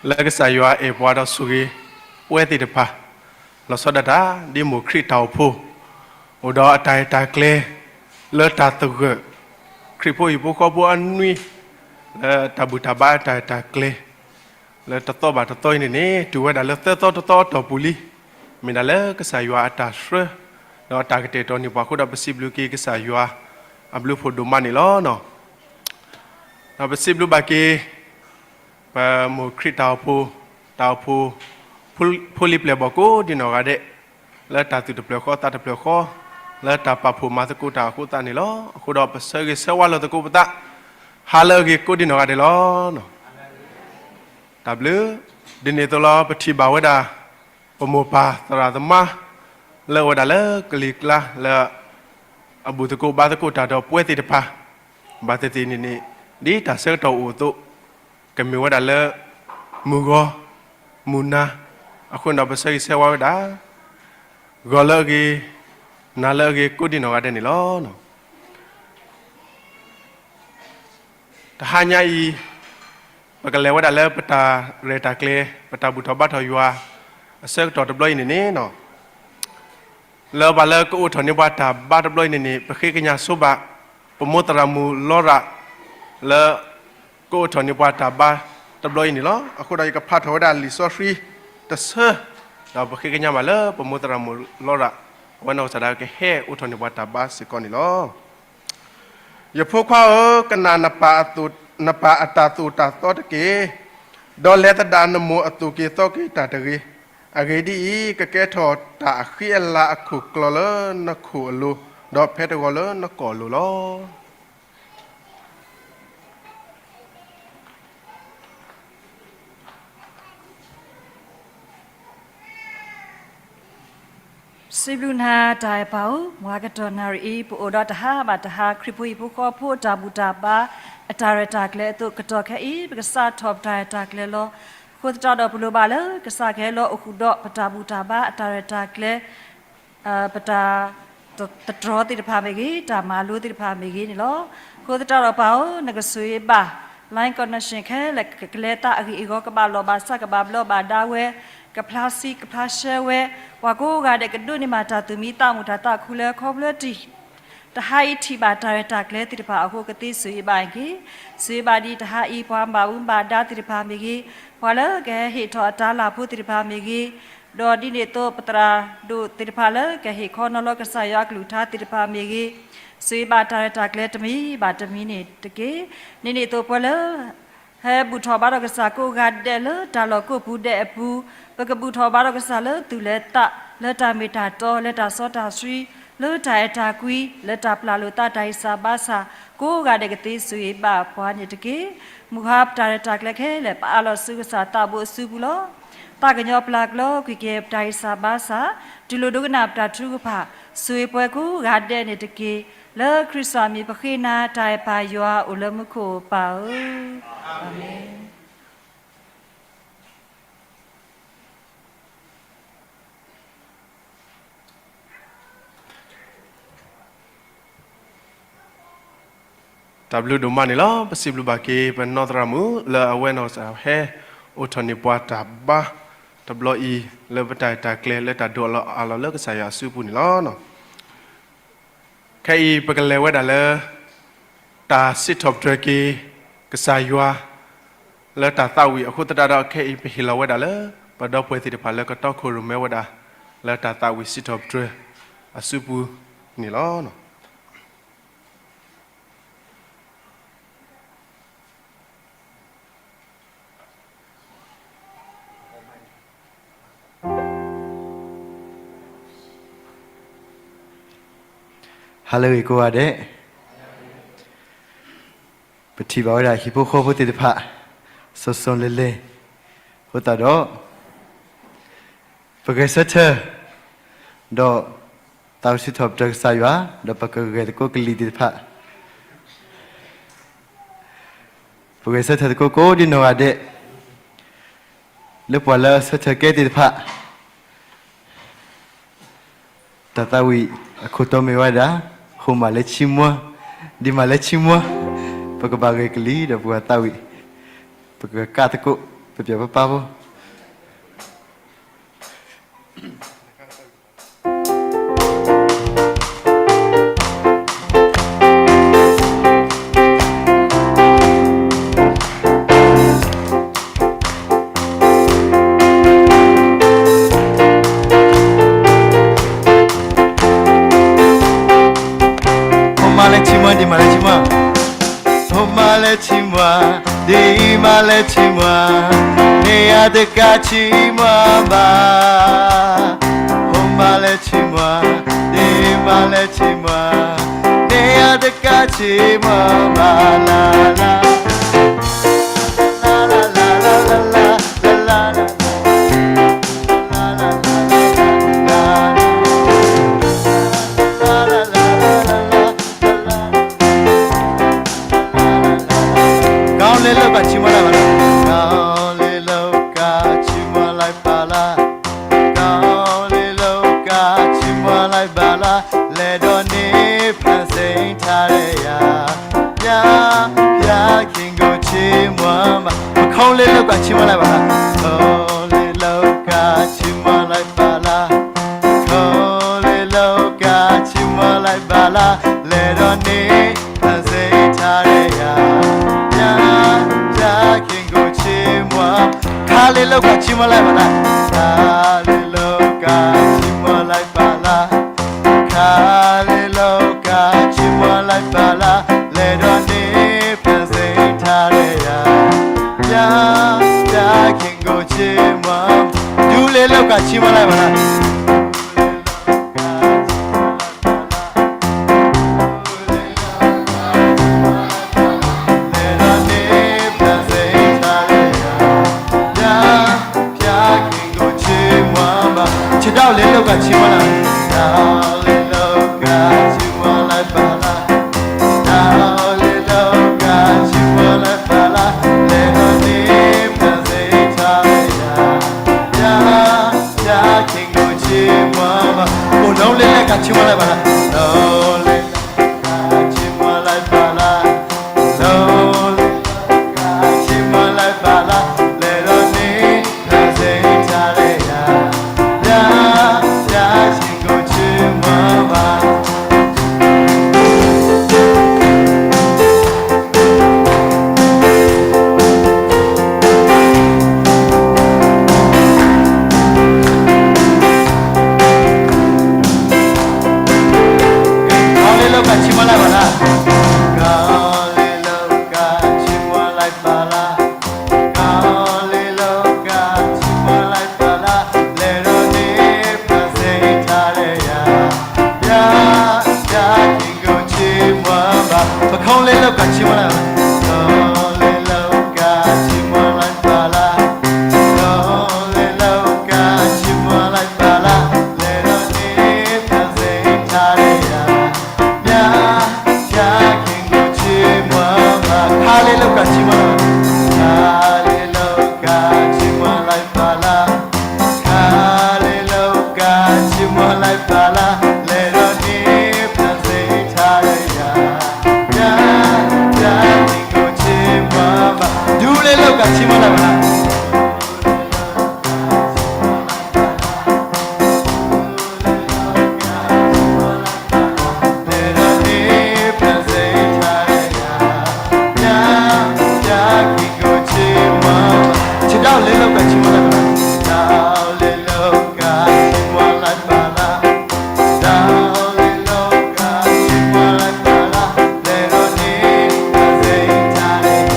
လၢကစၢ်ယွၤအဲၣ်ပှၤဒီးဆိၣ်ဂ့ၤပှဲၤသ့ၣ်တဖၣ်, လီၤဆီဒၣ်တၢ် ဒ်မိၢ်ခရံာ်တၢ်အိၣ်ဖှိၣ် အိၣ်ဒီးအတၢ်ရဲၣ်တၢ်ကျဲၤ လၢတၢ်သဂၢၢ်, ခရံာ်ဖိဟံၣ်ဖိဃီဖိအနွံ လၢတၢ်ဘူၣ်တၢ်ဘါအတၢ်ရဲၣ်တၢ်ကျဲၤ လၢတသီဘၣ်တသီအံၤန့ၣ်န့ၣ် တုၤဝဲဒၣ်လၢသၢသီတသီအတီၢ်ပူၤလံ. မ့ၢ်ဒၣ်လၢကစၢ်ယွၤအတၢ်ဆှၢ ဒီးအတၢ်ကတဲာ်ကတီၤန့ၢ်ပှၤအဃိဒီး ပစံးဘျုးက့ၤကစၢ်ယွၤ အဘျုးဖှိၣ်ဒိၣ်မးန့ၣ်လီၤ. ဒီးပစံးဘျုးဘၣ်က့ၤ ပမိၢ်ခရံာ်တၢ်အိၣ်ဖှိၣ်, တၢ်အိၣ်ဖှိၣ် ဖိလံၤပျဲၢ်ဘီၣ်ကိးဒံနီၢ်ဂၤဒဲး, လၢတၢ်သူၣ်တဖျၢၣ်ဃီသးတဖျၢၣ်ဃီ, လၢတၢ်ပာ်ဖှိၣ်မၤသကိးတၢ်အဃိသတးန့ၣ်လီၤ. အဃိဒီးပဆၢဂ့ၤဆၢဝါလိာ်သကိးပသး ဟါလၢအဂ့ၤကိးဒံနီၢ်ဂၤဒဲးလီၤ. တၢ်ဘျုး, ဒ်န့ၣ်အသိးလီၤ ပထံၣ်ဘၣ်ဝဲဒၣ် ပမိၢ်ပၢ်သရၣ်သမါ လၢအဝဲဒၣ်လၢကလံၤကျါလၢ အဘူၣ်သကိးဘါသကိးတၢ်ဒီးပဝဲသ့ၣ်တဖၣ်, ဘၣ်သ့ၣ်သ့ၣ်န့ၣ်န့ၣ် ဒ်တၢ်ဆၢကတီၢ်အိၣ်အသိး, ကမ့ၢ်ဝဲဒၣ်လၢ မုၢ်ဂီၤ, မုၢ်နၤ, အဃိန့ၣ်ဒီးပဆၢဂ့ၤဆၢဝါဝဲဒၣ် ဂီၤလၢအဂ့ၤ, နၤလၢအဂ့ၤ ကိးဒံနီၢ်ဂၤဒဲးန့ၣ်လီၤ. တဟါညါအံၤ ပကလဲၤဝဲဒၣ်လၢပတၢ်ရဲၣ်တၢ်ကျဲၤ ပတၢ်ဘူၣ်ထီၣ်ဘါထီၣ်ယွၤ အဆၢကတီၢ်တဘျီအံၤန့ၣ်န့ၣ် လၢပှၤလၢကအိးထီၣ်န့ၢ်ပှၤတၢ်ဘါတဘျီအံၤန့ၣ်န့ၣ် ပဃ့ကညးဆိဘၣ် ပမိၢ်သရၣ်မုၣ်လီရၣ် လၢ ကအိးထီၣ်န့ၢ်ပှၤတၢ်ဘါတဘျီအံၤန့ၣ်လီၤ. အဃိဒီးယကဖးထီၣ်ဝဲဒၣ်လံာ်စီဆှံတဆၢ, ဒီးပဃ့ကညးဘၣ်လၢပမိၢ်သရၣ်မုၣ်လီရၣ် အဝဲနီၢ်ကစၢ်ဒၣ်ကဟဲအိးထီၣ်န့ၢ်ပှၤတၢ်ဘါစ့ၢ်ကီးန့ၣ်လီၤ. ယဖိခွါဧၢ, ကနၣ်နပၢ်အတၢ်သိၣ်တၢ်သီတက့ၢ်. ဒီးလဲၤသဒၣ်နမိၢ်အသိၣ်က့ၤသီက့ၤတၢ်တဂ့ၤ. အဂ့ၢ်ဒ်အံၤ, ကကဲထီၣ်တၢ်အဃံအလၤအခိၣ်ကျီလၢနခိၣ်အလိၤ, ဒီးဖဲးတဂီၤလၢနကိာ်အလိၤလီၤ. စံးဘျုးနၤတၢ်အဲၣ်ပၢ်ဧၢ, မုၢ်ဟါကတီၢ်နၣ်ရံၣ်အံၤ ပအိၣ်ဒီးတဟါဘၣ်တဟါ ခရံာ်ဖိဟံၣ်ဖိဃီဖိအတၢ်ဘူၣ်တၢ်ဘါ အတၢ်ရဲၣ်တၢ်ကျဲၤအသိး ကတီၢ်ခဲအံၤ ပကစးထီၣ်ပတၢ်ရဲၣ်တၢ်ကျဲၤလီၤ. အဃိသတးဒီးပလိၤဘၣ်လၢ ကစၢ်ကဟဲလီၤအိၣ်ဃုာ်ဒီးပတၢ်ဘူၣ်တၢ်ဘါအတၢ်ရဲၣ်တၢ်ကျဲၤ ပတၢ်သတြီသ့ၣ်တဖၣ်မ့ၢ်ဂ့ၤ, တၢ်မၤလိသ့ၣ်တဖၣ်မ့ၢ်ဂ့ၤန့ၣ်လီၤ. အဃိသတးဒီးပၢ်ဧၢ, နကဆိၣ်ဂ့ၤဘၣ် Lion Connection ခဲလၢာ် ကလဲၤသးအဂ့ၢ်အဂီၢ် ကဘၣ်လီၢ်ဘၣ်စး ကဘၣ်ဘျီးဘၣ်ဒါဝဲ, ကဖျါဆှံကဖျါရှဲဝဲ, ပှၤကိးဂၤဒဲးကဒိးန့ၢ်မးတၢ်သူၣ်မံသးမုာ် တၢ်သးခုလၢခီဖျိတၢ် တဟါအံၤထံၣ်ဘၣ်တၢ်ရဲၣ်တၢ်ကျဲၤသ့ၣ်တဖၣ်အဃိ ကသ့ဆိၣ်ဂ့ၤဘၣ်အဂ့ၢ်, ဆိၣ်ဂ့ၤဘၣ်ဒ်တဟါအံၤ ပှၤဘၣ်မူဘၣ်ဒါသ့ၣ်တဖၣ်မ့ၢ်ဂ့ၤ, ပှၤလၢကဟဲဟ့ၣ်ထီၣ်အတၢ်လၢ်ဖိသ့ၣ်တဖၣ်မ့ၢ်ဂ့ၤ, ဒီးဒ်န့ၣ်အသိးပသရၣ်ဒိၣ်သ့ၣ်တဖၣ်လၢကဟ့ၣ်ခီနီၤလီၤကစၢ်ယွၤအကလုၢ်ကထါသ့ၣ်တဖၣ်မ့ၢ်ဂ့ၤ, ဆိၣ်ဂ့ၤဘၣ်တၢ်ရဲၣ်တၢ်ကျဲၤတမံၤဘၣ်တမံၤန့ၣ်တက့ၢ်. ဒ်န့ၣ်အသိးပှၤလၢ ဟဲဘူၣ်ထီၣ်ဘါထီၣ်ကစၢ်ကိးဂၤဒဲးလၢတၢ်လီၢ်ကိးပူၤဒဲးအပူၤ, ပကဘူၣ်ထီၣ်ဘါထီၣ်ကစၢ်လၢသူၣ်လၢသး, လၢတၢ်မ့ၢ်တၢ်တီ, လၢတၢ်စီတၢ်ဆှံ, လၢတၢ်အဲၣ်တၢ်ကွံ, လၢတၢ်ပျၢ်လိာ်သးတၢ်ဂံၢ်စၢ်ဘါစၢ်, ကိးဂၤဒဲးကသ့ဆိၣ်ဂ့ၤဘၣ်ပှၤန့ၣ်တက့ၢ်. မုၢ်ဟါပတၢ်ရဲၣ်တၢ်ကျဲၤခဲလၢာ် ပအးလီၤဆူကစၢ်သးဘိအစုပူၤလီၤ. သးကညီၤပျၢ်ကျီကွံာ်က့ၤပတၢ်ဂံၢ်စၢ်ဘါစၢ်, တူၢ်လိာ်ဒိကနၣ်ပတၢ်ထုကဖၣ်, ဆိၣ်ဂ့ၤပှၤကိးဂၤဒဲးန့ၣ်တက့ၢ်. လၢခရံာ်စၢ်မံၤပဃ့နၤ တၢ်အဲၣ်ပၢ်ယွၤအိၣ်လၢမူခိၣ်ပၢ်ဧၢ, အၤမ့ၣ်. တၢ်ဘျုးဒိၣ်မးန့ၣ်လီၤ. ပစံးဘျုးဘၣ်က့ၤ ပနီၢ်သရၣ်မုၣ် လၢအဝဲနီၢ်ကစၢ်ဟဲ အိးထီၣ်န့ၢ်ပှၤတၢ်ဘါတဘျီအံၤ လၢပတၢ်ရဲၣ်တၢ်ကျဲၤ လၢတၢ်ဒိးအလီၢ်အးလီၢ်လၢကစၢ်ယွၤအစုပူၤန့ၣ်လီၤ. ခဲအံၤပကလဲၤဝဲဒၣ်လၢ တၢ်စံးထီၣ်ပတြၢၤက့ၤ ကစၢ်ယွၤ လၢတၢ်သးဝံၣ်အဃိသတးဒီး ခဲအံၤပဟ့ၣ်လီၤဝဲဒၣ်လၢ ပဒီပုၢ်ဝဲၢ်သ့ၣ်တဖၣ်လၢကတီခိၣ်ရိၣ်မဲဝဲဒၣ် လၢတၢ်သးဝံၣ်စံးထီၣ်ပတြၢၤအစုပူၤန့ၣ်လီၤ. ဟါလၢအဂ့ၤကိးဂၤဒဲး, ပထံၣ်ဘၣ်ဝဲဒၣ်ဟံၣ်ဖိဃီဖိသ့ၣ်တဖၣ် စီၤစီၤလဲၤလဲၤ အဃိသတးဒီး ပဂဲၤဆၢထၢၣ် ဒီးသးဝံၣ်စံးထီၣ်ပတြၢၤကစၢ်ယွၤ ဒီးပကဂဲၤသကိးကလံၤသ့ၣ်တဖၣ် ပဂဲၤဆၢထၢၣ်သကိးကိးဒံနီၢ်ဂၤဒဲး, လၢပှၤလၢအဆၢထၢၣ်ကဲသ့ၣ်တဖၣ် တၢ်သးဝံၣ်အခိၣ်တီမ့ၢ်ဝဲဒၣ် ဟိၣ်မးလၢဆံမွါ, ဒံးမးလၢဆံမွါ, ပကဘၣ်ဂဲၤကလံၤဒီးပကသးဝံၣ်, ပကကးသကိး, ပ ပပျဲၢ်ပပၢ်ဖိ ဖိမါလၢဆံးမွၤ ဒ်မါလၢဆံးမွၤ, ဖိမါလၢဆံးမွၤ, ဒ်မါလၢဆံးမွၤ, န့ၢ်ယၤတကးဆံးမွၤဘၣ်. ဖိမါလၢဆံးမွၤ, ဒ်မါလၢဆံးမွၤ, န့ၢ်ယၤတကးဆံးမွၤဘၣ်လၢ်လၢ် ကီၤလ့လိၤကးဆံးမွၤလၢ်ဘၣ်လၢ်, ကီၤလ့လိၤကးဆံးမွၤလၢ်ဘၣ်လၢ်, ကီၤလ့လိၤကးဆံးမွၤလၢ်ဘၣ်လၢ်, လဲၤဒီးန့ၢ် ဖျါစ့ထါရံယၤ, ဖျါ, ဖျါခ့ၣ်ကိဆံးမွၤဘၣ်, ကီၤလ့လိၤကးဆံးမွၤလၢ်ဘၣ်လၢ်, ကီၤလ့လိၤကးဆံးမွၤလၢ်ဘၣ်လၢ် ကီၤလ့လိၤကးဆံးမွၤလၢ်ဘၣ်လၢ်, လဲၤဒီးန့ၢ် ဖျါစ့ထါရံယၤ, ဖျါ, ဖျါခ့ၣ်ကိဆံးမွၤ, ကီၤလ့လိၤကးဆံးမွၤလၢ်ဘၣ်လၢ်, ကီၤလ့လိၤကးဆံးမွၤလၢ်ဘၣ်လၢ်, ကီၤလ့လိၤကးဆံးမွၤလၢ်ဘၣ်လၢ်, လဲၤဒီးန့ၢ် ဖျါစ့ထါရံယၤ, ဖျါ, ဖျါခ့ၣ်ကိဆံးမွၤ, ဒူလ့လိၤကးဆံးမွၤလၢ်ဘၣ်လၢ် ဆၢဒၣ်လ့လိၤကးဆံးမွၤလၢ်, တၢ်လ့လိၤကးဆံးမွၤလၢ်ဘၣ်လၢ်, တၢ်လ့လိၤကးဆံးမွၤလၢ်ဘၣ်လၢ်, လဲၤဒီးန့ၢ် ဖျါစ့ထါရံယၤ, ဖျါ, ဖျါခ့ၣ်ကိဆံးမွၤဘၣ်, အိၣ်လီၤလ့လိၤကးဆံးမွၤလၢ်ဘၣ်လၢ်, လီၤလ့လိၤကးဆံးမွၤလၢ်ဘၣ်လၢ်, လီၤလ့လိၤကးဆံးမွၤလၢ်ဘၣ်လၢ်, လဲၤဒီးန့ၢ် ဖျါစ့ထါရံယၤ, ဖျါ, ဖျါခ့ၣ်ကိဆံးမွၤဘၣ် ကီၤလ့လိၤကးဆံးမွၤလၢ်ဘၣ်လၢ်, ကီၤလ့လိၤကးဆံးမွၤလၢ်ဘၣ်လၢ်, ကီၤလ့လိၤကးဆံးမွၤလၢ်ဘၣ်လၢ်, လဲၤဒီးန့ၢ် ဖျါစ့ထါရံယၤ, ဖျါ, ဖျါခ့ၣ်ကိဆံးမွၤဘၣ်, ပကီၤလ့လိၤကးဆံးမွၤလၢ်, ကီၤလ့လိၤကးဆံးမွၤလၢ်ဘၣ်လၢ်, ကီၤလ့လိၤကးဆံးမွၤလၢ်ဘၣ်လၢ်, လဲၤဒီးန့ၢ် ဖျါစ့ထါရံယၤ, ဖျါ, ဖျါခ့ၣ်ကိဆံးမွၤဘၣ်, ကီၤလ့လိၤကးဆံးမွၤလၢ်, ကီၤလ့လိၤကးဆံးမွၤလၢ်ဘၣ်လၢ်, ကီၤလ့လိၤကးဆံးမွၤလၢ်ဘၣ်လၢ်, လဲၤဒီးန့ၢ် ဖျါစ့ထါရံယၤ, ဖျါ, ဖျါခ့ၣ်ကိဆံးမွၤဘၣ်, ဒူလ့လိၤကးဆံးမွၤလၢ်ဘၣ်လၢ် ဆၢဒၣ်လ့လိၤကးဆံးမွၤလၢ်ဘၣ်လၢ်, ဆၢဒၣ်လ့လိၤကးဆံးမွၤလၢ်ဘၣ်လၢ်, ဆၢဒၣ်လ့လိၤကးဆံးမွၤလၢ်ဘၣ်လၢ်, လဲၤဒီးန့ၢ် ဖျါစ့ထါရံယၤ,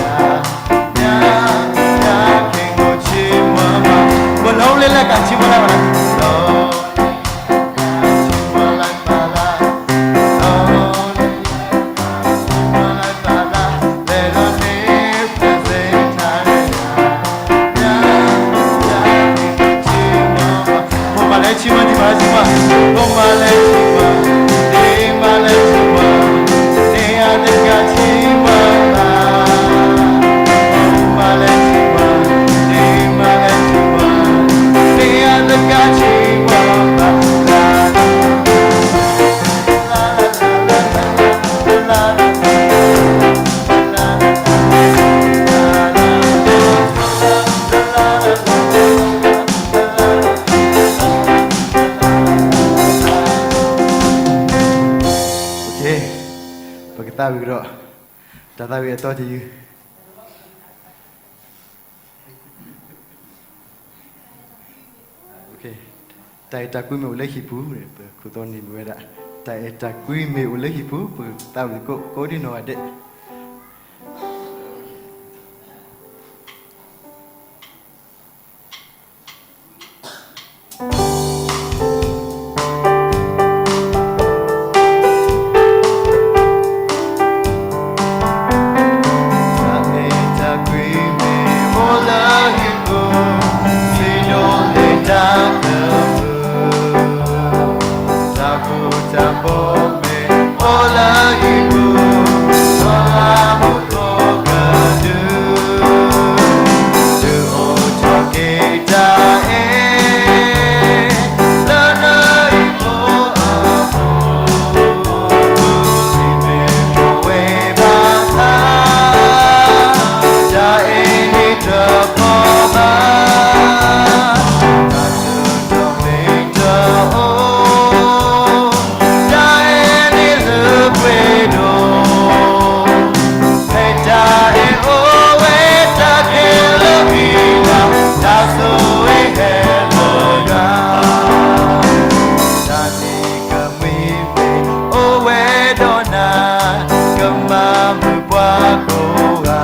ဖျါ, ဖျါခ့ၣ်ကိဆံးမွၤဘၣ်, ပလီၤလ့လိၤကးဆံးမွၤလၢ်ဘၣ်လၢ် သးဝံၣ်ကဒီး, တၢ်သးဝံၣ်အသီတယုၢ်. တၢ်အဲၣ်တၢ်ကွံမ့ၢ်အိၣ်လၢဟံၣ်ပူၤ, ပခိၣ်သီန့ၣ်မ့ၢ်ဝဲဒၣ် တၢ်အဲၣ်တၢ်ကွံမ့ၢ်အိၣ်လၢဟံၣ်ပူၤ, ပသးဝံၣ်သကိးကိးဒံနီၢ်ဂၤဒဲး. တၢ်အဲၣ်တၢ်ကွံမ့ၢ်အိၣ်လၢဟံၣ်ပူၤ, စံၣ်ညီၣ်လၢတၢ်ကပူၤ, တၢ်ဃူတၢ်ဖိးမ့ၢ်အိၣ်လၢဟံၣ်ပူၤ, ပှၤမူခိၣ်ကဒု, ဒုးအိၣ်ထီၣ်က့ၤတၢ်အဲၣ် လၢနဟံၣ်ဖိအပူၤ, စံးမ့ၢ်ပဝဲဘၣ်ဆၣ်, တၢ်အဲၣ်န့ၣ်တဖီဘၣ်, တၢ်ထူးတၢ်တီၤမ့ၢ်တအိၣ်, တၢ်အဲၣ်န့ၣ်လၢပှဲၤဒိၣ်, ဖဲတၢ်အဲၣ်အိၣ်ဝဲတၢ်ခဲလၢာ်ဃံလၤ, တၢ်ဆိၣ်ဂ့ၤဟဲလၢယွၤ, တၢ်န့ၣ်ကမှံမ့ၢ်အိၣ်ဝဲဒီးနၤ, ကမၤမုာ်ပှၤကိးဂၤ က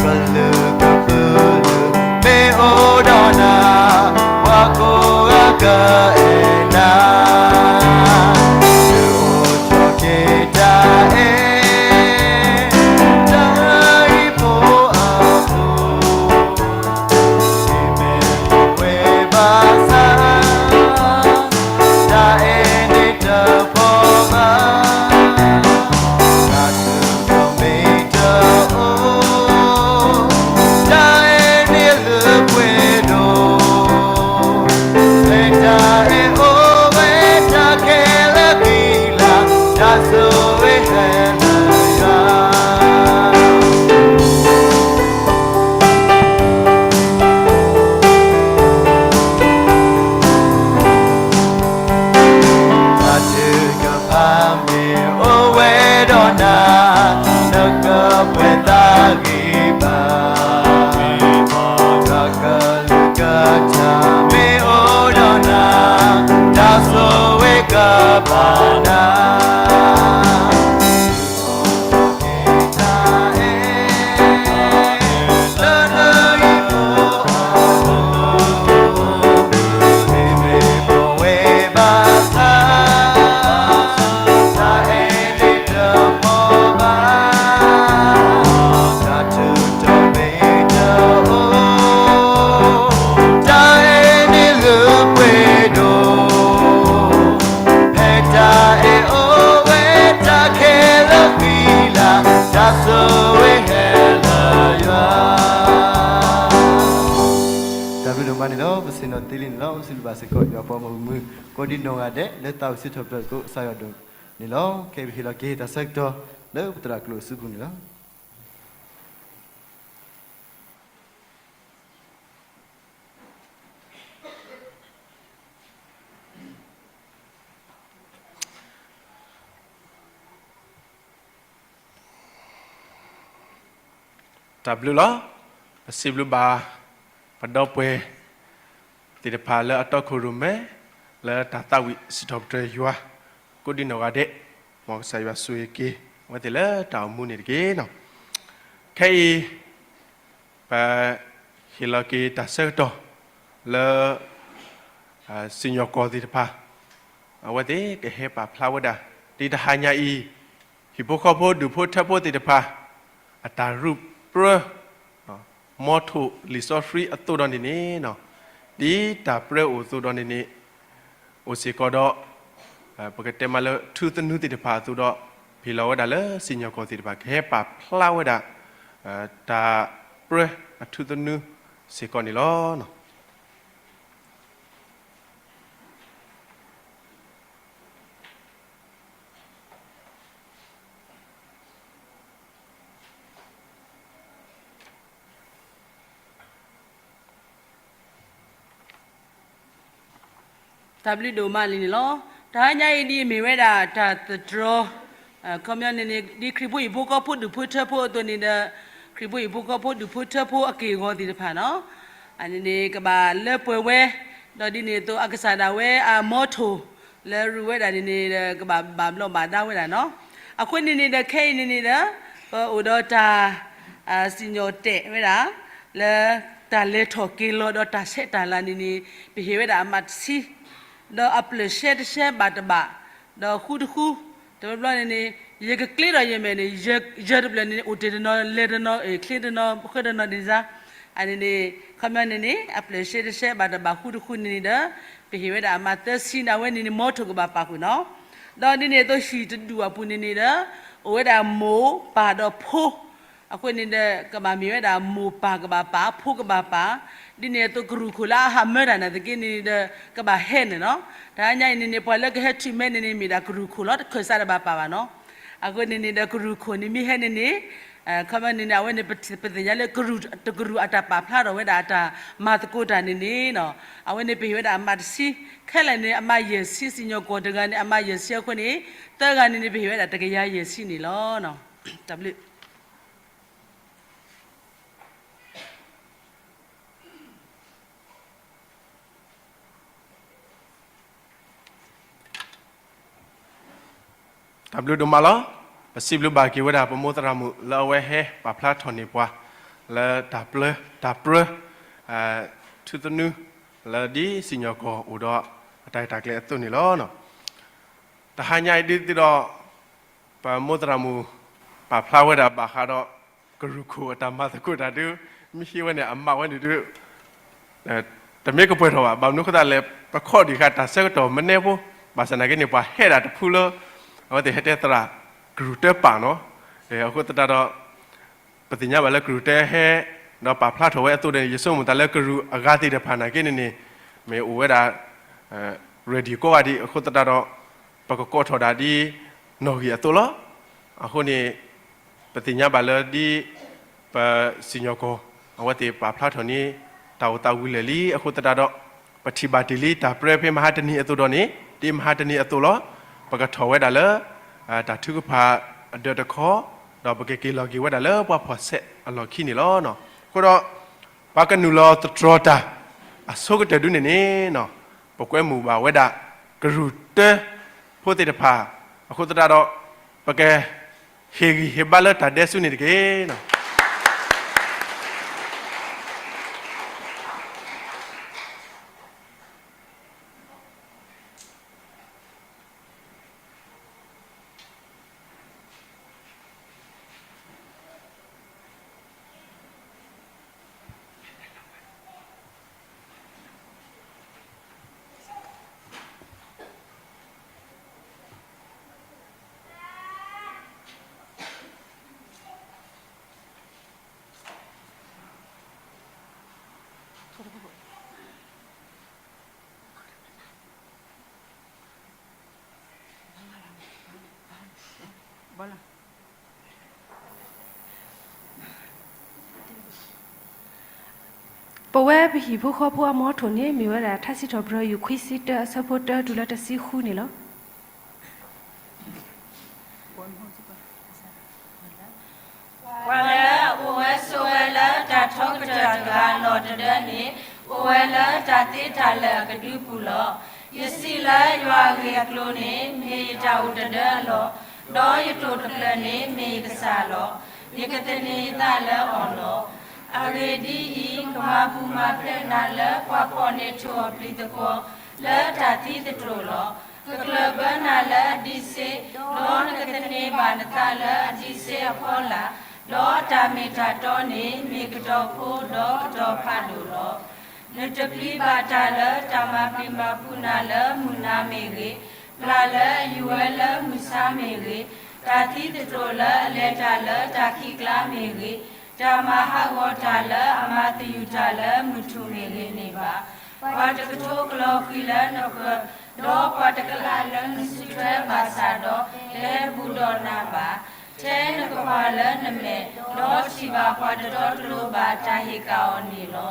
လုာ်ကပူၤလုာ်မ့ၢ်အိၣ်ဒီးနၤ, ပှၤကိးဂၤကအဲၣ်နၤ, ဒုးအိၣ်ထီၣ်က့ၤတၢ်အဲၣ် လၢဟံၣ်ဖိအပူၤ, စံးမ့ၢ်ပဝဲဘၣ်ဆၣ်, တၢ်အဲၣ်န့ၣ်တဖီဘၣ်, တၢ်ထူးတၢ်တီၤမ့ၢ်တအိၣ်, တၢ်အဲၣ်န့ၣ်လၢပှဲၤဒိၣ်, ဖဲတၢ်အဲၣ်အိၣ်ဝဲတၢ်ခဲလၢာ်ဃံလၤ, တၢ်ဆိၣ်ဂ့ၤဟဲလၢယွၤ. တၢ်ထုကဖၣ်မ့ၢ်အိၣ်ဝဲဒီးနၤ, နကပှဲၤသးဂံၢ်ဘါ, တၢ်ကလုၢ်ကထါမ့ၢ်အိၣ်ဒီးနၤ, တၢ်ဆိၣ်ဂ့ၤကဘၣ်နၤ တၢ်အဲၣ်န့ၣ်လၢပှဲၤဒိၣ်, ဖဲတၢ်အဲၣ်အိၣ်ဝဲတၢ်ခဲလၢာ်ဃံလၤ, တၢ်ဆိၣ်ဂ့ၤဟဲလၢယွၤ. တၢ်ဘျုးဒိၣ်မးန့ၣ်လီၤ. ပဆ့ၣ်နီၤသ့လံန့ၣ်လီၤ. ပစံးဘျုးဘၣ်စ့ၢ်ကီး ယွၤပှၤဂီၢ်မုၢ်မုၢ် ကိးဒံနီၢ်ဂၤဒဲး လၢသးဝံၣ်စံးထီၣ်ပတြၢၤသကိးကစၢ်ယွၤဒိၣ်န့ၣ်လီၤ. ခဲအံၤပဟ့ၣ်လီၤက့ၤတၢ်ဆၢကတီၢ်လၢပသရၣ်ကျိာ်အစုပူၤန့ၣ်လီၤ. တၢ်ဘျုးလီၤ. ပစံးဘျုးဘၣ် ပဒီပုၢ်ဝဲၢ်သ့ၣ်တဖၣ်လၢအတီခိၣ်ရိၣ်မဲ လၢတၢ်သးဝံၣ်စံးထီၣ်ပတြၢၤယွၤ ကိးဒံနီၢ်ဂၤဒဲး, မ်ကစၢ်ယွၤဆိၣ်ဂ့ၤက့ၤ အဝဲသ့ၣ်လၢတၢ်အိၣ်မူန့ၣ်တက့ၢ်. ခဲအံၤ ပဟ့ၣ်လီၤက့ၤတၢ်ဆၢကတီၢ်လၢ စံၣ်ညီၣ်ကွီၢ်သ့ၣ်တဖၣ် အဝဲသ့ၣ်ကဟဲပာ်ဖျါဝဲဒၣ် ဒ်တဟါညါအံၤ ဟံၣ်ဖိဃီဖိဒူၣ်ဖိထၢဖိသ့ၣ်တဖၣ် အတၢ်ရုၢ်ပြၢ မီထိၣ်လံာ်စီဆှံအသိးဒီးန့ၣ်န့ၣ်, ဒ်တၢ်ပြၢအိၣ်အသိးဒီးန့ၣ်န့ၣ်, အိၣ်စ့ၢ်ကီးဒီး ပကတဲမးလၢထူသနူသ့ၣ်တဖၣ်အသိးဒီး ဟ့ၣ်လီၤဝဲဒၣ်လၢစံၣ်ညီၣ်ကွီၢ်သ့ၣ်တဖၣ် ကဟဲပာ်ဖျါဝဲဒၣ် တၢ်ပြၢအထူသနူစ့ၢ်ကီးန့ၣ်လီၤ. တၢ်ဘျုးဒိၣ်မးလံန့ၣ်လီၤ. တဟါညါအံၤဒ်အမ့ၢ်ဝဲဒၣ်တၢ်သတြီၤ ခီပညီန့ၣ်န့ၣ် ဒ်ခရံာ်ဖိဟံၣ်ဖိဃီဖိဒူၣ်ဖိထၢဖိအသိးန့ၣ်ဒီး ခရံာ်ဖိဟံၣ်ဖိဃီဖိဒူၣ်ဖိထၢဖိအက့ၢ်အဂီၤသ့ၣ်တဖၣ်နီၤ, အန့ၣ်န့ၣ် ကဘၣ်လၢပှဲၤဝဲ, ဒီးဒ်န့ၣ်အသိးအကစၢ်ဒၣ်ဝဲအမီထိၣ် လၢရူးဝဲဒၣ်န့ၣ်န့ၣ်ဒီး ကဘၣ်ဘၣ်ဘျီးဘၣ်ဒါဝဲဒၣ်နီၤ. အဃိန့ၣ်န့ၣ်ဒီး ခဲအံၤန့ၣ်န့ၣ်ဒီး ပအိၣ်ဒီးတၢ် စံၣ်ညီၣ်တဲာ်ဝဲဒၣ် လၢတၢ်လဲၤထီၣ်က့ၤလီၤဒီးတၢ်ဆဲးတၢ်လၤန့ၣ်န့ၣ် ပဟ့ၣ်ဝဲဒၣ်အမးတဆံ ဒီးအပျၢၢ်ရှဲတရှဲဘၣ်တဘၣ်, ဒီးဃူတဃူ, တဘျီဘျီန့ၣ်န့ၣ် ယကကျ့ဒီးယမဲာ်န့ၣ် ယၢၤတဖျၢၣ်န့ၣ်န့ၣ် အိၣ်တ့ၢ်တနီၤ လဲၤတနီၤ ချ့တနီၤ ဃၢတနီၤဒ်စါ, အန့ၣ်န့ၣ် ခီပညီန့ၣ်န့ၣ် အပျၢၢ်ရှဲတရှဲဘၣ်တဘၣ်ဃူတဃူန့ၣ်န့ၣ်ဒီး ပဟ့ၣ်ဝဲဒၣ်အမးသၢဆံန့ၣ် အဝဲန့ၣ်န့ၣ် မီထိၣ်ကဘၣ်ပာ်ဃုာ်နီၤ. ဒီးဒ်န့ၣ်အသိးဟံၣ်တဒူၣ်အပူၤန့ၣ်န့ၣ်ဒီး အိၣ်ဝဲဒၣ်မိၢ်ပၢ်ဒီးဖိ အဃိန့ၣ်ဒီး ကဘၣ်မ့ၢ်ဝဲဒၣ်မိၢ်ပၢ်ကဘၣ်ပာ် ဖိကဘၣ်ပာ်, ဒ်န့ၣ်အသိးကရူၢ်ခိၣ်လၢအဟးမၢတၢ်နာ်သက့န့ၣ်ဒီး ကဘၣ်ဟဲန့ၣ်နီၤ. တဟါညါအံၤန့ၣ်န့ၣ် ပှၤလၢကဟဲထုးမဲန့ၣ်န့ၣ် မ့ၢ်ဒၣ်ကရူၢ်ခိၣ်လီၤ တခၢၣ်စးတဘၣ်ပာ်ဘၣ်နီၤ. အဃိန့ၣ်န့ၣ်ဒီးကရူၢ်ခိၣ်န့ၣ်မ့ၢ်ဟဲန့ၣ်န့ၣ် ခီပညီန့ၣ်န့ၣ် အဝဲန့ၣ် ပသ့ၣ်ညါလၢကရူၢ် တကရူၢ်အတၢ်ပာ်ဖျါထီၣ်ဝဲဒၣ်အတၢ်မၤသကိးတၢ်န့ၣ်န့ၣ်နီၤ, အဝဲန့ၣ်ပဟ့ၣ်ဝဲဒၣ်အမးတဆံ, ခဲလၢာ်န့ၣ် အမးယဲၢ်ဆံ စံၣ်ညီၣ်ကွီၢ်တဂၤန့ၣ် အမးယဲၢ်ဆံအဃိန့ၣ် သၢဂၤန့ၣ်န့ၣ် ပဟ့ၣ်ဝဲဒၣ်တကယၤယဲၢ်ဆံန့ၣ်လီၤ. တၢ်ဘျုး တၢ်ဘျုးဒိၣ်မးလီၤ. ပစံးဘျုးဘၣ်က့ၤဝဲဒၣ် ပမိၢ်သရၣ်မုၣ်လၢအဝဲဟဲပာ်ဖျါထီၣ်န့ၢ်ပှၤ လၢတၢ်ပျၢ တၢ်ပြၢ ထူသနူ လၢဒ်စံၣ်ညီၣ်ကွီၢ်အိၣ်ဒီးအတၢ်ရဲၣ်တၢ်ကျဲၤအသိးန့ၣ်လီၤ. တဟါညါအံၤဒ်သိးဒီး ပမိၢ်သရၣ်မုၣ်ပာ်ဖျါဝဲဒၣ်ဘၣ်ဃးဒီး ကရူၢ်ခိၣ်အတၢ်မၤသကိးတၢ်ဒုး မ့ၢ်ဟံးဝဲန့ၣ် အမးဝဲန့ၣ်ဒုး တမ့ၢ်ကပှဲၤထီၣ်ဘၣ်. ဘၣ်မနုၤအဃိသတးလဲၣ် ပခီၣ်ဒံးဃာ်တၢ်ဆၢကတီၢ်မနုၤဖိ ဘၣ်ဆၣ်သနာ်က့န့ၣ် ပှၤဟဲဒၣ်တဖုလၢ အဝဲသ့ၣ်ဟဲတဲသရၣ်ကရူၢ်တၢပာ်နီၤ. အဃိသတးဒီး ပသ့ၣ်ညါဘၣ်လၢကရူၢ်တၢဟဲ ဒီးပာ်ဖျါထီၣ်ဝဲအသိးန့ၣ် ယဆိကမိၣ်သးလၢကရူၢ်အဂၤသ့ၣ်တဖၣ်နာ်က့န့ၣ်န့ၣ် မ့ၢ်အိၣ်ဝဲဒၣ် ready ကိးဂၤဒဲး အဃိသတးဒီး ပကကိးထီၣ်ဒၣ်ဒ်နီၣ်ဂံၢ်အသိးလီၤ. အဃိန့ၣ် ပသ့ၣ်ညါဘၣ်လၢဒ် ပစံၣ်ညီၣ်ကွီၢ် အဝဲသ့ၣ်ပာ်ဖျါထီၣ်န့ၣ် တၢ်အိၣ်သးဝံၤလၢာ်လံ အဃိသတးဒီး ပထံၣ်ဘၣ်တ့ၢ်လံ တၢ်ပြၢဖဲမဟါတနံၤအသိးဒီးန့ၣ် ဒ်မဟါတနံၤအသိးလီၤ. ပကထီၣ်ဝဲဒၣ်လၢ တၢ်ထုကဖၣ်အဒၢးတခီ ဒီးပကက့ၤလီၤက့ၤဝဲဒၣ်လၢပှၤဖီၣ်ဆဲးအလီၢ်ခံန့ၣ်လီၤ. အဃိဒီး ပှၤကနုာ်လီၤသတြီၤတၢ် အဆိကတၢၢ်ဒုန့ၣ်န့ၣ် ပကွဲမုာ်ဘၣ်ဝဲဒၣ် ကရူၢ်တၢဖိသ့ၣ်တဖၣ် အဃိသတးဒီး ပကဟ့ၣ်ဂံၢ်ဟ့ၣ်ဘါလၢတၢ်ဒဲးဆူန့ၣ်တက့ၢ်. ပဝဲပဟံၣ်ဖိဃီဖိအမီထိၣ်န့ၣ် မ့ၢ်ဝဲဒၣ် ထါစံးထီၣ်ပတြၢၤ ယူၢ်ခွံဆံတၢ အဆၢဖိတၢတုၤလၢတဆံဃုန့ၣ်လီၤ. ပှၤလၢအအိၣ်ဝဲဆိးဝဲလၢတၢ်ထီကတၢၢ်တဂၤအလီၢ်တဒၢန့ၣ် အိၣ်ဝဲလၢတၢ်သ့တၢ်လၢာ်အကဒုပူၤလီၤ. ယစံးလၢယွၤအဂ့ၢ်အကျိၤန့ၣ် မ့ၢ်ယတၢ်အိၣ်တဒၢအလီၢ်, ဒီးယတိာ်တဖျၢၣ်န့ၣ် မ့ၢ်ယကစၢ်လီၤ. ယကသန့ၤယသးလၢအီၤလီၤ. အဂ့ၢ်ဒ်အံၤ, ကမၤပူၤမၤဖျဲးနၤလၢပှၤဖီၣ်န့ၢ်ထိၣ်အပျံၤသကွီၤ လၢတၢ်သံသတြိာ်လီၤ. ကကျၢၢ်ဘၢနၤလၢအဒံးစ့, ဒီးနကသန့ၤဘၣ်နသးလၢအဒံးစ့အဖီလာ်, ဒီးတၢ်မ့ၢ်တၢ်တီန့ၣ် မ့ၢ်ကတီၤခိဒီးကတီၤဖးဒိၣ်လီၤ. နတပျံၤဘၣ်တၢ်လၢတၢ်မၤပျံၤမၤဖုးနၤလၢမုၢ်နၤမ့ၢ်ဂ့ၤ, ပျၢ်လၢအယူၤဝဲလၢမုၢ်ဆါမ့ၢ်ဂ့ၤ, တၢ်သံသတြိာ်လၢအလဲၤတၢ်လၢတၢ်ခံးကျါမ့ၢ်ဂ့ၤ, တၢ်မၤဟးဂီၤတၢ်လၢအမၤသယုၢ်တၢ်လၢမုၢ်ထူၣ်မ့ၢ်ဂ့ၤန့ၣ်ဘၣ်. ပှၤတကထိကလီၤဃံၤလၢနဃၢၤ, ဒီးပှၤတကလးလၢနစုထွဲဘၣ်ဆၣ်ဒီး တဟဲဘူးဒီးနၤဘၣ်. ထဲနကပၤလၢနမဲာ်, ဒီးထံၣ်ဘၣ်ပှၤတတီတလိၤဘၣ်တၢ်ဟ့ၣ်ကၣ်အီၤန့ၣ်လီၤ.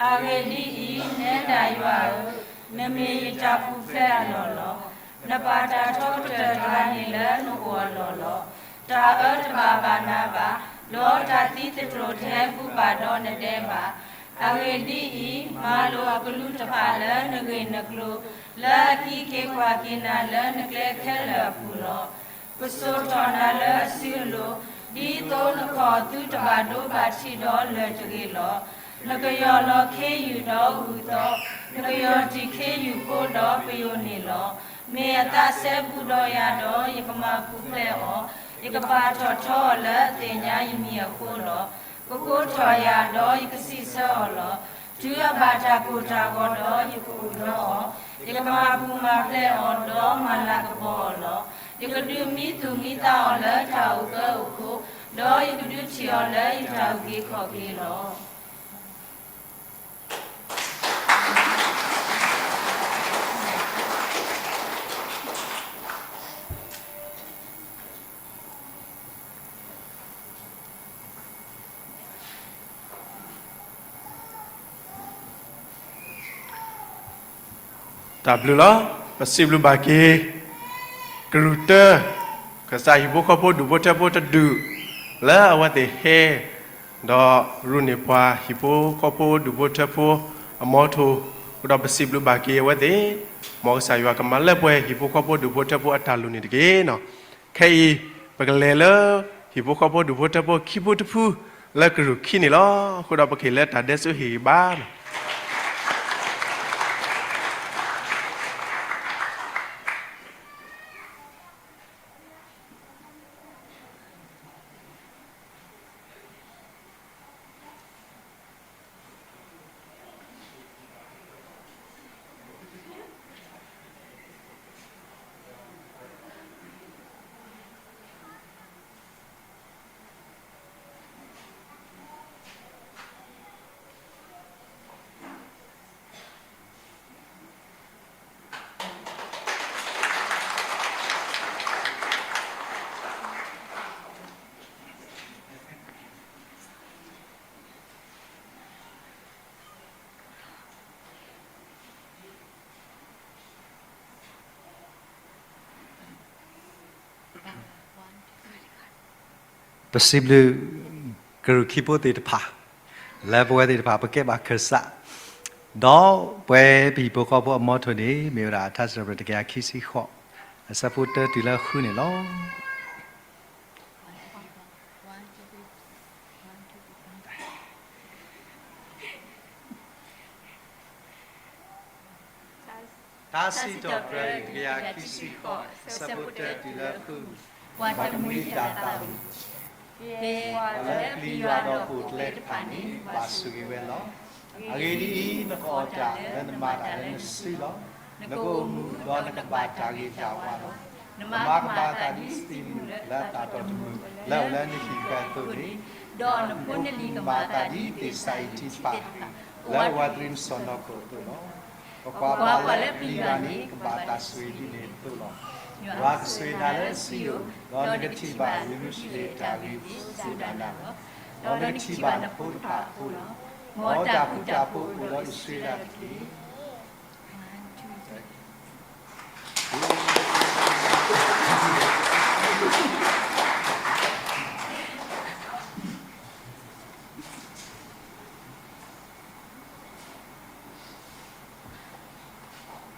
အဂ့ၢ်ဒ်အံၤ, နဲဒၣ်ယွၤဧၢ, နမ့ၢ်ယတၢ်ပူၤဖျဲးအလီၢ်လီၤ. နပာ်တၢ်ထီကတၢၢ်တဂၤန့ၣ်လၢနအိၣ်အလီၢ်လီၤ. တၢ်အၢတဘၣ်ဘၣ်နၤဘၣ်, ဒီးတၢ်သံသတြိာ်တဟဲဘူးဘၣ်ဒီးနဒဲဘၣ်. အဂ့ၢ်ဒ်အံၤ, မၤလိာ်အကလူးတဖၣ်လၢနဂ့ၢ်နကျိၤ, လၢအသံက့ၤကွၢ်က့ၤနၤလၢနကျဲခဲလၢာ်အပူၤလီၤ. ကစိာ်ထီၣ်နၤလၢအစုအလိၤ, ဒ်သိးနခီၣ်သုတဘၣ်ဒိဘၣ်ထံးဒီးလၢၢ်တဂ့ၤလီၤ. နကယီၢ်လီၤခ့ယုၢ်ဒီးဂုၢ်သီ, နကယီၢ်တံၢ်ခ့ယုၢ်ဖိဒီးပယိၤန့ၣ်လီၤ. မ့ၢ်အသးစဲဘူးဒီးယၤဒီး ယကမၤပူၤဖျဲးအီၤ, ယကပာ်ထီၣ်ထီအီၤလၢအသ့ၣ်ညါယမံၤအဃိလီၤ. ကကိးထီၣ်ယၤဒီးယကစံးဆၢအီၤလီၤ. တုၤအဘၣ်တၢ်ကိၢ်တၢ်ဂီၤဒီးယကအိၣ်ဒီးအီၤ, ယကမၤပူၤမၤဖျဲးအီၤဒီးမၤလၤကပီၤအီၤလီၤ. ယကဒုးမံသူၣ်မံသးအီၤလၢတၢ်အိၣ်ကၢအိၣ်ခိၣ်, ဒီးယကဒုးထံၣ်အီၤလၢယတၢ်အုၣ်က့ၤခီၣ်က့ၤလီၤ. တၢ်ဘျုးလီၤ. ပစံးဘျုးဘၣ်က့ၤ ကရူၢ်တၢ ကစၢ်ဟံၣ်ဖိဃီဖိဒူၣ်ဖိထၢဖိတဒူၣ် လၢအဝဲသ့ၣ်ဟဲ ဒီးရူၢ်န့ၢ်ပှၤဟံၣ်ဖိဃီဖိဒူၣ်ဖိထၢဖိအမီထိၣ်, အဃိဒီးပစံးဘျုးဘၣ်က့ၤအဝဲသ့ၣ်, မ်ကစၢ်ယွၤကမၤလၢပှဲၤဟံၣ်ဖိဃီဖိဒူၣ်ဖိထၢဖိအတၢ်လိၣ်န့ၣ်တက့ၢ်. ခဲအံၤ ပကလဲၤလၢ ဟံၣ်ဖိဃီဖိဒူၣ်ဖိထၢဖိခံဖုတဖု လၢကရူၢ်ခံန့ၣ်လီၤ. အဃိဒီးပကဟ့ၣ်လၢတၢ်ဒဲစူဟ့ၣ်ဂံၢ်ဘါ ပစံးဘျုး ကရူၢ်ခံဖိသ့ၣ်တဖၣ် လၢပဝဲသ့ၣ်တဖၣ် ပကဲဘၣ်ခၢၣ်စး, ဒီးပဝဲပဟံၣ်ဖိဃီဖိအမီထိၣ်န့ၣ် မ့ၢ်ဝဲဒၣ်ထါစံးထီၣ်ပတြၢၤတကယၤခံဆံဃိး အဆၢဖိတၢတုၤလၢဃုန့ၣ်လီၤ. ထါစံးထီၣ်ပတြၢၤ တကယၤခံဆံဃိး အဆၢဖိတၢတုၤလၢဃု, ပှၤတမှံၤတၢ်သးဝံၣ်, ကဲ ပှၤလၢပျံၤယွၤဒီးပိာ်ကျဲတဖၣ်န့ၣ် ဘၣ်ဆိၣ်ဂ့ၤဝဲလီၤ. အဂ့ၢ်ဒ်အံၤ, နကအီၣ်တၢ်လၢနမၤတၢ်လၢနစုလီၤ. နကအိၣ်မုာ်ဒီးနကဘၣ်တၢ်ဂ့ၤတၢ်ဝါလီၤ. နမၤကမၣ်အသးဒ်သံးမုၢ်လၢအသၣ်တီၢ်တမုာ် လၢအအိၣ်လၢနဟံၣ်ဃီအသိးန့ၣ်, ဒီးနဖိနလံၤကမၤအသးဒ်သ့ၣ်စၤယံးထံတဖၣ် အိၣ်ဝးတရံးနစီၢ်နီၤခိၣ်အသိးလီၤ. ပကွၢ်ပှၤလၢပျံၤယွၤန့ၣ် ကဘၣ်တၢ်ဆိၣ်ဂ့ၤဒ်န့ၣ်အသိးလီၤ. ယွၤကဆိၣ်ဂ့ၤနၤလၢအစုအအိၣ်, ဒီးနကထံၣ်ဘၣ်ယရူၤၡလ့ၣ်အတၢ်ဂ့ၤစံးဘၣ်နၤလီၤ. ဒီးနကထံၣ်ဘၣ်နဖိတဖၣ်အဖိလီၤ. မ်တၢ်ဃူတၢ်ဖိးအိၣ်ဒီးအံၣ်စရ့လးတက့ၢ်.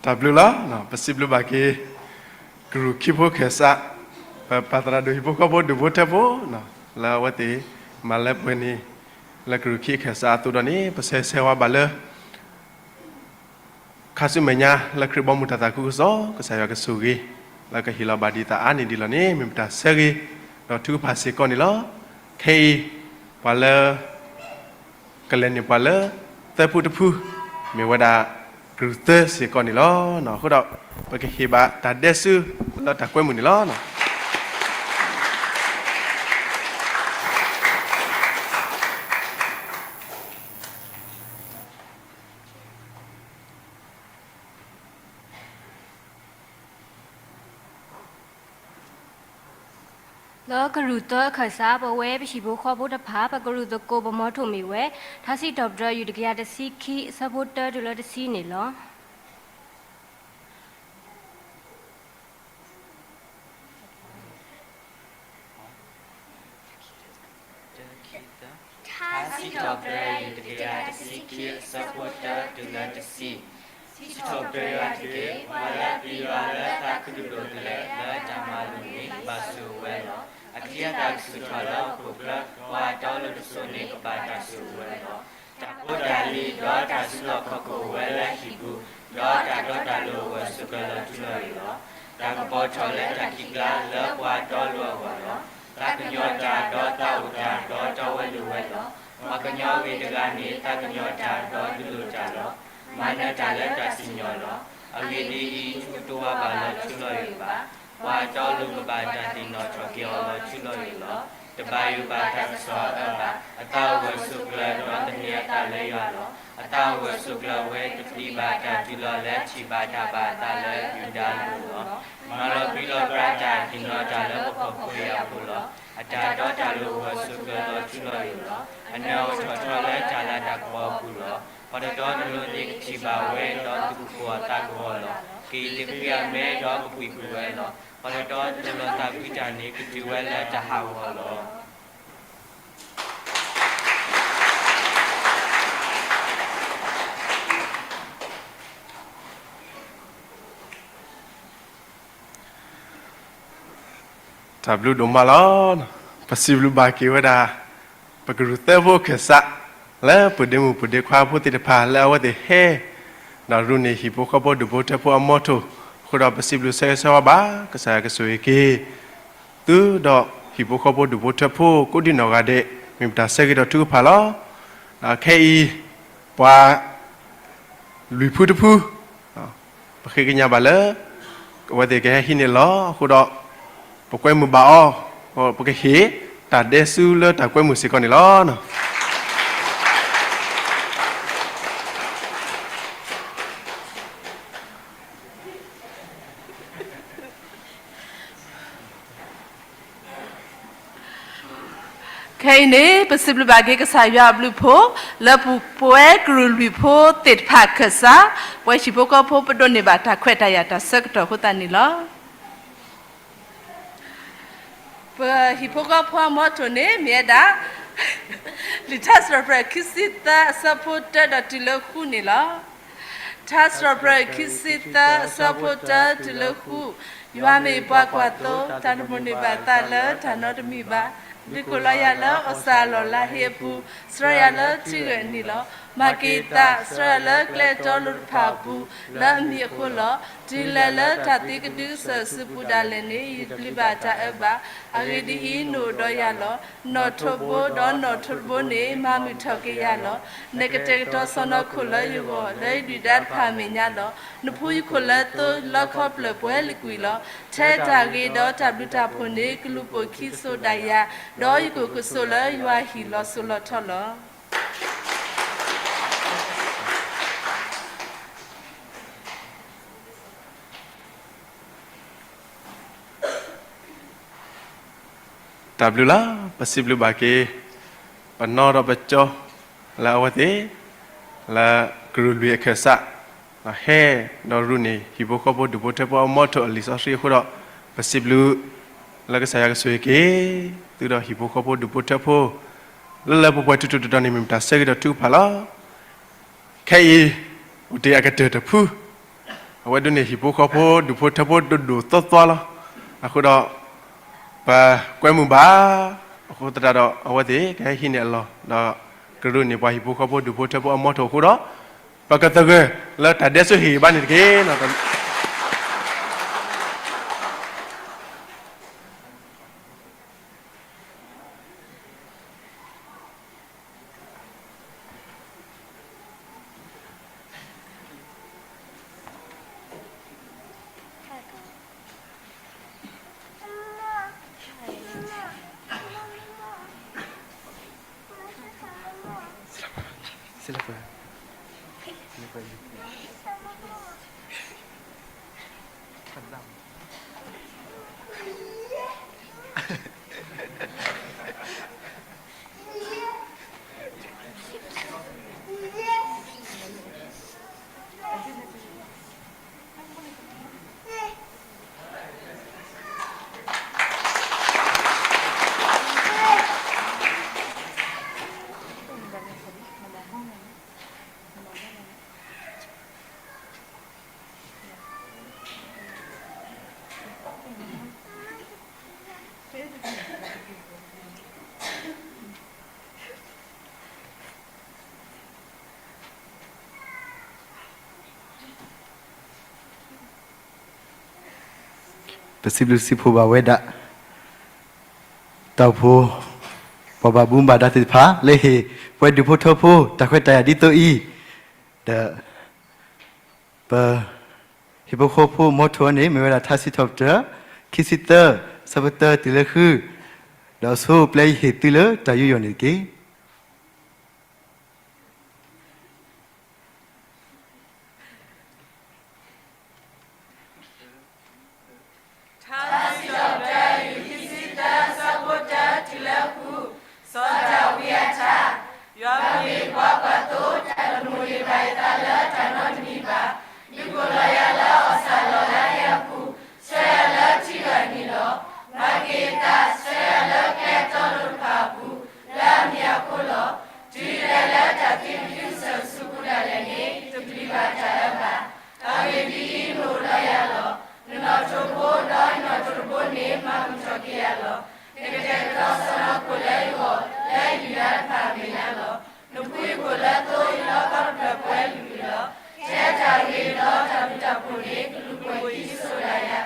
တၢ်ဘျုးလီၤ. ပစံးဘျုးဘၣ်က့ၤ ကရူၢ်ခံဖိခၢၣ်စး, ပပၢ်သရၣ်ဒိၣ်ဟံၣ်ဖိဃီဖိဒူၣ်ဖိထၢဖိ လၢအဝဲသ့ၣ်မၤလၢပှဲၤန့ၣ် လၢကရူၢ်ခံခၢၣ်စးအသိးဒီးန့ၣ် ပဆၢဂ့ၤဆၢဝါဘၣ်လၢ ခါဆူမဲာ်ညါလၢခရံာ်ဘီမုၢ်တၢ်သးခုကစီၣ် ကစၢ်ယွၤကဆိၣ်ဂ့ၤ လၢကဟ့ၣ်လီၤဘၣ်ဒံးသးအါန့ၢ်ဒံးလီၤန့ၣ် မ့ၢ်ပတၢ်ဆၢဂ့ၤ ဒီးထုကဖၣ်စ့ၢ်ကီးန့ၣ်လီၤ. ခဲအံၤ ပှၤလၢ ကလဲၤန့ၢ်ပှၤလၢ သၢဖုတဖု မ့ၢ်ဝဲဒၣ် ကရူၢ်သၢစ့ၢ်ကီးန့ၣ်လီၤ. အဃိဒီး ပကဟ့ၣ်ဘၣ်တၢ်ဒဲဆူ လၢတၢ်ကွဲမုာ်န့ၣ်လီၤ. လၢကရူၢ်သၢအခၢၣ်စး ပဝဲပဟံၣ်ဖိဃီဖိတဖၣ် ပကရူၢ်သကိးပမီထိၣ်မ့ၢ်ဝဲ ထါစံးထီၣ်ပတြၢၤ ယူၢ်တကယၤတဆံခံ အဆၢဖိတၢတုၤလၢတဆံန့ၣ်လီၤ. စံးထီၣ်ပတြၢၤယွၤ တကယၤတဆံခံ အဆၢဖိတၢတုၤလၢတဆံ, စံးထီၣ်ပတြၢၤယွၤတက့ၢ်. ပှၤလၢအပျံၤယွၤလၢအသးခုဒိၣ်ဒိၣ်တဖၣ်လၢအတၢ်မၤလိာ်န့ၣ် ဘၣ်ဆိၣ်ဂ့ၤဝဲလီၤ. အချံအသၣ်ကဆူၣ်ထီၣ်လၢအခိၣ်ချၢ, ပှၤအတီအလိၤတစိၤန့ၣ် ကဘၣ်တၢ်ဆိၣ်ဂ့ၤဝဲလီၤ. တၢ်ဖိတၢ်လံၤ ဒီးတၢ်စုလီၢ်ခီၣ်ခိၣ်အိၣ်ဝဲလၢဟံၣ်ပူၤ, ဒီးတၢ်တီတၢ်လိၤအဂီၢ် ဆိးကျၢၤလီၤထူလီၤယိာ်လီၤ. တၢ်ကပီၤထီၣ်လၢတၢ်ခံးကျါ လၢပှၤအတီအလိၤအဂီၢ်လီၤ. သးကညီၤတၢ်ဒီးသးအိၣ်တၢ် ဒီးတီဝဲလိၤဝဲလီၤ. ပှၤကညီအဂ့ၤတဂၤန့ၣ် သးကညီၤတၢ်ဒီးဒုးလိာ်တၢ်လီၤ. မၤနၢၤတၢ်လၢတၢ်စံၣ်ညီၣ်လီၤ. အဂ့ၢ်ဒ်အံၤ, တကတိၤဝဲဘၣ်လီၤထူလီၤယိာ်ဘၣ်. ပှၤအတီအလိၤကဘၣ်တၢ်သ့ၣ်နီၣ်ထီၣ်က့ၤအီၤလီၤထူလီၤယိာ်လီၤ. တဘၣ်ယိၣ်ဘၣ်တၢ်ကစီၣ်အအၢဘၣ်. အသးအိၣ်ဂၢၢ်ဆိးကျၢၤ ဒီးသန့ၤအသးလၢယွၤလီၤ. အသးအိၣ်ဂၢၢ်ဆိးကျၢၤဝဲ တပျံၤဘၣ်တၢ်တုၤလီၤလၢထံၣ်ဘၣ်တၢ်ဘၣ်အသးလၢယူဒၤအလိၤလီၤ. မၤလီၤပြံလီၤပြါတၢ် သ့ၣ်နီၣ်တၢ်လၢပဖီခိၣ်အံၤအပူၤလီၤ. အတၢ်တီတၢ်လိၤအဂီၢ် ဆိးကျၢၤလီၤထူလီၤယိာ်လီၤ. အနၢ်အိၣ်ထီၣ်ထီလၢတၢ်လၤတၢ်ကပီၤအပူၤလီၤ. ပှၤတတီတလိၤသ့ၣ်ကထံၣ်ဘၣ်ဝဲ ဒီးသူၣ်ကဖှီၣ်သးကဖှီၣ်လီၤ. ကယံာ်တဃံအမဲ ဒီးကပှံာ်ကွံာ်ဝဲလီၤ. ပှၤတတီတလိၤသးကွံတၢ်န့ၣ် ကတုၤဝဲလၢတၢ်ဟးဂီၤလီၤ. တၢ်ဘျုးဒိၣ်မးလီၤ. ပစံးဘျုးဘၣ်က့ၤဝဲဒၣ် ပကရူၢ်သၢဖိခၢၣ်စး လၢပဒ့မုၣ်ပဒ့ခွါဖိသ့ၣ်တဖၣ် လၢအဝဲသ့ၣ်ဟဲ ဒီးရူၢ်န့ၢ်ဟံၣ်ဖိဃီဖိဒူၣ်ဖိထၢဖိအမီထိၣ်, အဃိဒီးပစံးဘျုးဆၢဂ့ၤဆၢဝါဘၣ် ကစၢ်ယွၤကဆိၣ်ဂ့ၤက့ၤ သုဒီးဟံၣ်ဖိဃီဖိဒူၣ်ဖိထၢဖိ ကိးဒံနီၢ်ဂၤဒဲး မ့ၢ်ပတၢ်ဆၢဂ့ၤဒီးထုကဖၣ်လီၤ. ဒီးခဲအံၤ ပှၤ လွံၢ်ဖုတဖု ပဃ့ကညးဘၣ်လၢ အဝဲသ့ၣ်ကဟဲဟံးန့ၢ်လီၤ. အဃိဒီး ပကွဲမုာ်ဘၣ်အီၤ, ပကဟ့ၣ်တၢ်ဒဲးဆူလၢတၢ်ကွဲမုာ်စ့ၢ်ကီးန့ၣ်လီၤ. ခဲအံၤန့ၣ် ပစံးဘျုးဘၣ်က့ၤကစၢ်ယွၤအဘျုးအဖှိၣ် လၢပပဝဲကရူၢ်လွံၢ်ဖိသ့ၣ်တဖၣ်အခၢၣ်စး ပဝဲဟံၣ်ဖိဃီဖိပဒိးန့ၢ်ဘၣ်တၢ်ခွဲးတၢ်ယာ်တၢ်ဆၢကတီၢ်အဃိသတးန့ၣ်လီၤ. ပဟံၣ်ဖိဃီဖိအမီထိၣ်န့ၣ် မ့ၢ်ဝဲဒၣ် လံာ်ထါစံးထီၣ်ပတြၢၤခံဆံသၢ အဆၢဖိတၢဒီးတုၤလၢဃုန့ၣ်လီၤ. ထါစံးထီၣ်ပတြၢၤခံဆံသၢ အဆၢဖိတၢတုၤလၢဃု, ယွၤမ့ၢ်ပှၤကွၢ်သိ, တၢ်တမိၣ်န့ၢ်ဘၣ်သးလၢတၢ်နီတမံၤဘၣ်. ဒုးကိးလီၤယၤလၢအီၣ်စၢ်အလီၢ်လၢဟ့အပူၤ, ဆှၢယၤလၢထံဂၢၢ်နံၣ်လီၤ. မၤက့ၤသး, ဆှၢယၤလၢကျဲတီလိၤတဖၣ်အပူၤ, လၢအမံၤအဃိလီၤ. တုၤလဲၤလၢတၢ်သံကဒုကစၢၢ်စုပူၤဒၣ်လဲာ်န့ၣ် ယတပျံၤဘၣ်တၢ်အၢဘၣ်. အဂ့ၢ်ဒ်အံၤ, နအိၣ်ဒီးယၤလီၤ. နီၣ်ထိးဘိဒီးနီၣ်ထိးတဘိန့ၣ် မၤမုာ်ထီၣ်က့ၤယၤလီၤ. နကတဲာ်ကတီၤစီၣ်နီၤခိၣ်လၢယဂီၢ်, လၢယဒုၣ်ဒါတဖၣ်အမဲာ်ညါလီၤ. နဖှူယခိၣ်လၢသိ, လီခီဖျၢၣ်ပှဲၤလၢကွံာ်လီၤ. ထဲတၢ်ဂ့ၤဒီးတၢ်ဘျုးတၢ်ဖှိၣ်န့ၣ် ကလူၤပိာ်ခံစိးဒၣ်ယၤ, ဒီးယကအိၣ်ကဆိးလၢယွၤဟံၣ်လီၤစိၤလီၤထီလီၤ. တၢ်ဘျုးလီၤ. ပစံးဘျုးဘၣ်က့ၤ ပနီၢ်ဒီးပကၠီ လၢအဝဲသ့ၣ် လၢကရူၢ်လွံၢ်အခၢၣ်စး ဟဲဒီးရူၢ်န့ၢ် ဟံၣ်ဖိဃီဖိဒူၣ်ဖိထၢဖိအမီထိၣ်အလံာ်စီဆှံအဃိဒီး ပစံးဘျုး လၢကစၢ်ယွၤကဆိၣ်ဂ့ၤက့ၤ သုဒီးဟံၣ်ဖိဃီဖိဒူၣ်ဖိထၢဖိ လၢလၢပှဲၤပှဲၤထူထူတီၤတီၤန့ၣ် မ့ၢ်ပတၢ်ဆၢဂ့ၤဒီးထုကဖၣ်လီၤ. ခဲအံၤ အိၣ်တ့ၢ်အကတၢၢ်တဖု အဝဲဒိးန့ၢ်ဟံၣ်ဖိဃီဖိ ဒူၣ်ဖိထၢဖိဒိၣ်ဒိၣ်သွီသွီလီၤ. အဃိဒီး ပကွဲမုာ်ဘၣ် အဃိသတးဒီး အဝဲသ့ၣ်ကဟဲဟံးန့ၢ်အလီၢ် ဒီးကရူၢ်န့ၢ်ပှၤဟံၣ်ဖိဃီဖိ ဒူၣ်ဖိထၢဖိအမီထိၣ်အဃိဒီး ပကသဂၢၢ်လၢတၢ်ဒဲးဆူဟ့ၣ်ဂံၢ်ဘါန့ၣ်တက့ၢ်. ပစံးဘျုးစံးဖှိၣ်ဘၣ်ဝဲဒၣ် တၢ်အိၣ်ဖှိၣ် ပှၤဘၣ်မူဘၣ်ဒါသ့ၣ်တဖၣ် လၢဟ့ၣ်ပဝဲဒူၣ်ဖိထၢဖိ တၢ်ခွဲးတၢ်ယာ်ဒ်သိးအံၤ, ဒီး ပ ဟံၣ်ဖိဃီဖိမီထိန့ၣ် မ့ၢ်ဝဲဒၣ်ထါစံးထီၣ်ပတြၢၤ ခံဆံသၢ ဆၢဖိတၢတုၤလၢဃု, ဒီးဆိပျဲယဟ့ၣ်သုလၢတၢ်ယူးယီၣ်န့ၣ်တက့ၢ်. ထါစံးထီၣ်ပတြၢၤ အယူၢ်ခံဆံသၢ ဆၢဖိတၢတုၤလၢဃု, စီၤဒၤဝံးအထါ, ယွၤမ့ၢ်ပှၤကွၢ်သိ တၢ်တမိၣ်န့ၢ်ဘၣ်ယသးလၢတၢ်နီတမံၤဘၣ်. ဒုးကိးလီၤယၤလၢအီၣ်ဆၣ်လီၢ်လၢအယၢၢ်ပူၤ, ဆှၢယၤလၢထံဂၤနံၤလီၤ. မၤက့ၤယသး ဆှၢယၤလၢကျဲတီလိၤတဖၣ်အပူၤ လၢအမ့ၢ်အဃိလီၤ. တုၤဒၣ်လဲာ်လၢတၢ်သံကွံဆၢၣ်ဆူပူၤဒၣ်လဲာ်န့ၣ် တပျံၤဘၣ်တၢ်အၢဘၣ်. အဂ့ၢ်ဒ်အံၤ, နအိၣ်ဒီးယၤလီၤ. နနီၣ်ထိးဘိ ဒီးယနီၣ်ထိးဘိန့ၣ် မၤဘူၣ်ထီၣ်က့ၤယၤလီၤ. နကတဲာ်ကတီၤစီ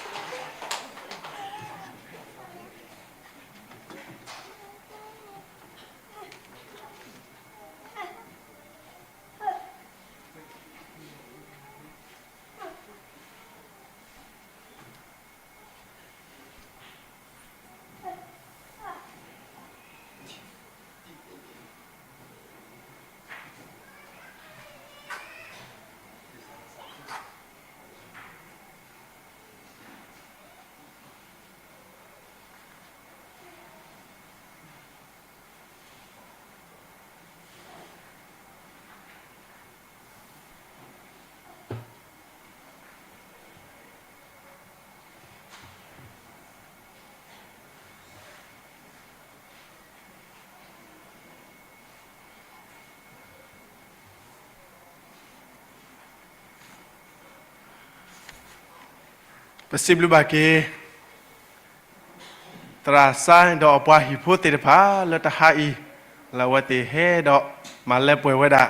ၢ်နီၤခိၣ်လၢယဂီၢ် လၢယုၢ်လၢ်တဖၣ်အမဲာ်ညါလီၤ. နဖှံယခိၣ်လၢသိ ယလီကီတဖျၢၣ်ပှဲၤလုာ်လုာ်လီၤ. ထဲတၢ်ဂ့ၤဒီးတၢ်ဘျုးတၢ်ဖှိၣ်န့ၣ် ကလူၤကွံာ်ဒ်စိဒၣ်ယၤ, ဒီးယကအိၣ်ကဆိးလၢယွၤဟံၣ်လီၤစိၤလီၤထီလီၤ. ပစံးဘျုးဘၣ်က့ၤ သရၣ်စါဒီးအပှၤဟံၣ်ဖိသ့ၣ်တဖၣ် လၢတဟါအံၤ လၢအဝဲသ့ၣ်ဟဲဒီးမၤလၢပှဲၤဝဲဒၣ်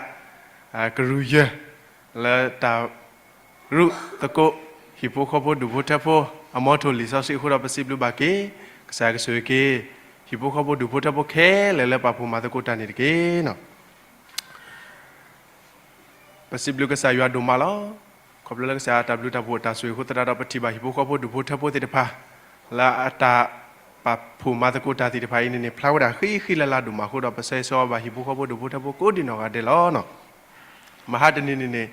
ကရူၢ်ယၢၢ် လၢတၢ်ရူၢ်သကိး ဟံၣ်ဖိဃီဖိဒူၣ်ဖိထၢဖိ အမီထိၣ်လံာ်စီဆှံအဃိဒီး ပစံးဘျုးဘၣ်က့ၤ ကစၢ်ယွၤကဆိၣ်ဂ့ၤက့ၤ ဟံၣ်ဖိဃီဖိဒူၣ်ဖိထၢဖိခဲလၢာ်လၢပာ်ဖှိၣ်မၤသကိးတၢ်န့ၣ်တက့ၢ်. ပစံးဘျုးကစၢ်ယွၤဒိၣ်မးလီၤ. ခီဖျိလၢကစၢ်အတၢ်ဘျုးတၢ်ဖှိၣ်အတၢ်ဆိၣ်ဂ့ၤအဃိသတးဒီး ပထံၣ်ဘၣ်ဟံၣ်ဖိဃီဖိဒူၣ်ဖိထၢဖိသ့ၣ်တဖၣ် လၢအတၢ်ပာ်ဖှိၣ်မၤသကိးတၢ်သ့ၣ်တဖၣ်အံၤန့ၣ်န့ၣ် ဖျါဝဲဒၣ်ဃံဃံလၤလၤဒိၣ်မးအဃိဒီး ပဆၢဂ့ၤဆၢဝါဘၣ်ဟံၣ်ဖိဃီဖိဒူၣ်ဖိထၢဖိကိးဒံးနီၢ်ဂၤဒဲးလီၤ. မဟါတနံၤန့ၣ်န့ၣ်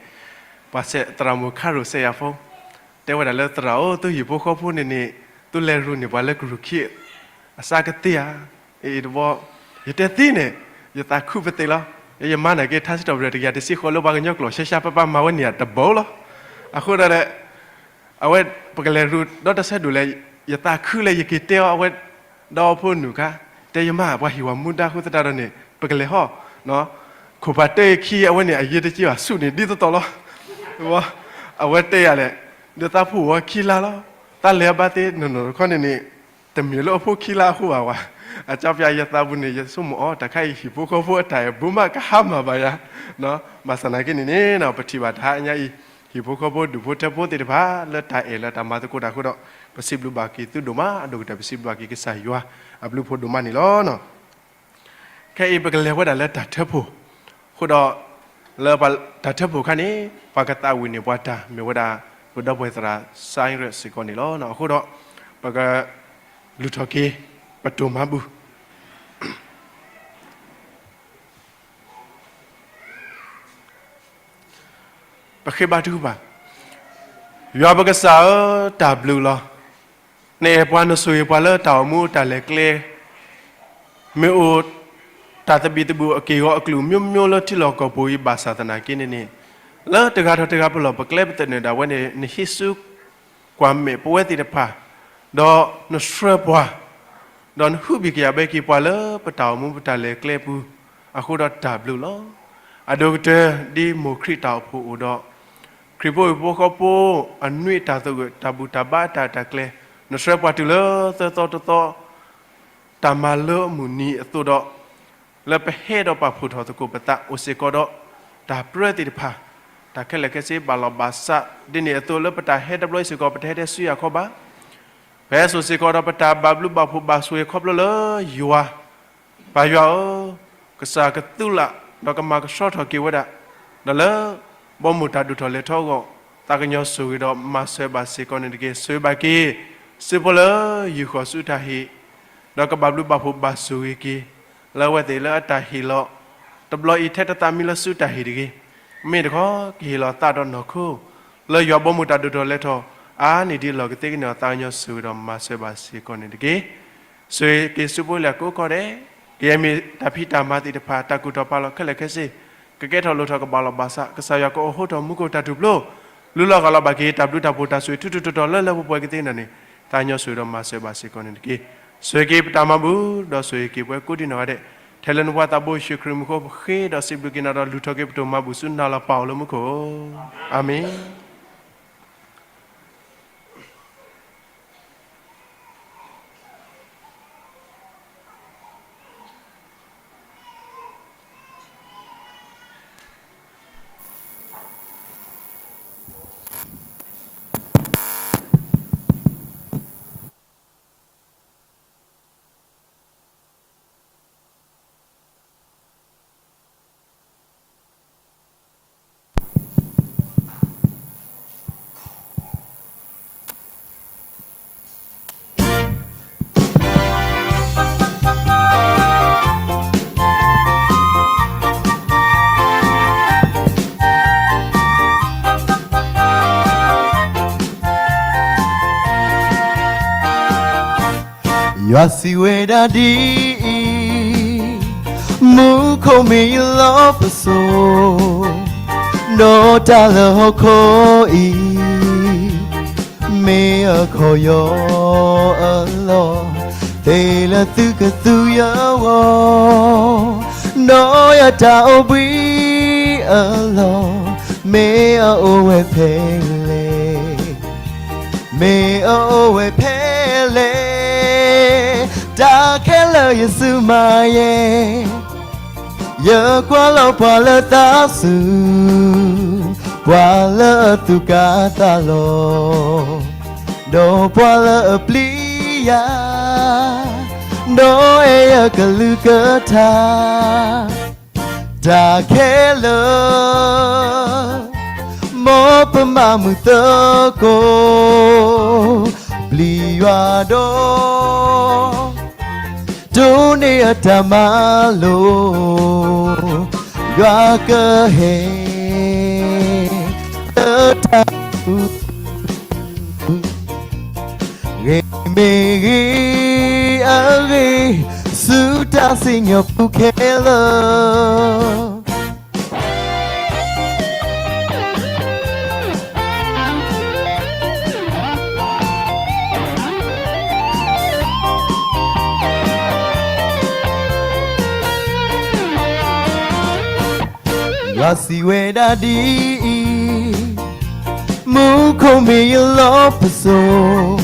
ပှၤစဲးသရၣ်မုၣ်ခါရိၣ်စဲးယၤဖိ တဲဝဲဒၣ်လၢ သရၣ်ဧၢ, သုဟံၣ်ဖိဃီဖိန့ၣ်န့ၣ် သုလဲၤရူၢ်န့ၢ်ပှၤလၢကရူၢ်ခံ အစးကသ့ဧါ. အ့ၣ်တဘီ, ယတဲသ့န့ၣ် ယသးခုပသ့ၣ်လီၤ. ယမၤန့ၢ်က့ၤထါစံးထီၣ်ပတြၢၤတကယၤတဆံဃိးလၢပှၤကညီကျိာ် ရှဲရှဲပၢပၢမၤဝဲန့ၢ်တဘိလီၤ. အဃိဒီး အဝဲ ပကလဲၤရူၢ်ဒီးတၢ်ဆၢဒိၣ်လဲၣ်, ယသးခုလၢယက့ၤတဲအီၤ အဝဲ ဒီဖိနုၢ်ခါ တဲယမါ ပှၤဟံၣ်ဝဲမူဒါအဃိသတးဒီးန့ၣ် ပကလဲၤဟီၣ် ခိၣ်ဖးတဲခံအဝဲန့ၣ် အယ့ၢ်တက့ၢ်ဘၣ် ဆူၣ်န့ၣ်ဒ်သိးသိးလီၤ. အဝဲတဲယၤလဲၣ်, ဒီးသးဖှူဝဲခံလါလီၤ. တၢ်လဲၤအဘၣ်သ့ၣ်နီၢ်နီၢ်တခီန့ၣ်န့ၣ် တမ့ၢ်လၢအဖိခံလါအဃိဘၣ်ဝဲ. အကၠီပျးယသးပူၤန့ၣ် ယဆိကမိၣ်အီၤ တၢ်ခါအံၤဟံၣ်ဖိဃီဖိအတၢ်အဲၣ်ဘူးမးကဟါမၢ်ဘၣ်ယၤ. ဘၣ်ဆၣ်သနာ်က့န့ၣ်န့ၣ် ပထံၣ်ဘၣ်တဟါညါအံၤ ဟံၣ်ဖိဃီဖိဒူၣ်ဖိထၢဖိသ့ၣ်တဖၣ် လၢတၢ်အဲၣ်လၢတၢ်မၤသကိးတၢ်အဃိဒီး ပစံးဘျုးဘၣ်က့ၤသုဒိၣ်မး, အဒိၣ်ကတၢၢ်ပစံးဘျုးဘၣ်က့ၤကစၢ်ယွၤအဘျုးဖှိၣ်ဒိၣ်မးန့ၣ်လီၤ. ခဲအံၤပကလဲၤဝဲဒၣ်လၢတၢ်ထၢဖှိၣ်, အဃိဒီး လၢတၢ်ထၢဖှိၣ်အခါန့ၣ် ပှၤကသးဝံၣ်န့ၢ်ပှၤတၢ်မ့ၢ်ဝဲဒၣ် ပဒီပုၢ်ဝဲၢ်သရၣ်စါရ့ၣ်စ့ၢ်ကီးန့ၣ်လီၤ. အဃိဒီး ပကလူၤထီၣ်က့ၤ ပတိၢ်မၤဘူၣ် ပဃ့ဘါထုကဖၣ်. ယွၤပကစၢ်ဧၢ, တၢ်ဘျုးလီၤ. နအဲၣ်ပှၤနဆိၣ်ဂ့ၤပှၤလၢတၢ်အိၣ်မူတၢ်လဲၤကျဲ, မ့ၢ်အိၣ်တၢ်သဘံၣ်သဘုၣ်အက့ၢ်အဂီၤအကလုာ် မျိုးမျိုး လၢထံလီၢ်ကီၢ်ပူၤအံၤ ဘၣ်ဆၣ်သနာ်က့န့ၣ်န့ၣ်, လၢတဂၤဒီးတဂၤပလီၢ်ပကျဲပသနၢၣ်ဒၣ်ဝဲန့ၣ် နဟံးစုကွၢ်မဲာ်ပဝဲသ့ၣ်တဖၣ်, ဒီးနဆှၢပှၤ ဒီးနဟုဘံၣ်ကယာ်ဘၣ်က့ၤပှၤလၢပတၢ်အိၣ်မူပတၢ်လဲၤကျဲအပူၤ, အဃိဒီးတၢ်ဘျုးလီၤ. အဒိၣ်ကတၢၢ် ဒ်မိၢ်ခရံာ်တၢ်အိၣ်ဖှိၣ်အိၣ်ဒီး ခရံာ်ဖိဟံၣ်ဖိဃီဖိအနွံတၢ်သဂၢၢ်တၢ်ဘူၣ်တၢ်ဘါတၢ်အဲၣ်တၢ်ကျဲ, နဆှၢပှၤတုၤလၢသၢသီတသီ တၢ်မၤလၢအမုၢ်နံၤအသိးဒီး လၢပဟဲဒီးပာ်ဖှိၣ်ထီၣ်သကိးပသးအိၣ်စ့ၢ်ကီးဒီး တၢ်ပြၢသ့ၣ်တဖၣ်, တၢ်ခဲလၢာ်ခဲဆ့ဘၣ်လီၤဘၣ်စး, ဒ်န့ၣ်အသိးလၢပတၢ်ဟဲတဘျီအံၤစ့ၢ်ကီး ပတဟဲတဲဆူယၤခီဘၣ်. ပဟဲစိာ်စ့ၢ်ကီးဒီးပတၢ်ဘၣ်ဘျုးဘၣ်ဖှိၣ်ဘၣ်ဆိၣ်ဂ့ၤခီဖျိလၢယွၤ, ပၢ်ယွၤဧၢ, ကစၢ်ကသူလၢ် ဒီးကမၤကဆှီထီၣ်က့ၤဝဲဒၣ်, ဒီးလၢ ဘီမုၢ်တၢ်ဒိၣ်ထီၣ်လဲၤထီၣ်အဂီၢ်, သးကညီၤဆိၣ်ဂ့ၤဒီးမၤစၢၤဘၣ်စ့ၢ်ကီးန့ၣ်တက့ၢ်. ဆိၣ်ဂ့ၤဘၣ်က့ၤ စုဖိလၢ ယူာ်ဃီၤဆူတၢ်ဟ့ၣ်, ဒီးကဘၣ်ဘျုးဘၣ်ဖှိၣ်ဘၣ်ဆိၣ်ဂ့ၤက့ၤ လၢအဝဲသ့ၣ်လၢအတၢ်ဟ့ၣ်လီၤ တဘျီအံၤထဲတသးမံလၢဆူတၢ်ဟ့ၣ်တဂ့ၤ, မ့ၢ်တခီ ကဟ့ၣ်လီၤသးဒီးနီၢ်ခိ လၢယွၤဘီမုၢ်တၢ်ဒိၣ်ထီၣ်လဲၤထီၣ် အါန့ၢ်ဒ်အလီၢ်ကသ့ကန့ၢ်အီၤ သးကညီၤဆိၣ်ဂ့ၤဒီးမၤစၢၤဘၣ်စ့ၢ်ကီးန့ၣ်တက့ၢ်. ဆိၣ်ဂ့ၤက့ၤစုဖိလၢကိးကီၢ်ဒဲး, ကယဲၢ်မ့ၢ်တၢ်ဖံးတၢ်မၤသ့ၣ်တဖၣ် တၢ်ကူၣ်ထီၣ်ဖးလီၤခဲလၢာ်ခဲဆ့, ကကဲထီၣ်လိၣ်ထီၣ်ကဘၣ်လီၤဘၣ်စး, ကစၢ်ယွၤကအိးထီၣ်မူခိၣ်တၢ်ထူၣ်ဖျိ, လူလီၤဂာ်လီၤဘၣ်က့ၤ တၢ်ဘျုးတၢ်ဖှိၣ်တၢ်ဆိၣ်ဂ့ၤထူထူတီတီလၢလၢပှဲၤပှဲၤကသ့န့ၣ်န့ၣ်, သးကညီၤဆိၣ်ဂ့ၤဒီးမၤစၢၤဘၣ်စ့ၢ်ကီးန့ၣ်တက့ၢ်. ဆိၣ်ဂ့ၤက့ၤပတၢ်မၤဘူၣ် ဒီးဆိၣ်ဂ့ၤက့ၤပှၤကိးဒံနီၢ်ဂၤဒဲး, ထဲလၢနဖိသးဘိယ့ၣ်ၡူးခရံာ်မူခိၣ် ပဃ့ဒီးစံးဘျုးက့ၤနၤဒီး လူၤထီၣ်က့ၤပတၢ်မၤဘူၣ်ဆူနၤလီၤပၢ်အိၣ်လၢမူခိၣ်, အၤမ့ၣ်. ယွၤစံးဝဲဒၣ်ဒ်အံၤ, မူခိၣ်မ့ၢ်ယလီၢ်ပစိာ်, ဒီးတၢ်လၢဟီၣ်ခိၣ်အံၤ မ့ၢ်အခီၣ်ယီအလီၢ်, သ့လၢသုကသူယဂီၢ်, ဒီးယတၢ်အိၣ်ဘှံးအလီၢ် မ့ၢ်အအိၣ်ဝဲဖဲလဲၣ်, မ့ၢ်အအိၣ်ဝဲဖဲလဲၣ်, တၢ်ခဲလၢာ်ယစုမၤယဲၢ် ယကွၢ်လီၤပှၤလၢသးစူၤ, ပှၤလၢအသူၣ်ကါသးလီၤ, ဒီးပှၤလၢအပျံၤယၤ, ဒီးအဲၣ်ယကလုၢ်ကထါ, တၢ်ခဲလၢာ် မ်ပမၤမုာ်သကိး, ပျံၤယွၤဒီး တိၢ်န့ၢ်အတၢ်မၤလိာ်, ယွၤကဟဲ လၢတၢ်ခူသူၣ်, ဂ့ၤမ့ၢ်ဂ့ၤအဂ့ၤ, ဆူတၢ်စံၣ်ညီၣ်ပူၤခဲလၢာ် ယွၤစံးဝဲဒၣ်ဒ်အံၤ, မူခိၣ်မ့ၢ်ယလီၢ်ပစိာ်,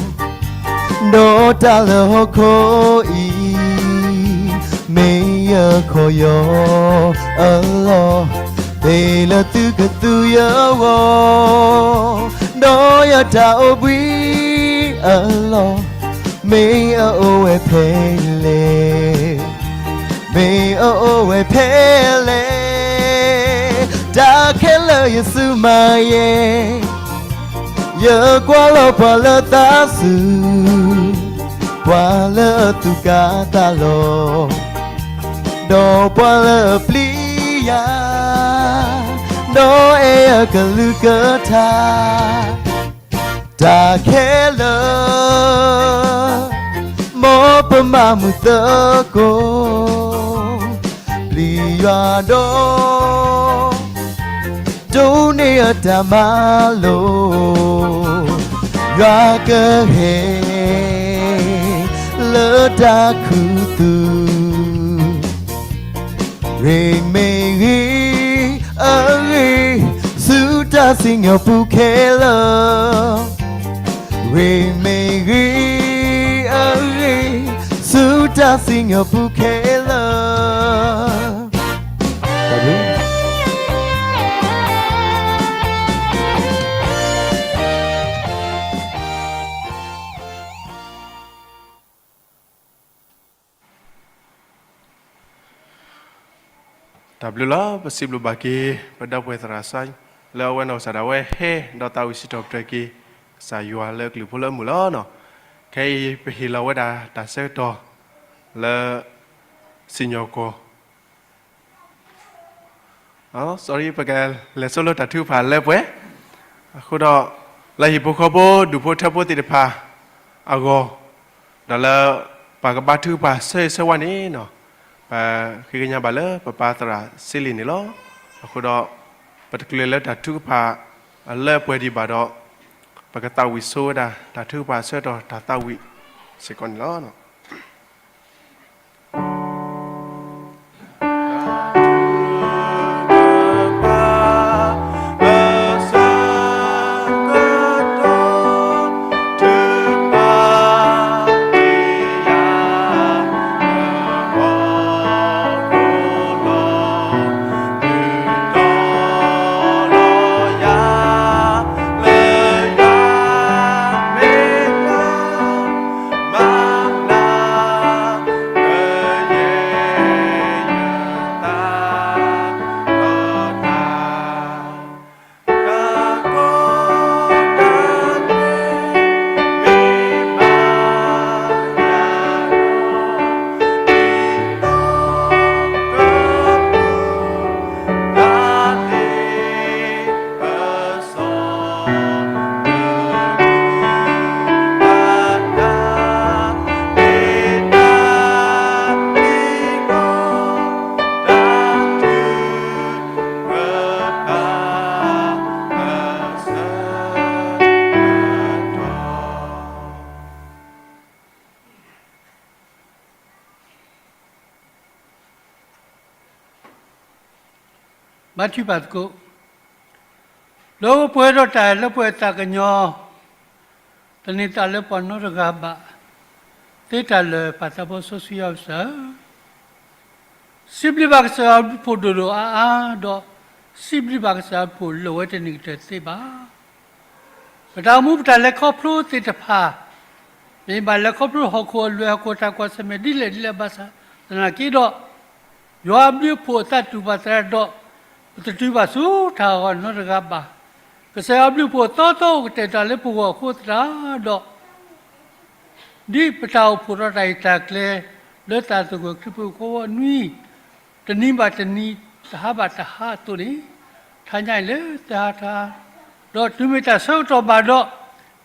ဒီးတၢ်လၢဟီၣ်ခိၣ်အံၤ မ့ၢ်ယခီၣ်ယီအလီၢ်, သ့လၢသုကသူယဂီၢ်, ဒီးယတၢ်အိၣ်ဘှံးအလီၢ် မ့ၢ်အအိၣ်ဝဲဖဲလဲၣ်, မ့ၢ်အအိၣ်ဝဲဖဲလဲၣ်, တၢ်ခဲလၢာ်ယစုမၤယဲၢ်, ယကွၢ်လီၤပှၤလၢသးစူၤ, ပှၤလၢအသူၣ်ကါသးလီၤ, ဒီးပှၤလၢအပျံၤယၤ, ဒီးအဲၣ်အကလုၢ်ကထါ, တၢ်ခဲလၢာ် မ်ပမၤမုာ်သကိး, ပျံၤယွၤဒီး တိၢ်န့ၢ်အတၢ်မၤလိာ်, ယွၤကဟဲ လၢတၢ်ခူသူၣ်, ဂ့ၤမ့ၢ်ဂ့ၤအဂ့ၤ, ဆူတၢ်စံၣ်ညီၣ်ပူၤခဲလၢာ်, ဂ့ၤမ့ၢ်ဂ့ၤအဂ့ၤ, ဆူတၢ်စံၣ်ညီၣ်ပူၤခဲလၢာ် တၢ်ဘျုးလီၤ. ပစံးဘျုးဘၣ်က့ၤ ပဒီပုၢ်ဝဲၢ်သရၣ်စၢ် လၢအဝဲနီၢ်ကစၢ်ဒၣ်ဝဲဟဲ ဒီးသးဝံၣ်စံးထီၣ်ပတြၢၤက့ၤ ကစၢ်ယွၤလၢကလုၢ်ဖိလၢအမုာ်လီၤ. ခဲအံၤပဟ့ၣ်လီၤဝဲဒၣ်တၢ်ဆၢကတီၢ် လၢ စံၣ်ညီၣ်ကွီၢ် sorry ပကလဲၤဆိလၢတၢ်ထုကဖၣ်လၢပှဲၤ အဃိဒီး လၢဟံၣ်ဖိဃီဖိ ဒူၣ်ဖိထၢဖိသ့ၣ်တဖၣ်အဂီၢ် ဒီးလၢ ပှၤကဘါထုကဖၣ်ဆၢဂ့ၤဆၢဝါန့ၣ် ပဃ့ကညးဘၣ်လၢပပၢ်သရၣ်စ့လ့ၣ်န့ၣ်လီၤ. အဃိဒီး ပတချုးလၢတၢ်ထုကဖၣ်အလၢပှဲၤဒံးဘၣ်ဒီး ပကသးဝံၣ်ဆိဝဲဒၣ် တၢ်ထုကဖၣ်ဆၢကတီၢ်တၢ်သးဝံၣ်စ့ၢ်ကီးန့ၣ်လီၤ.ဘါထုကဖၣ်သကိး, ဒီးပဝဲဒီးတၢ်လၢပှဲၤသးကညီၤ, တန့ၢ်သးလၢပှၤနီတဂၤဘၣ်, သ့တၢ်လၢာ်ပာ်သးဘီစီဆှံယွၤကစၢ်ဧၢ, စံးဘျုးဘၣ်ကစၢ်ယွၤဘျုးဖှိၣ်ဒိၣ်ဒိၣ်အါအါဒီး, စံးဘျုးဘၣ်ကစၢ်ယွၤဘျုးဖှိၣ်လၢာ်ဝဲတန့ၢ်ကတၢၢ်သ့ဘၣ်. ပတၢ်အိၣ်မူပတၢ်လဲၤခီဖျိသ့ၣ်တဖၣ်, မ့ၢ်ဘၣ်လဲၤခီဖျိဟီၣ်ခိၣ်အလွဲၢ်ဟီၣ်ခိၣ်တၢ်ကွၢ်ဆၢၣ်မဲာ်ဒ်လဲၣ်ဒ်လဲၣ်ဘၣ်ဆၣ်သနာ်က့ဒီး, ယွၤအဘျုးအဖှိၣ်အသးတူၢ်ဘၣ်သရၣ်ဒီး, ပတတုၤဘၣ်ဆူတၢ်ဂီၤနီတဂၤဘၣ်. ကစၢ်ယွၤအဘျုးအဖှိၣ်အသီသီအိၣ်ကတဲာ်တၢ်လၢပဂီၢ်အဃိသတးဒီး ဒ်ပတၢ်အိၣ်ဖှိၣ်ဒီးတၢ်ရဲၣ်တၢ်ကျဲၤ လၢတၢ်သဂၢၢ်ခရံာ်ဖိအဃိအနွံ, တနံၤဘၣ်တနံၤ တဟါဘၣ်တဟါအသိးန့ၣ်, ထါညါအံၤလၢသၢဟါတဟါ, ဒီးတုၤမ့ၢ်တၢ်ဆၢကတီၢ်ဘၣ်ဒီး,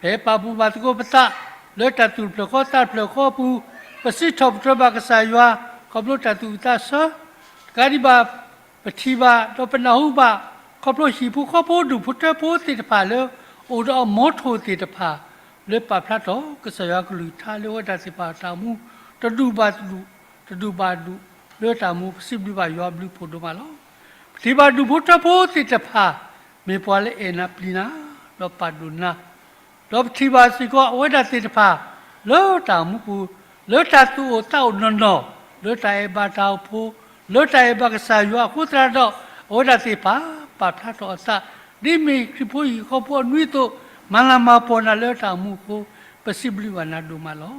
ပဟဲပာ်ဖှိၣ်ဘၣ်သကိးပသး, လၢတၢ်သူၣ်တဖျၢၣ်ဃီသးတဖျၢၣ်ဃီအပူၤ, ပစံးထီၣ်ပတြၢၤဘၣ်ကစၢ်ယွၤ, ခီဖျိတၢ်သူၣ်ဝံၣ်သးဆၢ, တကးဒံးဘၣ် ပထံၣ်ဘၣ်ဒီးပနၢ်ဟူဘၣ်, ခီဖျိဟံၣ်ဖိဃီဖိဒူၣ်ဖိထၢဖိသ့ၣ်တဖၣ်လၢ အိၣ်ဒီးအမီထိၣ်သ့ၣ်တဖၣ်, လၢပာ်ဖျါထီၣ်ကစၢ်ယွၤကလုၢ်ကထါလၢအဝဲဒၣ်သ့ၣ်တဖၣ်အတၢ်အိၣ်မူ, တဒူၣ်ဘၣ်ဒူၣ်, တဒူၣ်ဘၣ်ဒူၣ်, လၢတၢ်အိၣ်မူပစံးဘျုးဘၣ်ယွၤအဘျုးအဖှိၣ်ဒိၣ်မးလီၤ. ပထံၣ်ဘၣ်ဒူၣ်ဖိထၢဖိသ့ၣ်တဖၣ်, မ့ၢ်ပှၤလၢအဲၣ်နၤပျံၤနၤ, ဒီးပာ်ဒိၣ်နၤ ဒီးပထံၣ်ဘၣ်စ့ၢ်ကီးအဝဲဒၣ်သ့ၣ်တဖၣ်, လၢတၢ်အိၣ်မူပူၤ, လၢတၢ်သူၣ်အိၣ်သးအိၣ်နီၢ်နီၢ်, လၢတၢ်အဲၣ်ဘၣ်တၢ်အိၣ်ဖှိၣ်, လၢတၢ်အဲၣ်ဘၣ်ကစၢ်ယွၤအဃိသတးဒီး, အဝဲဒၣ်သ့ၣ်တဖၣ် ပာ်ဖျါထီၣ်အသး, ဒ်မ့ၢ်ခရံာ်ဖိဟံၣ်ဖိဃီဖိအနွံအသိး, မၤလၤမၤပီၢ်နၤလၢတၢ်အိၣ်မူအဃိ, ပစံးဘျုးဘၣ်နၤဒိၣ်မးလီၤ.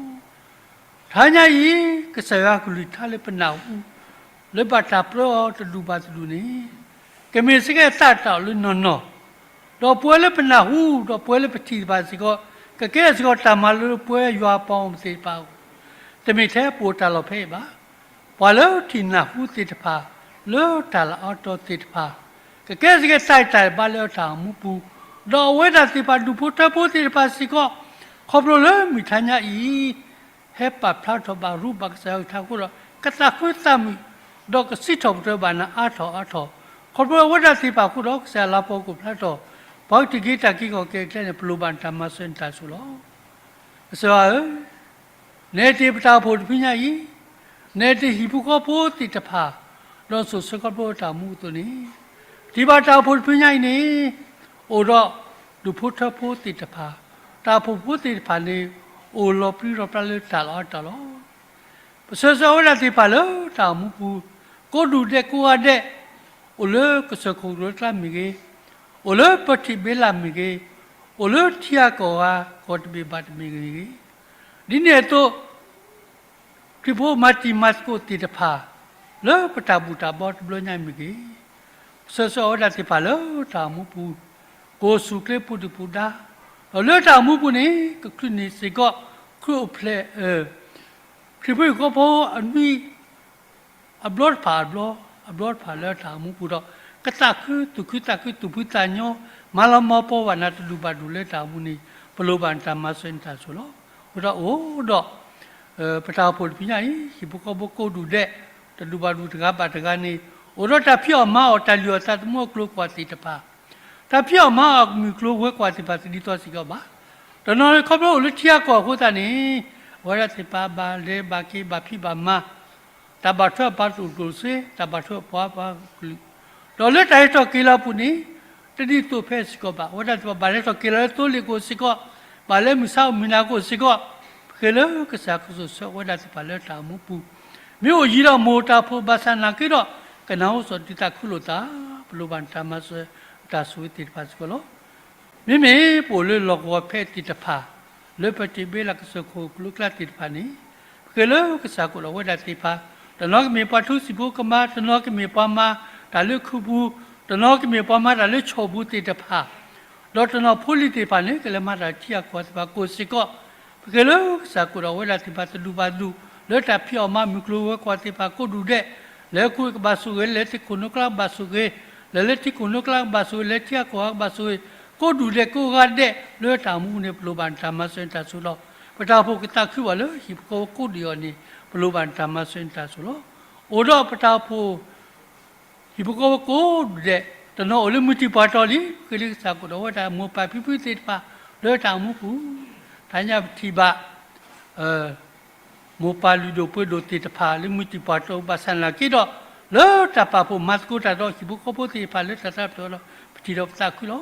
ထါညါအံၤ, ကစၢ်ယွၤကလုၢ်ကထါလၢပနၢ်ဟူ, လၢဘၣ်တၢ်ပြၢအီၤတဒူၣ်ဘၣ်တဒူၣ်န့ၣ်, ကမ့ၢ်စ့ၢ်ကီးသးတၢ်အိၣ်လၢနီၢ်နီၢ်, ဒီးပဝဲလၢပနၢ်ဟူ, ဒီးပဝဲလၢပထံၣ်တဖၣ်စ့ၢ်ကီး, ကကဲထီၣ်စ့ၢ်ကီးတၢ်မၤလိလၢပဝဲယွၤအပှၤဂီၢ်မုၢ်သ့ၣ်တဖၣ်အဂီၢ်, တမ့ၢ်ထဲပအိၣ်တၢ်လီၢ်ဖဲအံၤဘၣ်. ပှၤလၢထံၣ်နၢ်ဟူသ့ၣ်တဖၣ်, လၢတၢ်လၤအါတီၤသ့ၣ်တဖၣ်, ကကဲစ့ၢ်ကီးတၢ်အံၤတၢ်ဘၣ်လၢအတၢ်အိၣ်မူပူၤ, ဒီးအဝဲဒၣ်သ့ၣ်တဖၣ်ဒူၣ်ဖိထၢဖိသ့ၣ်တဖၣ်စ့ၢ်ကီး, ခီဖျိလၢမုၢ်ထါညါအံၤ ဟဲပာ်ဖျါထီၣ်ဘၣ်ရူဘၣ်ကစၢ်ယွၤကလုၢ်ကထါအဃိဒီး, ကသးခုသးမုာ်, ဒီးကစံးထီၣ်ပတြၢၤဘၣ်နၤအါထီၣ်အါထီၣ်, ခီဖျိအဝဲဒၣ်သ့ၣ်တဖၣ်အဃိဒီး ကစၢ်ယွၤလၤကပီၤကအိၣ်ဖျါထီၣ်, ပှၤကတံာ်က့ၤတၢ်က့ၤကီၢ်ကဲၤကျဲန့ၣ် ပလိၣ်ဘၣ်နတၢ်မၤစၢၤနတၢ်ဆိၣ်လီၤ. ကစၢ်ယွၤဧၢ, နဲတ့ၢ်ပတၢ်အိၣ်ဖှိၣ်တဖုညါအံၤ, နဲတ့ၢ်ဟံၣ်ဖိဃီဖိသ့ၣ်တဖၣ်, ဒီးစိာ်ဆှၢခီဖျိတၢ်အိၣ်မူအသိးန့ၣ်, ပထံၣ်ဘၣ်တၢ်အိၣ်ဖှိၣ်တဖုညါအံၤန့ၣ်, အိၣ်ဒီးဒူၣ်ဖိထၢဖိသ့ၣ်တဖၣ်, တၢ်အိၣ်ဖှိၣ်ဖိသ့ၣ်တဖၣ်န့ၣ်, အိၣ်လီၤပြံလီၤပြါလၢတၢ်လၤအါတီၤလီၤ. ပဆၢဂ့ၤဆၢဝါဝဲဒၣ်သ့ၣ်တဖၣ်လၢတၢ်အိၣ်မူပူၤ, ကိးဒူၣ်ဒဲးကိးဂၤဒဲး, အိၣ်လၢကစၢၢ်ခိၣ်ကရၢကျါမ့ၢ်ဂ့ၤ, အိၣ်လၢပထံၣ်ဘ့လၢ်မ့ၢ်ဂ့ၤ, အိၣ်လၢထံဂၤကီၢ်ဂၤကီၢ်တဘ့ၣ်ဘၣ်တဘ့ၣ်မ့ၢ်ဂ့ၤ, ဒ်န့ၣ်အသိး ခရံာ်ဖိမၤတံၤမၤသကိးသ့ၣ်တဖၣ်, လၢပတၢ်ဘူၣ်တၢ်ဘါတဘျီညါအံၤမ့ၢ်ဂ့ၤ, ပဆှၢဆှၢအဝဲဒၣ်သ့ၣ်တဖၣ်လၢတၢ်အိၣ်မူပူၤ, ကအိၣ်ဆူၣ်အိၣ်ချ့ပူၤဒုၣ်ပူၤဒါ, ဒီးလၢတၢ်အိၣ်မူပူၤန့ၣ် ကချုးန့ၢ်စ့ၢ်ကီး ခရံာ်အိၣ်ဖျဲၣ် ခရံာ်ဖိဟံၣ်ဖိဃီဖိအနွံ အဘျီတဖၣ်အဘျီ, အဘျီတဖၣ်လၢတၢ်အိၣ်မူပူၤဒီး ကသးခုသူၣ်ခုသးခု သူၣ်ဖှံသးညီ, မၤလၤမၤကပီၤဘၣ်နၤတဒူၣ်ဘၣ်ဒူၣ်လၢတၢ်အိၣ်မူန့ၣ် ပလိၣ်ဘၣ်နတၢ်မၤစၢၤနတၢ်ဆိၣ်လီၤ. အဃိဒီးအိၣ်ဒီး ပတၢ်အိၣ်ဖှိၣ်တဖုညါအံၤ ဟံၣ်ဖိဃီဖိကိးဒူၣ်ဒဲး တဒူၣ်ဘၣ်ဒူၣ်တဂၤဘၣ်တဂၤန့ၣ် အိၣ်ဒီးတၢ်ဖံးအီၣ်မၤအီၣ် တၢ်လုၢ်အီၣ်သးသမူအကျိၤကွၢ်သ့ၣ်တဖၣ်, တၢ်ဖံးအီၣ်မၤအီၣ်အမုၢ်ကျိၤဝဲၤကွာ်သ့ၣ်တဖၣ် တဒ်သိးစ့ၢ်ကီးဘၣ်. တနီၤခီဖျိအိၣ်လၢထံဂၤကီၢ်အဃိသတးန့ၣ် အဝဲဒၣ်သ့ၣ်တဖၣ်ဘၣ်လဲၤဘၣ်က့ၤ ဘၣ်ဖံးဘၣ်မၤ, တၢ်ဘၣ်ထွဲပှၤတအိၣ်ကျိၣ်စ့, တၢ်ဘၣ်ထွဲပှၤပှၤကလုာ်, ဒီးလၢတၢ်ဟဲထီၣ်က့ၤလီၤအပူၤန့ၣ် တဒ်သိးဖဲစ့ၢ်ကီးဘၣ်. အဝဲဒၣ်သ့ၣ်တဖၣ်ဘၣ်လဲၤထီၣ်က့ၤလီၤလၢသိလ့ၣ်ကအိၣ်စ့ၢ်ကီး, ဘၣ်လၢမုၢ်ဆါအိၣ်မုၢ်နၤကအိၣ်စ့ၢ်ကီး, ပဃ့လၢကစၢ်ကစိာ်ဆှၢအဝဲဒၣ်သ့ၣ်တဖၣ်လၢတၢ်အိၣ်မူပူၤ, မ့ၢ်အိၣ်ယံၤဒီးမိၢ်တၢ်အိၣ်ဖှိၣ်ဘၣ်ဆၣ်နာ်က့ဒီး ကနၢ်ဟူစီၣ်တံၢ်သးခုလိာ်သး, ပလိၣ်ဘၣ်နတၢ်မၤစၢၤ တၢ်ဆိၣ်ဂ့ၤသ့ၣ်တဖၣ်စ့ၢ်ကီးလီၤ. မ့မ့ၢ်ပအိၣ်လၢလီၢ်ကဝီၤဖဲသ့ၣ်တဖၣ် လၢပတ့ၢ်ဘ့လၢကစၢၢ်ခိၣ်ကလိကျါသ့ၣ်တဖၣ်န့ၣ် ပဃ့လၢကစၢ်ကအိၣ်ဒီးဝဲဒၣ်သ့ၣ်တဖၣ်, တနီၤကမ့ၢ်ပှၤထူစံာ်ဖိကမၤ, တနီၤကမ့ၢ်ပှၤမၤတၢ်လၢခုပူၤ, တနီၤကမ့ၢ်ပှၤမၤတၢ်လၢဆီၣ်ပူၤသ့ၣ်တဖၣ်, ဒီးတနီၤဖိလံၤသ့ၣ်တဖၣ်န့ၣ် ကလဲၤမၤတၢ်ထံဂၤကီၢ်ဂၤသ့ၣ်တဖၣ်ကိးစ့ၢ်ကီး, ပဃ့လၢကစၢ်ကအိၣ်ဒီးဝဲဒၣ်သ့ၣ်တဖၣ်တဒူၣ်ဘၣ်ဒူၣ် လၢတၢ်ဖံးအီၣ်မၤအမုၢ်ကျိၤဝဲၤကွာ်သ့ၣ်တဖၣ်ကိးဒူၣ်ဒဲး, လဲၤခူၣ်ကဘၣ်ဆိၣ်ဂ့ၤ, လဲၤထံခိၣ်နိကျါကဘၣ်ဆိၣ်ဂ့ၤ, လဲၤလၢထံခိၣ်နိကျါကဘၣ်ဆိၣ်ဂ့ၤ, လဲၤထံဂၤကီၢ်ဂၤကဘၣ်ဆိၣ်ဂ့ၤ, ကိးဒူၣ်ဒဲးကိးဂၤဒဲးလၢတၢ်အိၣ်မူန့ၣ် ပလိၣ်ဘၣ်နတၢ်မၤစၢၤနတၢ်ဆိၣ်လီၤ. ပတၢ်အိၣ်ဖှိၣ်ကသးခုဘၣ်လၢဟံၣ်ဖိဃီဖိကိးဒူၣ်အံၤန့ၣ် ပလိၣ်ဘၣ်နတၢ်မၤစၢၤနတၢ်ဆိၣ်လီၤ. အိၣ်ဒီးပတၢ်အိၣ်ဖှိၣ် ဟံၣ်ဖိဃီဖိကိးဒူၣ်ဒဲး, တနီၤအိၣ်လၢမုၢ်တံၢ်ပှၢ်တီၤလံ, ပဃ့လၢကစၢ်ကအိၣ်ဒီးဝဲဒၣ်မိၢ်ပၢ်ဖံဖုသ့ၣ်တဖၣ် လၢတၢ်အိၣ်မူပူၤ, တဟါညါပထံၣ်ဘၣ် မိၢ်ပၢ်လုၢ်ဒိၣ်ပှ့ၤဒိၣ်သ့ၣ်တဖၣ်လၢမုၢ်တံၢ်ပှၢ်တီၤ ဘၣ်ဆၣ်နာ်က့ဒီး လၢတၢ်ပာ်ဖှိၣ်မၤသကိးတၢ်ဒီးဟံၣ်ဖိဃီဖိသ့ၣ်တဖၣ်လၢတၢ်သးဖျၢၣ်ဒီး ပထံၣ်ဒီးပသးခုလီၤ.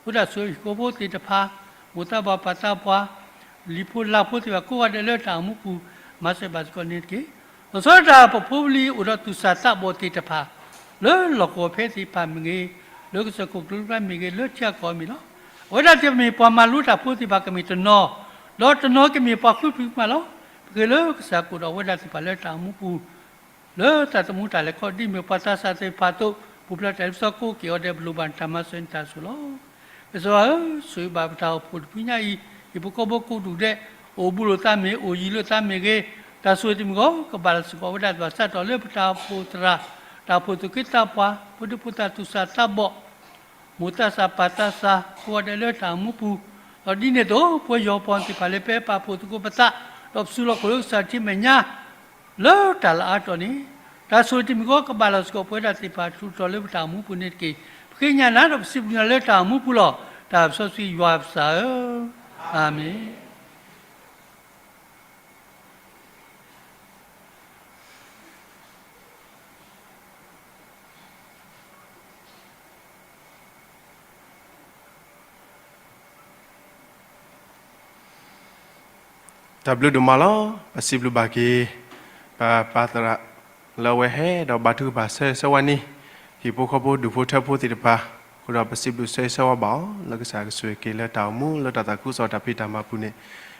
အဃိသတးဆိၣ်ဂ့ၤဟံၣ်ဖိဃီဖိသ့ၣ်တဖၣ်, မိၢ်သးပှၢ်ပၢ်သးပှၢ်, လံၤဖိလါဖိသ့ၣ်တဖၣ်ကိးဂၤဒဲးလၢတၢ်အိၣ်မူပူၤ မၤစၢၤဘၣ်စ့ၢ်ကီးန့ၣ်တက့ၢ်. လီၤဆီဒၣ်တၢ်ပဖိပလံၤအိၣ်ဒီးသူၣ်စၢ်သးဘီၣ်သ့ၣ်တဖၣ် လၢလီၢ်ကဝီၤဖဲသ့ၣ်တဖၣ်မ့ၢ်ဂ့ၤ, လၢကစၢၢ်ခိၣ်ကလိကျါမ့ၢ်ဂ့ၤ, လၢထံဂၤကီၢ်ဂၤမ့ၢ်လီၤ. အဝဲဒၣ်သ့ၣ်တဖၣ်မ့ၢ်ပှၤမၤလိတၢ်ဖိသ့ၣ်တဖၣ်ကမ့ၢ်တနီၤ, ဒီးတနီၤကမ့ၢ်ပှၤဃုဖံးဃုမၤလီၤ. ပဃ့လၢကစၢ်ကအိၣ်ဒီးအဝဲဒၣ်သ့ၣ်တဖၣ်လၢတၢ်အိၣ်မူပူၤ လၢတၢ်သမူတၢ်လဲၤခီ ဒ်မ့ၢ်ပှၤသးစၢ်သ့ၣ်တဖၣ်အသိး, ပူၤဖျဲးတၢ်လၢပစီကိးက့ၤအီၤဒီး ပလိၣ်ဘၣ်နတၢ်မၤစၢၤနတၢ်ဆိၣ်လီၤ. ကစၢ်ယွၤဧၢ, ဆိၣ်ဂ့ၤဘၣ်ပတၢ်အိၣ်ဖှိၣ်တဖုညါအံၤ, ဟံၣ်ဖိဃီဖိကိးဒူၣ်ဒဲး, အိၣ်ဘူးလိာ်သးမ့ၢ်, အိၣ်ယံၤလိာ်သးမ့ၢ်ဂ့ၤ, တၢ်ဆိၣ်ဂ့ၤတမံၤဂီၢ် ကဘၣ်လီၤစ့ၢ်ကီးဝဲဒၣ်သ့ၣ်တဖၣ် စးထီၣ်လၢပတၢ်အိၣ်ဖှိၣ်သရၣ်, တၢ်အိၣ်ဖှိၣ်သူၣ်က့သးပှၢ်, ဖိဒံဖိသၣ်သူၣ်စၢ်သးဘီၣ် မိၢ်သးစၢ်ပၢ်သးစၢ် ကိးဂၤဒဲးလၢတၢ်အိၣ်မူပူၤ, ဒီးဒ်န့ၣ်အသိး ပဝဲယွၤပှၤသ့ၣ်တဖၣ်လၢပပာ်ဖှိၣ်သကိးပသး, ဒီးပစူးလီၤခိၣ်လၢကစၢ်ထံမဲာ်ညါ လၢတၢ်လၢအါတီၤန့ၣ်, တၢ်ဆိၣ်ဂ့ၤတမံၤဂီၢ် ကဘၣ်လီၤစ့ၢ်ကီးပဝဲဒၣ်သ့ၣ်တဖၣ် ထူးထီၣ်လၢပတၢ်အိၣ်မူပူၤန့ၣ်တက့ၢ်. ပဃ့ကညးနၤဒီးပစံးဘျုးနၤလၢတၢ်အိၣ်မူပူၤလီၤ. တၢ်ပစီဆှံယွၤပစၢ်ဧၢ, အၤမ့ၣ်. တၢ်ဘျုးဒိၣ်မးလီၤ. ပစံးဘျုးဘၣ်က့ၤ ပပၢ်သရၣ် လၢအဝဲဟဲဒီးဘါထုကဖၣ်ဆၢဂ့ၤဆၢဝါန့ၣ် ဟံၣ်ဖိဃီဖိဒူၣ်ဖိထၢဖိသ့ၣ်တဖၣ်, အဃိဒီးပစံးဘျုးဆၢဂ့ၤဆၢဝါဘၣ်အီၤ လၢကစၢ်ကဆိၣ်ဂ့ၤက့ၤလၢတၢ်အိၣ်မူလၢတၢ်သးခုကစီၣ်တၢ်ဖံးတၢ်မၤပူၤန့ၣ်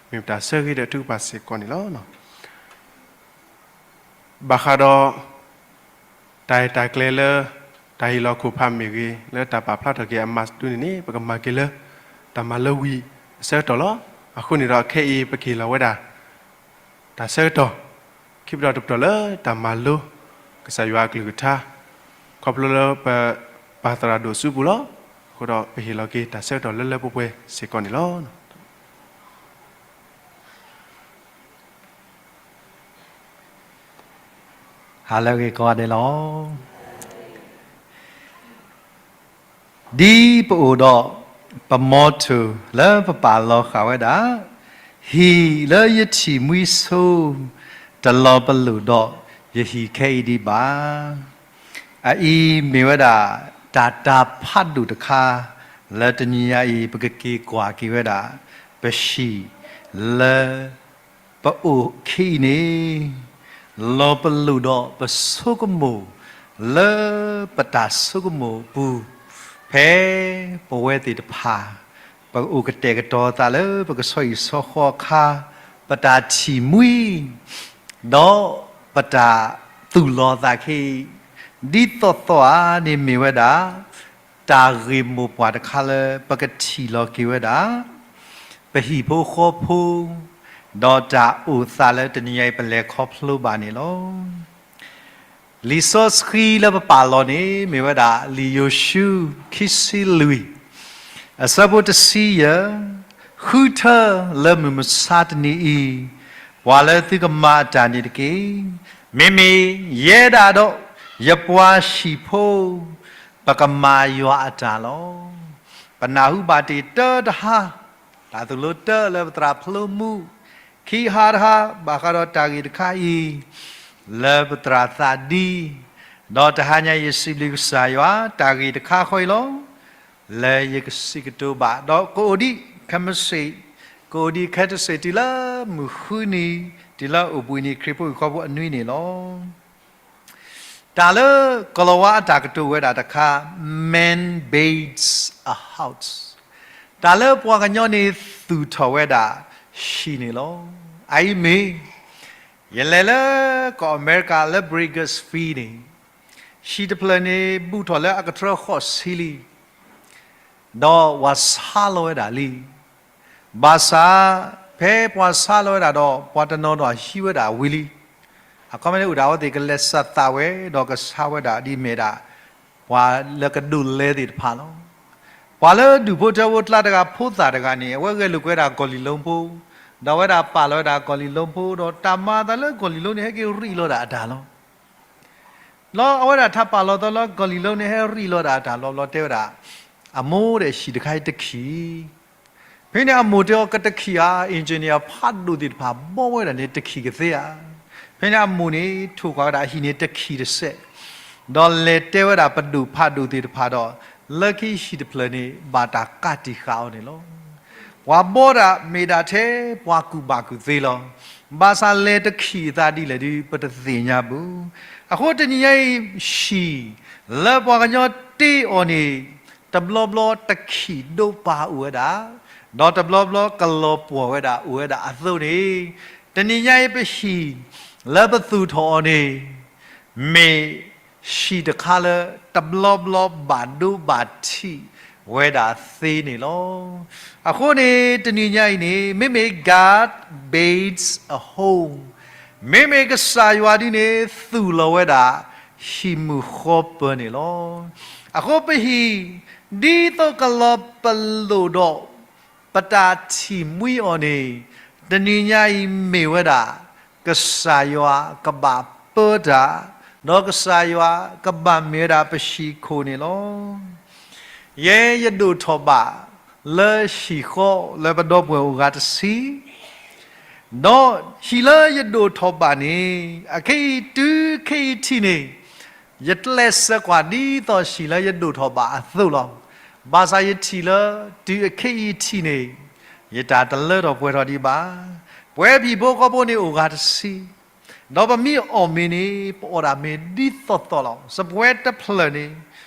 မ့ၢ်ပတၢ်ဆၢဂ့ၤဒီးထုကဖၣ်စ့ၢ်ကီးန့ၣ်လီၤ. ဘၣ်ဃးဒီး တၢ်ရဲၣ်တၢ်ကျဲၤလၢ တၢ်ဟ့ၣ်လီၤခိၣ်ဖးမ့ၢ်ဂ့ၤ, လၢတၢ်ပာ်ဖျါထီၣ်က့ၤအမၤစၢၤဒ်န့ၣ်န့ၣ် ပကမၤက့ၤလၢ တၢ်မၤလိဝံၤအဆၢကတီၢ်လီၤ. အဃိန့ၣ်ဒီးခဲအံၤပကဟ့ၣ်လီၤဝဲဒၣ် တၢ်ဆၢကတီၢ် ခံပတီၢ်တပတီၢ်လၢတၢ်မၤလိ ကစၢ်ယွၤအကလုၢ်ကထါ ခီဖျိလၢပပၢ်သရၣ်ဒိၣ်စုပူၤလီၤ. အဃိဒီးပဟ့ၣ်လီၤက့ၤတၢ်ဆၢကတီၢ်လၢလၢပှဲၤပှဲၤစ့ၢ်ကီးန့ၣ်လီၤ. ဟါလၢအဂ့ၤကိးဂၤဒဲးလီၤ. ဒ်ပအိၣ်ဒီးပ motto လၢပပာ်လီၤဃာ်ဝဲဒၣ်, ဟံၣ်လၢယထံၣ်မှံဆိ တလီၤပလိာ်ဒီးယဟံၣ်ခဲအံၤဒံးဘၣ်. အအံၤမ့ၢ်ဝဲဒၣ် တၢ်တၢ်ဖးဒိၣ်တခါ လၢတနံၤညါအံၤ ပကက့ၤကွၢ်က့ၤဝဲဒၣ် ပဟံၣ်လၢ ပအိၣ်ခံအံၤန့ၣ် လီၤပလိာ်ဒီးပဆိကမိၣ် လၢပတၢ်ဆိကမိၣ်အပူၤ ဖဲပဝဲသ့ၣ်တဖၣ် ပအိၣ်ကတဲာ်ကတီၤသးလၢပကဆီဟံၣ်ဆီဃီအခါ ပတၢ်ထံၣ်မှံ ဒီးပတၢ် သူၣ်လီၤသးခဲအံၤ ဒ်သိးသိးဧါန့ၣ်မ့ၢ်ဝဲဒၣ် တၢ်ဂ့ၢ်မိၢ်ပှၢ်တခါလၢပကထံၣ်လီၤက့ၤဝဲဒၣ် ပဟံၣ်ဖိဃီဖိ ဒီးတၢ်အိၣ်သးလၢတနံၤညါအံၤပလဲၤခီဖျိဘၣ်န့ၣ်လီၤ. လံာ်စီဆှံလၢပပာ်လီၤန့ၣ် မ့ၢ်ဝဲဒၣ် လံာ်ယိၤၡူ ခံဆံလွံၢ် အဆၢဖိတဆံယဲၢ်, ဃုထၢလၢမုၢ်မဆါတနံၤအံၤ ပှၤလၢသုကမၤအတၢ်န့ၣ်တက့ၢ်. မ့မ့ၢ်ယဲဒၣ်ဒီးယပှၤဟံၣ်ဖိ ပကမၤယွၤအတၢ်လီၤ. ပနၢ်ဟူဘၣ်တ့ၢ်တၢတဟါ, တၢ်သိၣ်လိတၢလၢပသရၣ်ဖျိမူ, ခံဟါတဟါ ဘၣ်ဃးဒီးတၢ်ဂ့ၢ်တခါအံၤ လၢပသရၣ်သးဒံ, ဒီးတဟါညါယစံးဘျုးကစၢ်ယွၤ တၢ်ဂ့ၢ်တခါဃီအံၤလီၤ. လၢယကစံးကတိၤဘၣ် ဒီးကအိၣ်ဒံးခဲမုၢ်ဆ့ၣ်, ကအိၣ်ဒံးခဲတစ့ၣ်တုၤလၢမုၢ်ဃုနံၤ, တုၤလၢအိၣ်ဘှံးနံၤခရံာ်ဖိဟံၣ်ဖိဃီဖိအနွံန့ၣ်လီၤ. တၢ်လၢကလီၤဝါအတၢ်ကတိၤဝဲဒၣ်တခါ Man builds a house, တၢ်လၢပှၤကညီန့ၣ်သူၣ်ထီၣ်ဝဲဒၣ်ဟံၣ်န့ၣ်လီၤ. အအံၤမ့ၢ် ယလဲၤလၢကီၢ်အမဲရကၤလၢ Bakersfield န့ၣ်, ဟံၣ်တဖျၢၣ်န့ၣ် ဘူးထီၣ်လၢအကထြၢဃိးဆံလံ ဒီးပှၤဆါလီၤဝဲဒၣ်လံ. ဘၣ်ဆၣ် ဖဲပှၤဆါလီၤဝဲဒၣ်ဒီး ပှၤတနီၤနီၤဟံးဝဲဒၣ်ဝံၤလံ. အခီပညီန့ၣ်အိၣ်ဒၣ်အဝဲသ့ၣ်ကလဲၤစၢၤသးဝဲ ဒီးကဆါဝဲဒၣ်ဒ်အမ့ၢ်ဒၣ် ပှၤလၢကဒိးလဲသ့ၣ်တဖၣ်လီၤ. ပှၤလၢဒူၣ်ဖိထၢဖိကျါတဂၤဖိသၣ်တဂၤန့ၣ် အဝဲဂဲၤလိာ်ကွံာ်ဝဲဒၣ်ကီၢ်လံၣ်လိဖိ, ဒီးအဝဲဒၣ်ပာ်လီၤဝဲဒၣ်ကီၢ်လံၣ်လိဖိ ဒီးတၢ်မၤအသးလၢကီၢ်လံၣ်လိန့ၣ် ဟဲက့ၤရံးလီၤဒၣ်အတၢ်လီၤ. လီၤအဝဲဒၣ်ထးပာ်လီၤသီလၢကီၢ်လံၣ်လိန့ၣ် ဟဲရံးလီၤဒၣ်အတၢ်လီၤဘျီတဲဝဲဒၣ်, အမိၢ်ဒီးဟံၣ်တခါအံၤတခံး ဖဲန့ၣ်အမိၢ်တဲအီၤကတခံးဧါ, engineer ဖးဒိၣ်သ့ၣ်တဖၣ်ဘီဝဲဒၣ်န့ၣ်တခံးကသ့ဧါ. ဖဲန့ၣ်အမိၢ်န့ၣ် ထိၣ်ကွၢ်ဝဲဒၣ်ဟံၣ်န့ၣ်တခံးတစဲး, ဒီးလဲၤတဲဝဲဒၣ်ပဒိၣ်ဖးဒိၣ်သ့ၣ်တဖၣ်ဒီး, လၢခံဟံၣ်တဖျၢၣ်န့ၣ် ဘၣ်တၢ်ကးတံာ်ဃာ်အီၤန့ၣ်လီၤ. ပှၤဘီဒၣ်မ့ၢ်ဒၣ်ထဲပှၤကူၣ်ဘၣ်ကူၣ်သ့လီၤ. ဘၣ်ဆၣ်လဲၤတခံးအသးဒ်လဲၣ်ဒုး ပတသ့ၣ်ညါဘၣ်. အဃိတနံၤညါအံၤ ဟံၣ်လၢပှၤကညီတ့အီၤန့ၣ် တဘျီဘျီတခံးဒိးပာ်အိၣ်ဝဲဒၣ်, ဒီးတဘျီဘျီကလီၤပှီၢ်ဝဲဒၣ်အိၣ်ဝဲဒၣ်အသိးန့ၣ်, တနံၤညါအံၤပဟံၣ်လၢပသူၣ်ထီၣ်အီၤန့ၣ် မ့ၢ်ဟံၣ်တခါလၢတဘျီဘျီဘၣ်ဒိဘၣ်ထံးဝဲဒၣ်သ့န့ၣ်လီၤ. အဃိန့ၣ် တနံၤညါအံၤန့ၣ် မ့မ့ၢ် God builds a home, မ့မ့ၢ်ကစၢ်ယွၤဒုန့ၣ် သူၣ်လီၤဝဲဒၣ်ဟံၣ်မုၢ်ဃီပၢၤန့ၣ်လီၤ. အဃိပဟံၣ် ဒ်သိးကလီၤပလိာ်ဒီး ပတၢ်ထံၣ်မှံအီၤန့ၣ် တနံၤညါအံၤမ့ၢ်ဝဲဒၣ် ကစၢ်ယွၤကဘၣ်ပၢတၢ်, ဒီးကစၢ်ယွၤကဘၣ်မ့ၢ်ဝဲဒၣ်ပဟံၣ်ခိၣ်န့ၣ်လီၤ. ယဲယဒိၣ်ထီၣ်ဘၣ်လၢဟံၣ်ဃီလၢပဒီပုၢ်ဝဲၢ်အိၣ်ဂၤတဆံ, ဒီးဟံၣ်လၢယဒိၣ်ထီၣ်ဘၣ်န့ၣ် အခဲအံၤတုၤခဲအံၤထံၣ်န့ၣ် ယကျဲးစၢးကွၢ်ဒ်သိးဟံၣ်လၢယဒိၣ်ထီၣ်ဘၣ်အသိးလီၤ. ဘၣ်ဆၣ်ယထံၣ်လၢတုၤအခဲအံၤထံၣ်န့ၣ် ယတၢ်တလၢထီၣ်ပှဲၤထီၣ်ဒံးဘၣ်. ပဝဲဟံၣ်ဖိဃီဖိန့ၣ်အိၣ်ဂၤတဆံ, ဒီးပမ့ၢ်အီၣ်မ့ၤန့ၣ် ပအီၣ်ဒၣ်မ့ၤဒ်သိးသိးလီၤ. စပွဲတဖျၢၣ်န့ၣ်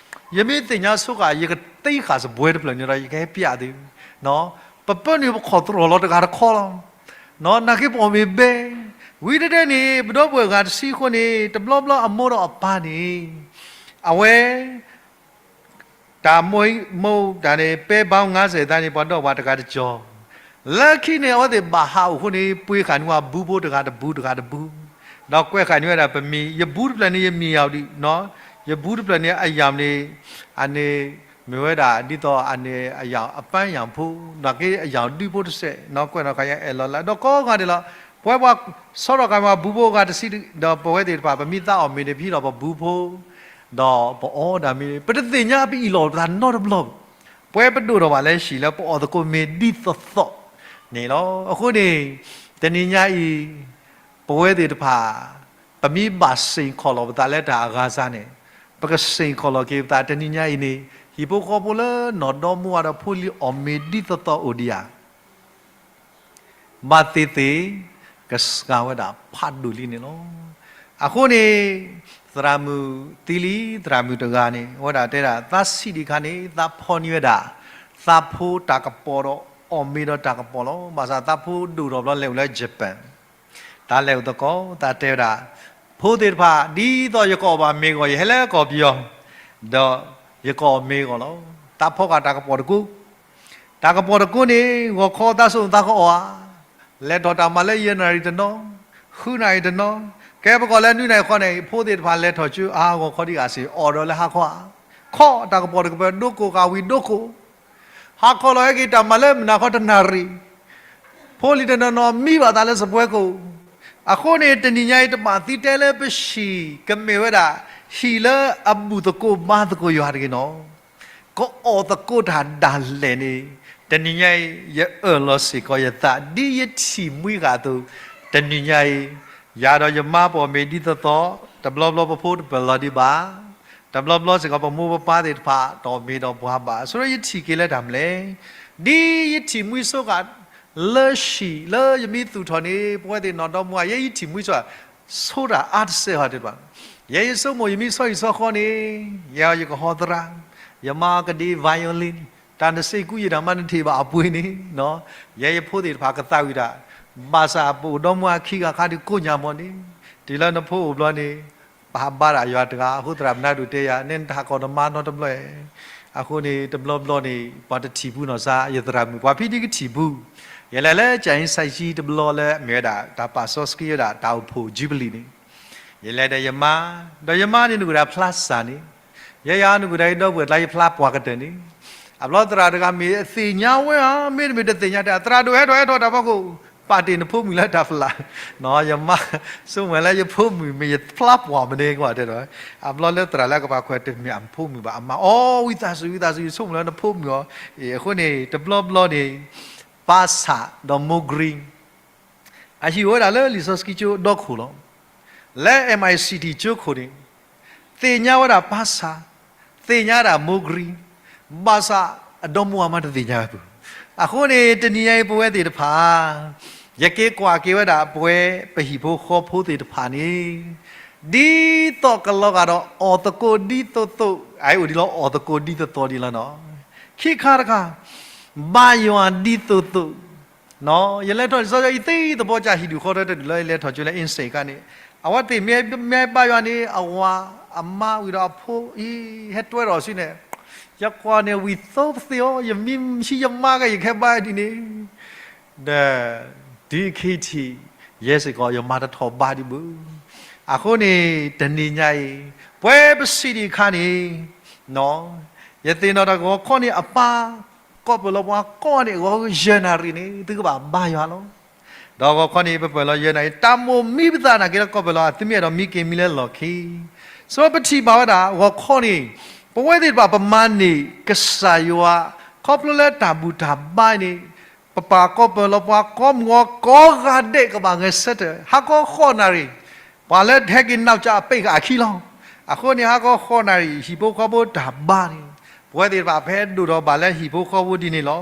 ယမ့ၢ်သ့ၣ်ညါဆိဃာ် ယကသ့ဃာ်စပွဲတဖျၢၣ်န့ၣ်ဒီး ယကဟဲပျးသု, ပပၢနုာ်ပခီၣ်သရိာ်လီၤတဂၤတခီလီၤ. နာ်က့ပအီၣ်မ့ၤဘဲ, ဝံၤတတဲန့ၣ် ပဒီပုၢ်ဝဲၢ်ဂၤတဆံအဃိန့ၣ် တဘျီဘျီအမိၢ်ဒီးအပၢ်န့ၣ် အဝဲ တၢ်မိၢ်မိၢ်တၢ်န့ၣ် ပဲဘၣ်ငါးဆယ်သန်းန့ၣ် ပှၤဒီးပှၤတဂၤတကီၤ, လၢခံန့ၣ် အဝဲသ့ၣ်ဘၣ်ဟးအိၣ်အဃိန့ၣ် ပှ့ၤဃာ်န့ၢ်ဝဲဘူဖိတဂၤတဘူတဂၤတဘူ, ဒီးကွဲးဃာ်န့ၢ်ဝဲဒၣ်ပမ့ၤ ယဘူတဖျၢၣ်န့ၣ် ယမ့ၢ်ယၤဒံး, ယဘူတဖျၢၣ်န့ၣ် အယၢ်န့ၣ် အန့ၣ် မ့ၢ်ဝဲဒၣ်ဒ်သိးအန့ၣ် အယၢ်အပၢ်ယၢ်ဖိ, နာ်က့အယၢ်ဒုဖိတစဲး, ကွဲးနီၣ်ဃာ်ယအဲၣ်လီၤလၢ ဒီးကိးဂၤဒဲးလီၤ. ပဝဲပှၤဆီထီၣ်ဃာ်မ့ၤဘူဖိအဂၤတဆံ, ဒီးပဝဲသ့ၣ်တဖၣ် ပမ့ၢ်သးအီၣ်မ့ၤန့ၣ် ပဟံးလီၤပဘူဖိ ဒီးပအီၣ်ဒၣ်မ့ၤန့ၣ် ပတသ့ၣ်ညါပအံၣ်လီၤပသးနီတဘျီဘၣ်. ပဝဲပဒိၣ်ထီၣ်ဘၣ်လၢဟံၣ်လၢပအီၣ်သကိးမ့ၤဒ်သိးသိးန့ၣ်လီၤ. အဃိန့ၣ် တနံၤညါအံၤ ပဝဲသ့ၣ်တဖၣ် ပမ့ၢ်ဘၣ်စ့ၢ်ကီးလီၤပသးလၢတၢ်အဂၤစၢ်န့ၣ် ပကစ့ၢ်ကီးလီၤက့ၤပသး တနံၤညါအံၤန့ၣ် ဟံၣ်ဖိဃီဖိလၢနီၢ်ဒီမါဝၤဒီးဖိလံၤအီၣ်မ့ၤဒ်သိးသိးအိၣ်ဒံးဧါ ဘၣ်သ့ၣ်သ့ၣ် ကစှၤဝဲဒၣ်ဖးဒိၣ်လံန့ၣ်လီၤ. အဃိန့ၣ် သရၣ်မုၣ်သံလံ သရၣ်မုၣ်တဂၤန့ၣ် အဝဲဒၣ်တဲဒၣ် သးဆံးဒံးခါန့ၣ် သးဖီၣ်န့ၢ်ဝဲဒၣ် သးဖိတၢ်ကပီၤဒီးအီၣ်မ့ၤဒီးတၢ်ကပီၤလီၤ. ဘၣ်ဆၣ်သးဖိဒိၣ်ထီၣ်ဘျီလဲၤအိၣ်လၢ Japan တၢ်လဲၤအိၣ်သကိး သးတဲဝဲဒၣ် ဖိသ့ၣ်တဖၣ် ဒ်သိးယကအီၣ်ဘၣ်မ့ၤအဂီၢ် ယဟဲလၢကီၢ်ပယီၤ, ဒီးယကအီၣ်မ့ၤအဂီၢ်လီၤ. သးဖီကၤတၢ်ကပီၤတကိး, တၢ်ကပီၤတကိးန့ၣ် ဂီၤခီသးစိၣ်သးကအီၣ်ဧါ, လဲၤထီၣ်တၢ်မၤလၢယဲၢ်နၣ်ရံၣ်တနီၤ, ဃုနၣ်ရံၣ်တနီၤ, ကဲပကီၢ်လၢနွံနၣ်ရံၣ်ဃီန့ၣ် ဖိသ့ၣ်တဖၣ်လဲၤထီၣ်ကၠိအါ ဂီၤခီဒံးဂၤစ့ၢ် အီၣ်ဒီးလၢဟါခီဧါ, ခီတၢ်ကပီၤတကပၤ ဒိကိၢ်ဃာ်ဝံၤဒိကိၢ် ဟါခီလီၤဟဲက့ၤတၢ်မၤလၢမုၢ်နၤခီတနၣ်ရံၣ်, ဖိလံၤတနီၤနီၤမံဘၣ်သးလၢစပွဲခိၣ်, အဃိန့ၣ် တနံၤညါအံၤ တဘၣ်သံတဲလၢပဟံၣ်ကမ့ၢ်ဝဲဒၣ် ဟံၣ်လၢအဘူၣ်သကိးဘါသကိးယွၤတဂ့ၤနီၤ, ကအီၣ်သကိးတၢ်ဒၣ်လဲာ်န့ၣ်, တနံၤညါအံၤ ယအၢၣ်လီၤစ့ၢ်ကီးယသး ဒ်ယထံၣ်မှံဃာ်အသိး, တနံၤညါအံၤ ယၤဒီးယမါပအီၣ်မ့ၤဒ်သိးသိး, တဘျီဘျီပဖိတပၢၢ်လီၤဒံးဘၣ်, တဘျီဘျီစ့ၢ်ကီး ပမိၢ်ပပၢ်သ့ၣ်တဖၣ် တအီၣ်မ့ၤဒီးပှၤဘၣ်, ဆိယထံၣ်က့ၤလၢတၢ်မနုၤလဲၣ်, ဒ်ယထံၣ်မှံဆိဃာ် လၢဟံၣ်လၢယမံသူၣ်ထီၣ်န့ၣ် ပဝဲသ့ၣ်နီၢ်ဒီမါ ယဲယထံၣ်မှံဆိဃာ် ဆိတၢ်အါတစဲးဟီတဲဘၣ်, ယဲယဆိကမိၣ်ယမံဆီဟံၣ်ဆီဃီန့ၣ်, ယဲယကဟီသရၣ်, ယမါကဒ့ violin, တၢ်နစ့ကူယံာ်တၢ်မးနထံၣ်ဘၣ်အပှ့ၤန့ၣ်, ယဲယဖိသ့ၣ်တဖၣ်ကသးဝံၣ်တၢ်, ဘၣ်ဆၣ်ပအိၣ်ဒီမါအခံဂၤခါဒုးကိးညါမီၢ်န့ၣ်, တုၤလၢနဖိအိၣ်ဘျီန့ၣ် ပဟးဘါဒၣ်ယွၤတဂၤ အဃိသရၣ်မုၣ်နါဒိၣ်တဲယၤ နဲနတဟးကိးနမါနီတဘျီ, အဃိန့ၣ် တဘျီဘျီန့ၣ် ပှၤတထံၣ်ပူၤနီၢ်စါ ယသရၣ်မုၣ် ပှၤဖံးဒံကထံၣ်ပူၤ, ယလဲၤလၢကၠၣ်အ့စဲးကၠံတဘျီလၢအမ့ၢ်ဝဲဒၣ် တၢ်ပာ်စီဆှံဝဲဒၣ် တၢ်အိၣ်ဖှိၣ်ကၠူဘလံၣ်န့ၣ်, ယလဲၤဒီးယမါ, ဒီးယမါန့ၣ်နကဒၣ်ဖျါစၢ်န့ၣ်, ယဲယၤနကဒၣ်အံၤဒီပုၢ်ဝဲၢ်ကျါယဖျါပှၢ်ကတၢၢ်န့ၣ်, အဘျီသရၣ်တဂၤမ့ၢ်အသ့ၣ်ညါဝဲဧါ မ့တမ့ၢ်တသ့ၣ်ညါတဲ သရၣ်ဒိၣ်ဟဲထီၣ်ဟဲထီၣ်တၢ်ဖီခိၣ်, ပာ်တ့ၢ်နဖိမုၣ်လၢတၢ်ဖျါ, ယမါ, ဆိကမိၣ်လၢယဖိမုၣ်မ့ၢ်ယဖျါပှၢ်မနုၤကီးတဲဒီး, အဘျီလၢသရၣ်လၢအကပာ်ခွဲးတမ့ၢ်အဖိမုၣ်ဘၣ် အမါအီ ဝံသးစူၤ ဝံသးစူၤ ယဆိကမိၣ်လၢနဖိမုၣ်အီၤ, အဃိန့ၣ် တဘျီဘျီန့ၣ်, ပၢ်ဆၣ်ဒီးမိၢ်ကရံ အဟံၣ်အိၣ်ဝဲဒၣ်လၢလံာ်စီဆှံကၠိဒီခိၣ်လီၤ. လၢ MICT ကၠိခိၣ်န့ၣ်, သ့ၣ်ညါဝဲဒၣ်ပၢ်ဆၣ်, သ့ၣ်ညါဒၣ်မိၢ်ကရံ, ဘၣ်ဆၣ်အဒီမါအမါတသ့ၣ်ညါဝဲပူၤ, အဃိန့ၣ် တနံၤညါအံၤ ပဝဲသ့ၣ်တဖၣ် ယက့ၤကွၢ်က့ၤဝဲဒၣ်ပဝဲပဟံၣ်ဖိဃီဖိသ့ၣ်တဖၣ်န့ၣ်, ဒ်သိးကလီၤဂာ်ဒီးအီၣ်သကိးဒ်သိးသိး, အအိၣ်ဒံးလီၤ အီၣ်သကိးဒ်သိးသိးဒ်လီၤနီၤ, ခံခါတခါ, ဘါယွၤဒ်သိးသိး ယလဲၤထီၣ်လံာ်စီဆှံအံၤသ့သဘီကၢ်ဟံၣ်ဒူၣ်ဃီတၢတဒူၣ်လၢယလဲၤထီၣ်ကၠိလၢ insane ခါန့ၣ်, အဝဲသ့ၣ်မ့ၢ်မ့ၢ်ဘါယွၤန့ၣ် အဝၤအမါဝံၤဒီးအဖိအံၤ ဟဲတွဲထီၣ်ဆူန့ၣ်, ယကွၢ်န့ၣ်ဝံၤသိသ့အီၤ ယမံဟံးယမါကဲ ယကဟဲဘါဒ်န့ၣ်, ဒီး တုၤခံထံၣ် ယဲစ့ၢ်ကီး ယမါတထီၣ်ဘါဒံးဘၣ်. အဃိန့ၣ် တနံၤညါအံၤ ပဝဲပစံးဒံးအခါန့ၣ် ယသ့ၣ်နီၣ်တၢ်ဂီၤခီန့ၣ် အပၢ်ကီၢ်ပၢၢ်လီၤပှၤကိးဂၤန့ၣ် ဂီၤယဲၢ်နၣ်ရံၣ်န့ၣ် သုကဘၣ်ဘါယွၤလီၤ. ဒီးဂီၤခီန့ၣ် ပပၢၢ်လီၤယဲၢ်နၣ်ရံၣ် တၢ်မိၣ်မံပသးနာ်က့လၢကီၢ်ပၢၢ်လီၤ သုမ့ၢ်အဲၣ်ဒိးမံက့ၤမံလၢလီၢ်ခံ ဆိပထံၣ်ဘၣ်ဝဲဒၣ် ဂီၤခီန့ၣ် ပဝဲသ့ၣ်တဖၣ်ပမၤန့ၢ်ကစၢ်ယွၤ ခီဖျိလၢတၢ်ဘူၣ်တၢ်ဘါန့ၣ် ပပၢ်ကီၢ်ပၢၢ်လီၤပှၤကိးမုၢ်ဂီၤကိးဂၤဒဲးကဘၣ်ဂဲၤဆၢထၢၣ် ဟါခီဃိးနၣ်ရံၣ် ပှၤလၢဟဲက့ၤနီၢ်ကၠၢအပ့ၢ်ဃာ်အခံလီၤ. အဃိန့ၣ် ဟါခီဃိးနၣ်ရံၣ် ဟံၣ်ဖိဃီဖိတၢ်ဘါန့ၣ် ပဝဲသ့ၣ်တဖၣ်ဖဲဒိၣ်ထီၣ်ဘၣ်လၢဟံၣ်ဖိဃီဖိဒ်န့ၣ်လီၤ.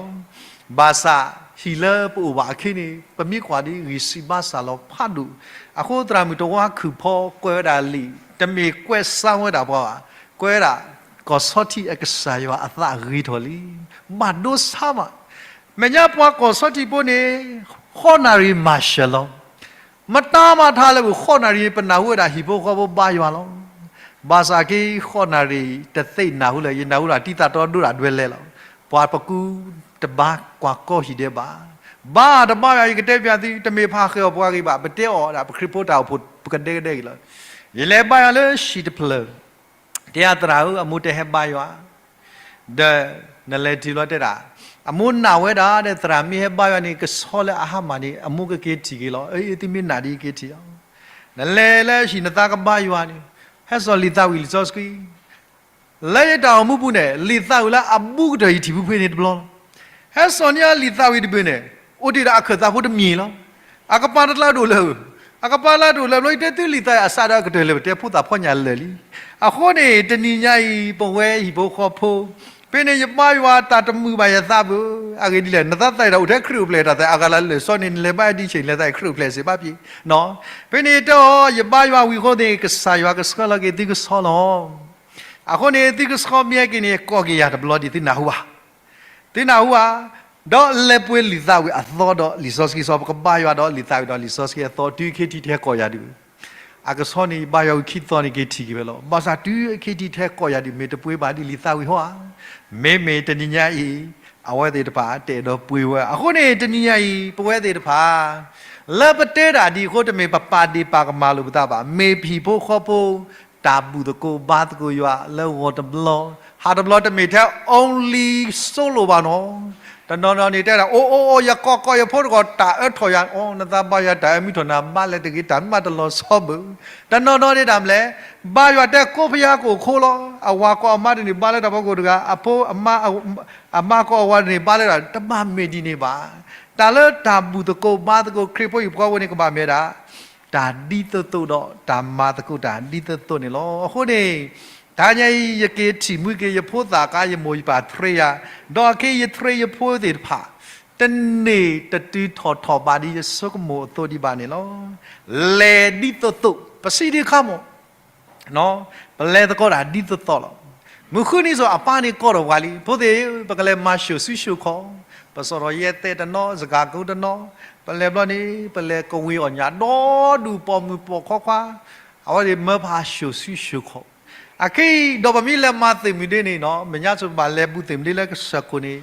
ဘၣ်ဆၣ်ဟံၣ်လၢပအိၣ်ဘၣ်အခံန့ၣ် ပမ့ၢ်ကွၢ်ဒ်ဂံၢ်စၢ်ဘါစၢ်လီၤဖးဒိၣ်. အဃိသရၣ်မုၣ်တဝါခုၣ်ဖီကွဲးဝဲဒၣ်လံာ် တမ့ၢ်ကွဲးစါဝဲဒၣ်ပှၤဘၣ်, ကွဲးဝဲဒၣ် ကီၢ်ဆီထံးအကစၢ်ယွၤအသးဂ့ၤထီၣ်လံ. ဘၣ်ဒိဆါမး မဲာ်ညါပှၤကီၢ်ဆီထံးဖိန့ၣ် ဃိးနၣ်ရံၣ်မၤစၢၤလီၤ. မတၤမၤထါလၢပဃိးနၣ်ရံၣ် ပနၢ်ဟူဝဲဒၣ်ဟံၣ်ဖိဃီဖိဘါယွၤလီၤ. ဘၣ်ဆၣ်က့ဃိးနၣ်ရံၣ်တသ့နၢ်ဟူလၢၤ ယနၢ်ဟူလၢၤတံၢ်သးတီဒိၣ်ဒၣ်ဒွဲလဲၣ်လီၤ. ပှၤပကူတဘါကွၢ်ကီၢ်ဟံၣ်ဒဲးဘၣ်. ဘါတဘါယွၤ ယကတဲပျးသု တမ့ၢ်ဖးဃဲၤအီၣ်ပှၤဂ့ၤဘၣ် ပတဲအီၣ်ဒၣ်ပခရံာ်ဖိတၢ်အိၣ်ဖှိၣ် ပကဒဲကဒဲက့ၤလီၤ. ယလဲၤဘါယွၤလၢဟံၣ်တဖျၢၣ် တဲအသရၣ်ဧၢ အမိၢ်တဲဟဲဘါယွၤ ဒီးနလဲၤတုၤလီၤတဲဒၣ် အမိၢ်နာ်ဝဲဒၣ်ဒီး သရၣ်မ့ၢ်ဟဲဘါယွၤန့ၣ် ကဆီလၢအဟါမၢ်န့ၣ် အမိၢ်ကက့ၤထံၣ်က့ၤလီၤ. အ့ သုမ့ၢ်နာ်ဒ်က့ၤထံၣ်လီၤ. နလဲၤလၢဟံၣ်နသးကဘါယွၤန့ၣ် ဟဲစိာ်လံာ်သးဝံၣ်လံာ်စီဆှံ လၢယတၢ်အိၣ်မူပူၤန့ၣ် လံာ်သးဝံၣ်လၢအဘူးကတၢၢ်ယထံၣ်ဖုဖှ့န့ၣ်တဘျီလီၤ. ဟဲစိာ်န့ၢ်လံာ်သးဝံၣ်တဘ့ၣ်န့ၣ် အိၣ်တ့ၢ်ဒီးအခၢၣ်သးဖိတမံၤလီၤ. အကပၤတလၢဒိၣ်လၢၤ အကပၤလၢဒိၣ်လၢၤဘျီ ယတဲသုလံာ်သးအစးဒီးအကတၢၢ်လၢၤ ပတဲဖိသၣ်ဖီညၣ်လၢာ်လံ. အဃိန့ၣ် တနံၤညါအံၤ ပဝဲဟံၣ်ဖိဃီဖိ ဖဲန့ၣ်ယဘါယွၤတၢ်တမုာ်ဘၣ်ယသးဘၣ်. အဂ့ၢ်ဒ်လဲၣ် နသးသးအံၤဒီးအိၣ်ထဲခရံာ်အိၣ်ဖျဲၣ်တၢ်သး အဂၤလၢလၢာ်စီန့ၣ် နလဲၤဘါဒ်ဆံး နလဲၤသးအံၤခရံာ်အိၣ်ဖျဲၣ်စ့ဘၣ်ပှၤနီၤ. ဖဲန့ၣ်တဲအီၤ ယဘါယွၤဝံၤအဃိန့ၣ် ကစၢ်ယွၤကဆှၢလီၤက့ၤသုကဆီလီၤ. အဃိန့ၣ် သုကဆီမ့ၢ်ဟဲက့ၤန့ၣ် ကိးက့ၤယၤတဘျီဒ်သုနၢ်ဟူဧါ. သုနၢ်ဟူဧါ. ဒီးလဲၤပှ့ၤလံာ်သးဝံၣ်အသီဒီးလံာ်စီဆှံအသီ ပကဘါယွၤဒီးလံာ်သးဝံၣ်ဒီးလံာ်စီဆှံအသီ တုၤခဲထံးတဟဲကိးယၤဒံးဘၣ်. အကဆှီန့ၣ် ဘါယွၤဝံၤခံသီန့ၣ် က့ၤထံၣ်က့ၤဝဲလီၤ. ဘၣ်ဆၣ်တုၤအခံထံၣ်ထဲကိးယၤဒံး မ့ၢ်တပှ့ၤဘၣ်ဒ်လံာ်သးဝံၤဟီဧါ. မ့မ့ၢ်တနံၤညါအံၤ အဝဲသ့ၣ်တဖၣ်တအဲၣ်ဒိးပှ့ၤဝဲ. အဃိန့ၣ် တနံၤညါအံၤ ပဝဲသ့ၣ်တဖၣ် လၢပတဲတၢ်ဒ်အံၤအဃိ တမ့ၢ်ပပာ်ဒ့ၣ်ပာ်ကမၣ်လိာ်ပသးဘၣ်. မ့ၢ်ပဟံၣ်ဖိဃီဖိ တၢ်ဘူၣ်သကိးဘါသကိးယွၤလၢဂီၢ်တဘျီ, ဟးတဘျီ တမ့ၢ်ထဲ only solo ဘၣ်နီၤ. တနီၤနီၤန့ၣ်တဲဒၣ် အိၣ်အိၣ်အိၣ် ယကိးကိးယဖိတဂီၢ် တၢ်အၢထီၣ်ယၤ, အိ နသးဘါယွၤ တၢ်အၢမုာ်ထီၣ်နၤ ဘါလဲၤတဂ့ၤ တၢ်မ့ၢ်မးတလီၤဆီဘၣ်. တနီၤနီၤန့ၣ်တၢ်မနုၤလဲၣ်, ဘါယွၤတဲကိးဖယါကိၣ်ခိလီၤ. အဝၤကိးအမါတန့ၢ်ဘါလၢတၢ်ဖီခိၣ်တဂၤ, အဖိအမါ အမါကိးအဝၤတန့ၢ်ဘါလၢတၢ်, တဘၣ်မ့ၢ်ဒ်န့ၣ်ဘၣ်. တၢ်လၢတၢ်ဘူၣ်သကိးဘါသကိး ခရံာ်ဖိဟံၣ်ဖိဃီဖိန့ၣ် ကဘၣ်မ့ၢ်ဝဲဒၣ် တၢ်ဒ်သိးသိးဒီး တၢ်မၤသကိးတၢ်ဒ်သိးသိးန့ၣ်လီၤ. အဃိန့ၣ် တနံၤညါအံၤ ယက့ၤထံၣ်မှံက့ၤ ယဖိသၣ်ခါ ယမိၢ်ယပၢ် train ယၤ, ဒီးအခဲအံၤ ယ train ယဖိသ့ၣ်တဖၣ် တန့ၢ်တတုၤထီၣ်ထီၣ်ဘးဒ်ယဆိကမိၣ်အသိးဒံးဘၣ်န့ၣ်လီၤ. လဲၤဒ်သိးသိး ပစံးဒ်အခါမး ပလဲၤသကိးတၢ်ဒ်သိးသိးလီၤ. မုၢ်ဃုနံၤစိၤ အပၢ်န့ၣ်ကိးထီၣ်ပှၤလံ, ဖိသ့ၣ်, ပကလဲၤမၤၡိၣ်စုၡိၣ်ခီၣ်, ပစိာ်ထီၣ်ယဲၢ်သဲးတနီၤ, စကၤကိတနီၤ, ပလဲၤဘျီန့ၣ် ပလဲၤကဝ့ၤအီၣ်ညၣ် ဒီဒူၣ်ပိာ်မုၣ်ပိာ်ခွါခွါ, အဝဲသ့ၣ်မၢပှၤၡိၣ်စုၡိၣ်ခီၣ်. အခဲအံၤ ဒီးပမ့ၢ်လဲၤမၤသ့ၣ်မုၢ်ဒ့န့ၣ်နီၤ, မဲာ်ညါစိၤပဘၣ်လဲၤဘူးသ့ၣ်မုၢ်ဒ့လၢကစၢၢ်ခိၣ်န့ၣ်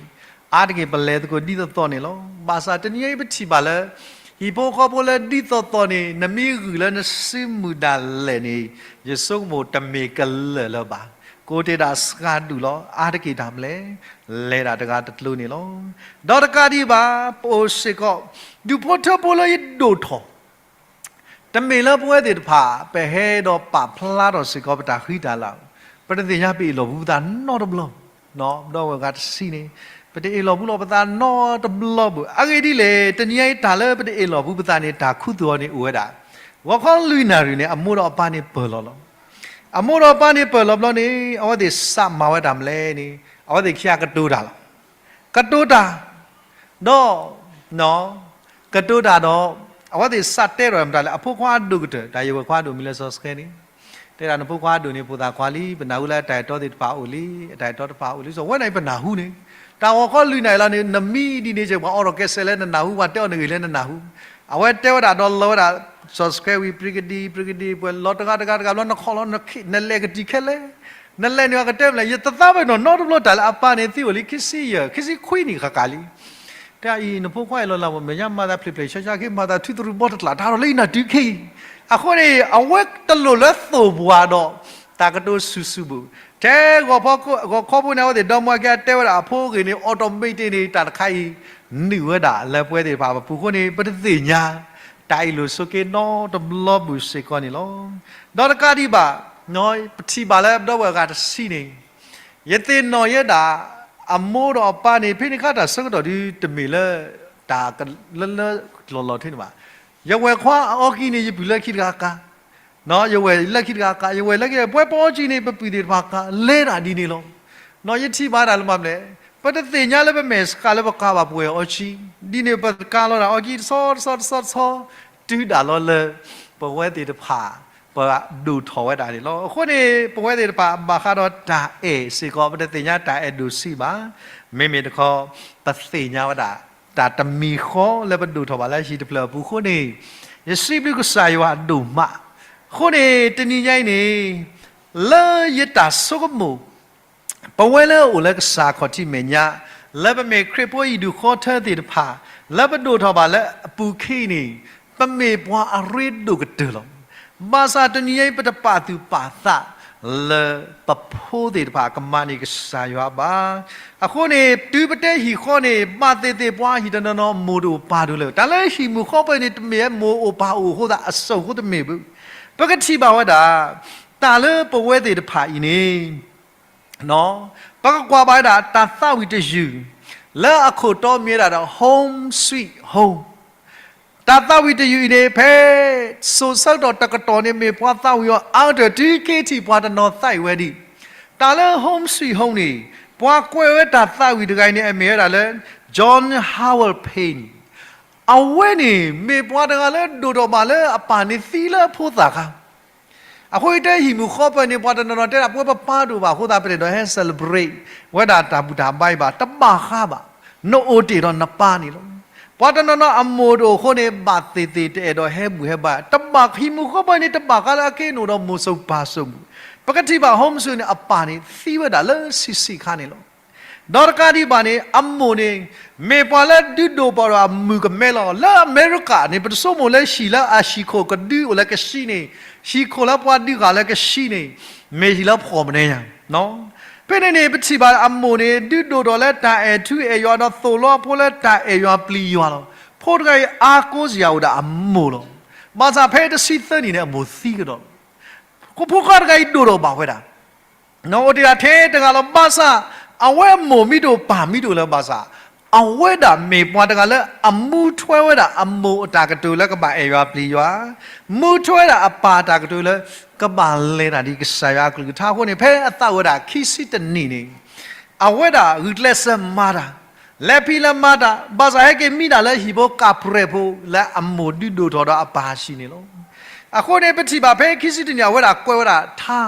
အါတက့ၢ်ပလဲၤသကိးဒ်သိးသိးန့ၣ်လီၤ. ဘၣ်ဆၣ်တနံၤအံၤပထံၣ်ဘၣ်လၢ ဟံၣ်ဖိဃီဖိလၢဒ်သိးသိးန့ၣ် နမ့ၢ်ဂုာ်လၢနစုမုၢ်ဒၣ်လဲာ်န့ၣ် ယဆိကမိၣ်တမ့ၢ်ကလၢာ်လၢၤဘၣ်. ကိးတ့ၢ်ဒၣ်စှၤဒူၣ်လီၤ. အါတက့ၢ်တၢ်မနုၤလဲၣ်, လဲၤဒၣ်တဂၤတကျိၤန့ၣ်လီၤ. ဒီးတကးဒံးဘၣ် ပအိၣ်စ့ၢ်ကီး ဒူၣ်ဖိထၢဖိလၢယဒိၣ်ထီၣ် တမ့ၢ်လၢပဝဲသ့ၣ်တဖၣ် ပဟဲဒီးပာ်ဖျါထီၣ်စ့ၢ်ကီးပတၢ်ဃံတၢ်လၤ, ပတသ့ၣ်ညါပအ့ၣ်လိာ်ဘူးပသးနီတဘျီ, ဒီပုၢ်ဝဲၢ်ဂၤတဆံန့ၣ် ပတအ့ၣ်လိာ်ဘူးလီၤပသးနီတဘျီဘၣ်. အဂ့ၢ်ဒ်လဲၣ်, တနံၤအံၤတၢ်လၢပတအ့ၣ်လိာ်ဘူးပသးန့ၣ် တၢ်ခူသူၣ်အီၤန့ၣ်အိၣ်ဝဲဒၣ် ဂီၤခီလွံၢ်နၣ်ရံၣ်န့ၣ် အမိၢ်ဒီးအပၢ်န့ၣ်ပၢၢ်လီၤလီၤ. အမိၢ်ဒီးအပၢ်န့ၣ်ပၢၢ်လီၤဘျီန့ၣ် အဝဲသ့ၣ်စးမၤဝဲတၢ်မနုၤလဲၣ်န့ၣ် အဝဲသ့ၣ်ခံဂၤကတိၤတၢ်လီၤ. ကတိၤတၢ် ဒီး ကတိၤတၢ်ဒီး အဝဲသ့ၣ်စးတဲထီၣ်မတၤလဲၣ်, အဖိခွါအဒိၣ်ကတၢၢ်, တၢ်ယဝဲၢ်ခွါအဒိၣ်မံၤလၢစီဆှံန့ၣ် တဲဒၣ်နဖိခွါအဒိၣ်န့ၣ် ဖိသၣ်ခွါလံ, ပနၢ်ဟူလၢအတၢ်အဲၣ်တီသ့ၣ်တဖၣ်အိၣ်လံ, အတၢ်အဲၣ်တီတဖၣ်အိၣ်လံ, စီၤဝဲန့ၣ်ပနၢ်ဟူန့ၣ်, တၢ်ဂီၤခီလွံၢ်နၣ်ရံၣ်လီၤန့ၣ် နမံဒ်န့ၣ်စ့ၢ် ပှၤအိးထီၣ်ကဲစဲးလၢနနၢ်ဟူ, ပှၤတဲအီၤနဂ့ၢ်လၢနနၢ်ဟူ, အဝဲတဲဝဲဒၣ်ဒီးလီၤဝဲဒၣ် စီဆှံဝံၤ ပြံကဒံ ပြံကဒံ ပှဲၤလီၤတဂၤတဂၤတဂၤဘျီ နခီၣ်လီၤ နလဲၤကတံၢ်ခဲလၢာ်, နလဲၤန့ၣ် အကတဲမနုၤလဲၣ်, ယတသးပ့ၤနီၣ်နီတဘျီတၢ်လၢအပၢ်န့ၣ်သံအိၣ်လံ ခံဆံယဲၢ် ခံဆံခွံနံၣ်ဃၣ်ဃၣ်လံ. တၢ်အံၤ နဖိခွါအဲၣ်လီၤလၢ်ဘၣ် မဲာ်ညါမၤသးဖျ့းဖျ့းဆှါဆှါ က့ၤမၤသးထုသရူးဘီတကျး တၢ်ထီၣ်လၢယနၢ်တုၤခဲအံၤ, အဃိန့ၣ် အဝဲတလိၣ်လၢသိၣ်ပှၤဒီး တၢ်ကတိၤဆူၣ်ဆူၣ်ဘၣ်. ထဲဂီၤခီဖိန့ၣ် အဝဲသ့ၣ်ဒီမါဝၤက့ၤအတဲဝဲဒၣ်အဖိအဂ့ၢ်န့ၣ် automatic န့ၣ် တၢ်တခါအံၤ နုာ်ဝဲဒၣ်လၢပဝဲသ့ၣ်တဖၣ်ပပူၤအဃိန့ၣ် ပတသ့ၣ်ညါ တၢ်အ့ၣ်လိာ်ဆိးက့နီတဘျီဘၣ်စ့ၢ်ကီးန့ၣ်လီၤ. ဒီးတကးဒံးဘၣ် ပထံၣ်ဘၣ်လၢပဒီပုၢ်ဝဲၢ်အဂၤတဆံန့ၣ် ယသ့ၣ်နီၣ်ယဲဒၣ် အမိၢ်ဒီးအပၢ်န့ၣ် ဖဲန့ၣ်အခါတၢ်ဆၢကတီၢ်ဒုး တမ့ၢ်လၢ တၢ်လၢလၢလီၤလီၤထဲန့ၣ်ဘၣ်. ယဝဲၢ်ခွါအအီကံန့ၣ် ယပုၢ်လၢခံတဂၤကါ, ယဝဲၢ်လၢခံတဂၤကါ, ယဝဲၢ်လၢခံ ပှဲပအီကံန့ၣ် ပပုၢ်သ့ၣ်တဖၣ်ကါ လဲၤဒၣ်ဒ်န့ၣ်လီၤ. ယထံၣ်ဘၣ်တၢ်လၢမနုၤလဲၣ်, ပတသ့ၣ်ညါလၢပမဲာ်ဆှးလၢပကါဘၣ်ပဝဲၢ်အီကံ, ဒ်န့ၣ်ပကါလီၤဒၣ်အီကံတဆီတဆီတဆီတဆီ တုၤဒၣ်လီၤလၢ ပဝဲသ့ၣ်တဖၣ် ပဒိၣ်ထီၣ်ဝဲဒၣ်န့ၣ်လီၤ. အဃိန့ၣ် ပဝဲသ့ၣ်တဖၣ်ဘၣ်ဃးဒီးတၢ်အဲၣ်စ့ၢ်ကီး ပတသ့ၣ်ညါတၢ်အဲၣ်ဒိၣ်ဆံးဘၣ်. မ့မ့ၢ်တခီ ပသ့ၣ်ညါဝဲဒၣ် တၢ်တမံၤဃီလၢပဒိၣ်ထီၣ်ဘၣ်လၢဟံၣ်တဖျၢၣ်အပူၤအဃိန့ၣ် ယစံးဘျုးကစၢ်ယွၤအဒိၣ်မး. အဃိန့ၣ် တနံၤညါအံၤန့ၣ် လၢယတၢ်ဆိကမိၣ် ပဝဲလၢအအိၣ်လၢကစၢ်ခီၣ်ထံးမဲာ်ညါ လၢပမ့ၢ်ခရံာ်ဖိအံၤဒူၣ်ဃီထၢသ့ၣ်တဖၣ် လၢပဒိၣ်ထီၣ်ဘၣ်လၢအပူၤခံန့ၣ် ပမ့ၢ်ပှၤအရ့ဒိၣ်ကတၢၢ်လီၤ. ဘၣ်ဆၣ်တနံၤအံၤ ပတပာ်သူၣ်ပာ်သးလၢပဖိသ့ၣ်တဖၣ်ကမၤန့ၢ်ကစၢ်ယွၤဘၣ်. အဃိန့ၣ် တုၤပတဲဟံၣ်ဃီန့ၣ် ဘၣ်သ့ၣ်သ့ၣ်ပှၤဟံၣ်တနီၤနီၤမိၢ်တအိၣ်ပၢ်တအိၣ်လၢၤ. တၢ်လၢဟံၣ်မုၢ်ဃီပၢၢ်န့ၣ် တမ့ၢ်ဝဲမိၢ်အိၣ်ပၢ်အိၣ်အဃိသတးအစိၤအဃိတမ့ၢ်ဘၣ်. ပကထံၣ်ဘၣ်ဝဲဒၣ် တၢ်လၢပဝဲသ့ၣ်တဖၣ်အံၤန့ၣ် ပကကွၢ်ဘၣ်ဝဲဒၣ် တၢ်သးဝံၣ်တယုၢ် လၢအခိၣ်တီမ့ၢ်ဝဲဒၣ်ဒီး Home Sweet Home. တၢ်သးဝံၣ်တယုၢ်အံၤန့ၣ် ဖဲစိၤဆၢကတီၢ်တကတီၢ်န့ၣ် မ့ၢ်ပှၤသးဝံၣ်အီၤအါကတၢၢ် တုၤခဲအံၤထံၣ်ပှၤတနီၤသးဝံၣ်ဝဲဒံး. တၢ်လၢ Home Sweet Home န့ၣ် ပှၤကွဲးဝဲတၢ်သးဝံၣ်တဂၤအံၤန့ၣ် အမ့ၢ်ဝဲဒၣ်လၢ John Howard Payne အဝဲန့ၣ် မ့ၢ်ပှၤတဂၤလၢဒိၣ်ထီၣ်ဘၣ်လၢအပၢ်န့ၣ်သံလၢအဖိသၣ်ခါ အဃိတဲဟံၣ်မုၢ်ဃီပၢၢ်န့ၣ် ပှၤတနီၤနီၤတဲဒၣ် ပဝဲပပၢ်တအိၣ်ဘၣ်အဃိသတး ပတအဲၣ်ဒိးဟဲ celebrate ဝဲဒၣ်တၢ်ဘူၣ်တၢ်ဘါအံၤဘၣ်, တဘၣ်ဃးဘၣ်, နအိၣ်တ့ၢ်ဒီးနပၢ်န့ၣ်လီၤ. ပှၤတနီၤနီၤအမိၢ်တအိၣ်အဃိန့ၣ် ဘၣ်သ့ၣ်သ့ၣ်တအဲၣ်ဒိးဟဲဘူၣ်ဟဲဘါ, တဘၣ်ဟံးမူဃီဘၣ်န့ၣ် တဘၣ်ဃးလၢအက့ၤအိၣ်ဒီးမိၢ်စိၤပၢ်စိၤမူး. ပကထံၣ်ဘၣ် Hong Sui န့ၣ် အပၢ်န့ၣ် သံဝဲဒၣ်လၢဆံးဆံးခါန့ၣ်လီၤ. ဒီးတကးဒံးဘၣ်န့ၣ် အမိၢ်န့ၣ် မ့ၢ်ပှၤလၢဒုးဒိၣ်ထီၣ်ဒီးအမုၢ်ကမဲလီၤ. လၢအမဲရကၤန့ၣ် ပတဆိကမိၣ်လၢဟံၣ်လၢအဟံၣ်ခိၣ်ကဒုအိၣ်လၢကဆှီန့ၣ်, ဟံၣ်ခိၣ်လၢပှၤဒုးဃာ်လၢကဆှီန့ၣ် မ့ၢ်ဟံၣ်လၢဖှီၣ်မနုၤညါ. ဖဲန့ၣ်န့ၣ် ပထံၣ်ဘၣ်အမိၢ်န့ၣ် ဒုးဒိၣ်ထီၣ်လၢတၢ်အဲၣ်ထူအဲၣ်ယွၤ ဒီးသိၣ်လိအဖိလၢတၢ်အဲၣ်ယွၤပျံၤယွၤလီၤ. ဖိတဂၤအံၤ အါကိးစ့ၢ်ယၤအိၣ်ဒၣ်အမိၢ်လီၤ. ဘၣ်ဆၣ်ဖဲတဆံသၢနံၣ်န့ၣ် အမိၢ်သံကဒီးလီၤ. ဖိခွါတဂၤအံၤဒိၣ်ထီၣ်ဘၣ်ဝဲဒၣ် အိၣ်တ့ၢ်ဒၣ်ထဲတဂၤလီၤ. ဘၣ်ဆၣ် အဝဲအမိၢ်မ့ၢ်တအိၣ် ပၢ်မ့ၢ်တအိၣ်လၢၤဘၣ်ဆၣ်, အဝဲဒၣ်မ့ၢ်ပှၤတဂၤလၢအမူထွဲဝဲဒၣ်အမိၢ်အတၢ်ကတိၤလၢကဘၣ်အဲၣ်ယွၤပျံၤယွၤ, မူထွဲဝဲဒၣ်အပၢ်အတၢ်ကတိၤလၢ ကဘၣ်လဲၤတၢ်ဒ်ကစၢ်ယွၤအကလုၢ်ကထါအဃိန့ၣ် ဖဲအသးအိၣ်ဝဲဒၣ်ခံဆံတနံၣ်န့ၣ် အဝဲဒၣ်ဂုာ်ကျဲးစၢးမၤတၢ်, လဲၤဖံးလဲၤမၤတၢ်, ဘၣ်ဆၣ်ဟဲက့ၤမံဒၣ်လၢဟံၣ်ဖိကးပြဲၢ်ဖိ လၢအမိၢ်ဒုးဒိၣ်ထီၣ်ဒီးအပၢ်ဟံၣ်န့ၣ်လီၤ. အဃိန့ၣ် ပထံၣ်ဘၣ်ဖဲခံဆံတနံၣ် အဝဲဒၣ်ကွဲးဝဲဒၣ်ထါ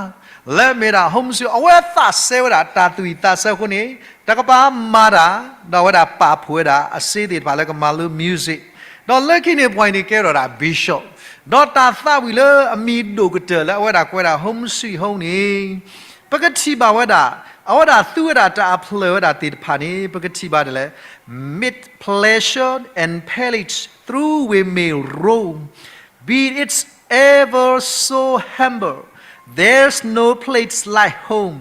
လၢမ့ၢ်ဒၣ် Hong Sui, အဝဲအသးစဲဝဲဒၣ်တၢ်သူၣ်ဝံၣ်သးစဲအဃိန့ၣ် တကပၤမၤတၢ်, ဒီးအဝဲဒၣ်ပာ်ဖှိၣ်ဝဲဒၣ်အစ့သ့ၣ်တဖၣ်လၢကမၤလိ music, ဒီးလၢခံန့ၣ်ပှၤအံၤန့ၣ်ကဲထီၣ်ဒၣ် bishop, ဒီးတၢ်သးဝံၣ်လၢအမံၤဒိၣ်ကတၢၢ်လၢအဝဲဒၣ်ကွဲးဒၣ် Home Sweet Home န့ၣ် ပကထံၣ်ဘၣ်ဝဲဒၣ် အဝဲဒၣ်သူဝဲဒၣ်တၢ်အဖျၢၣ်ဝဲဒၣ်သ့ၣ်တဖၣ်န့ၣ် ပကထံၣ်ဘၣ်ဒ်လဲၣ်, meet pleasure and palace through we may roam, be it ever so humble, there's no place like home,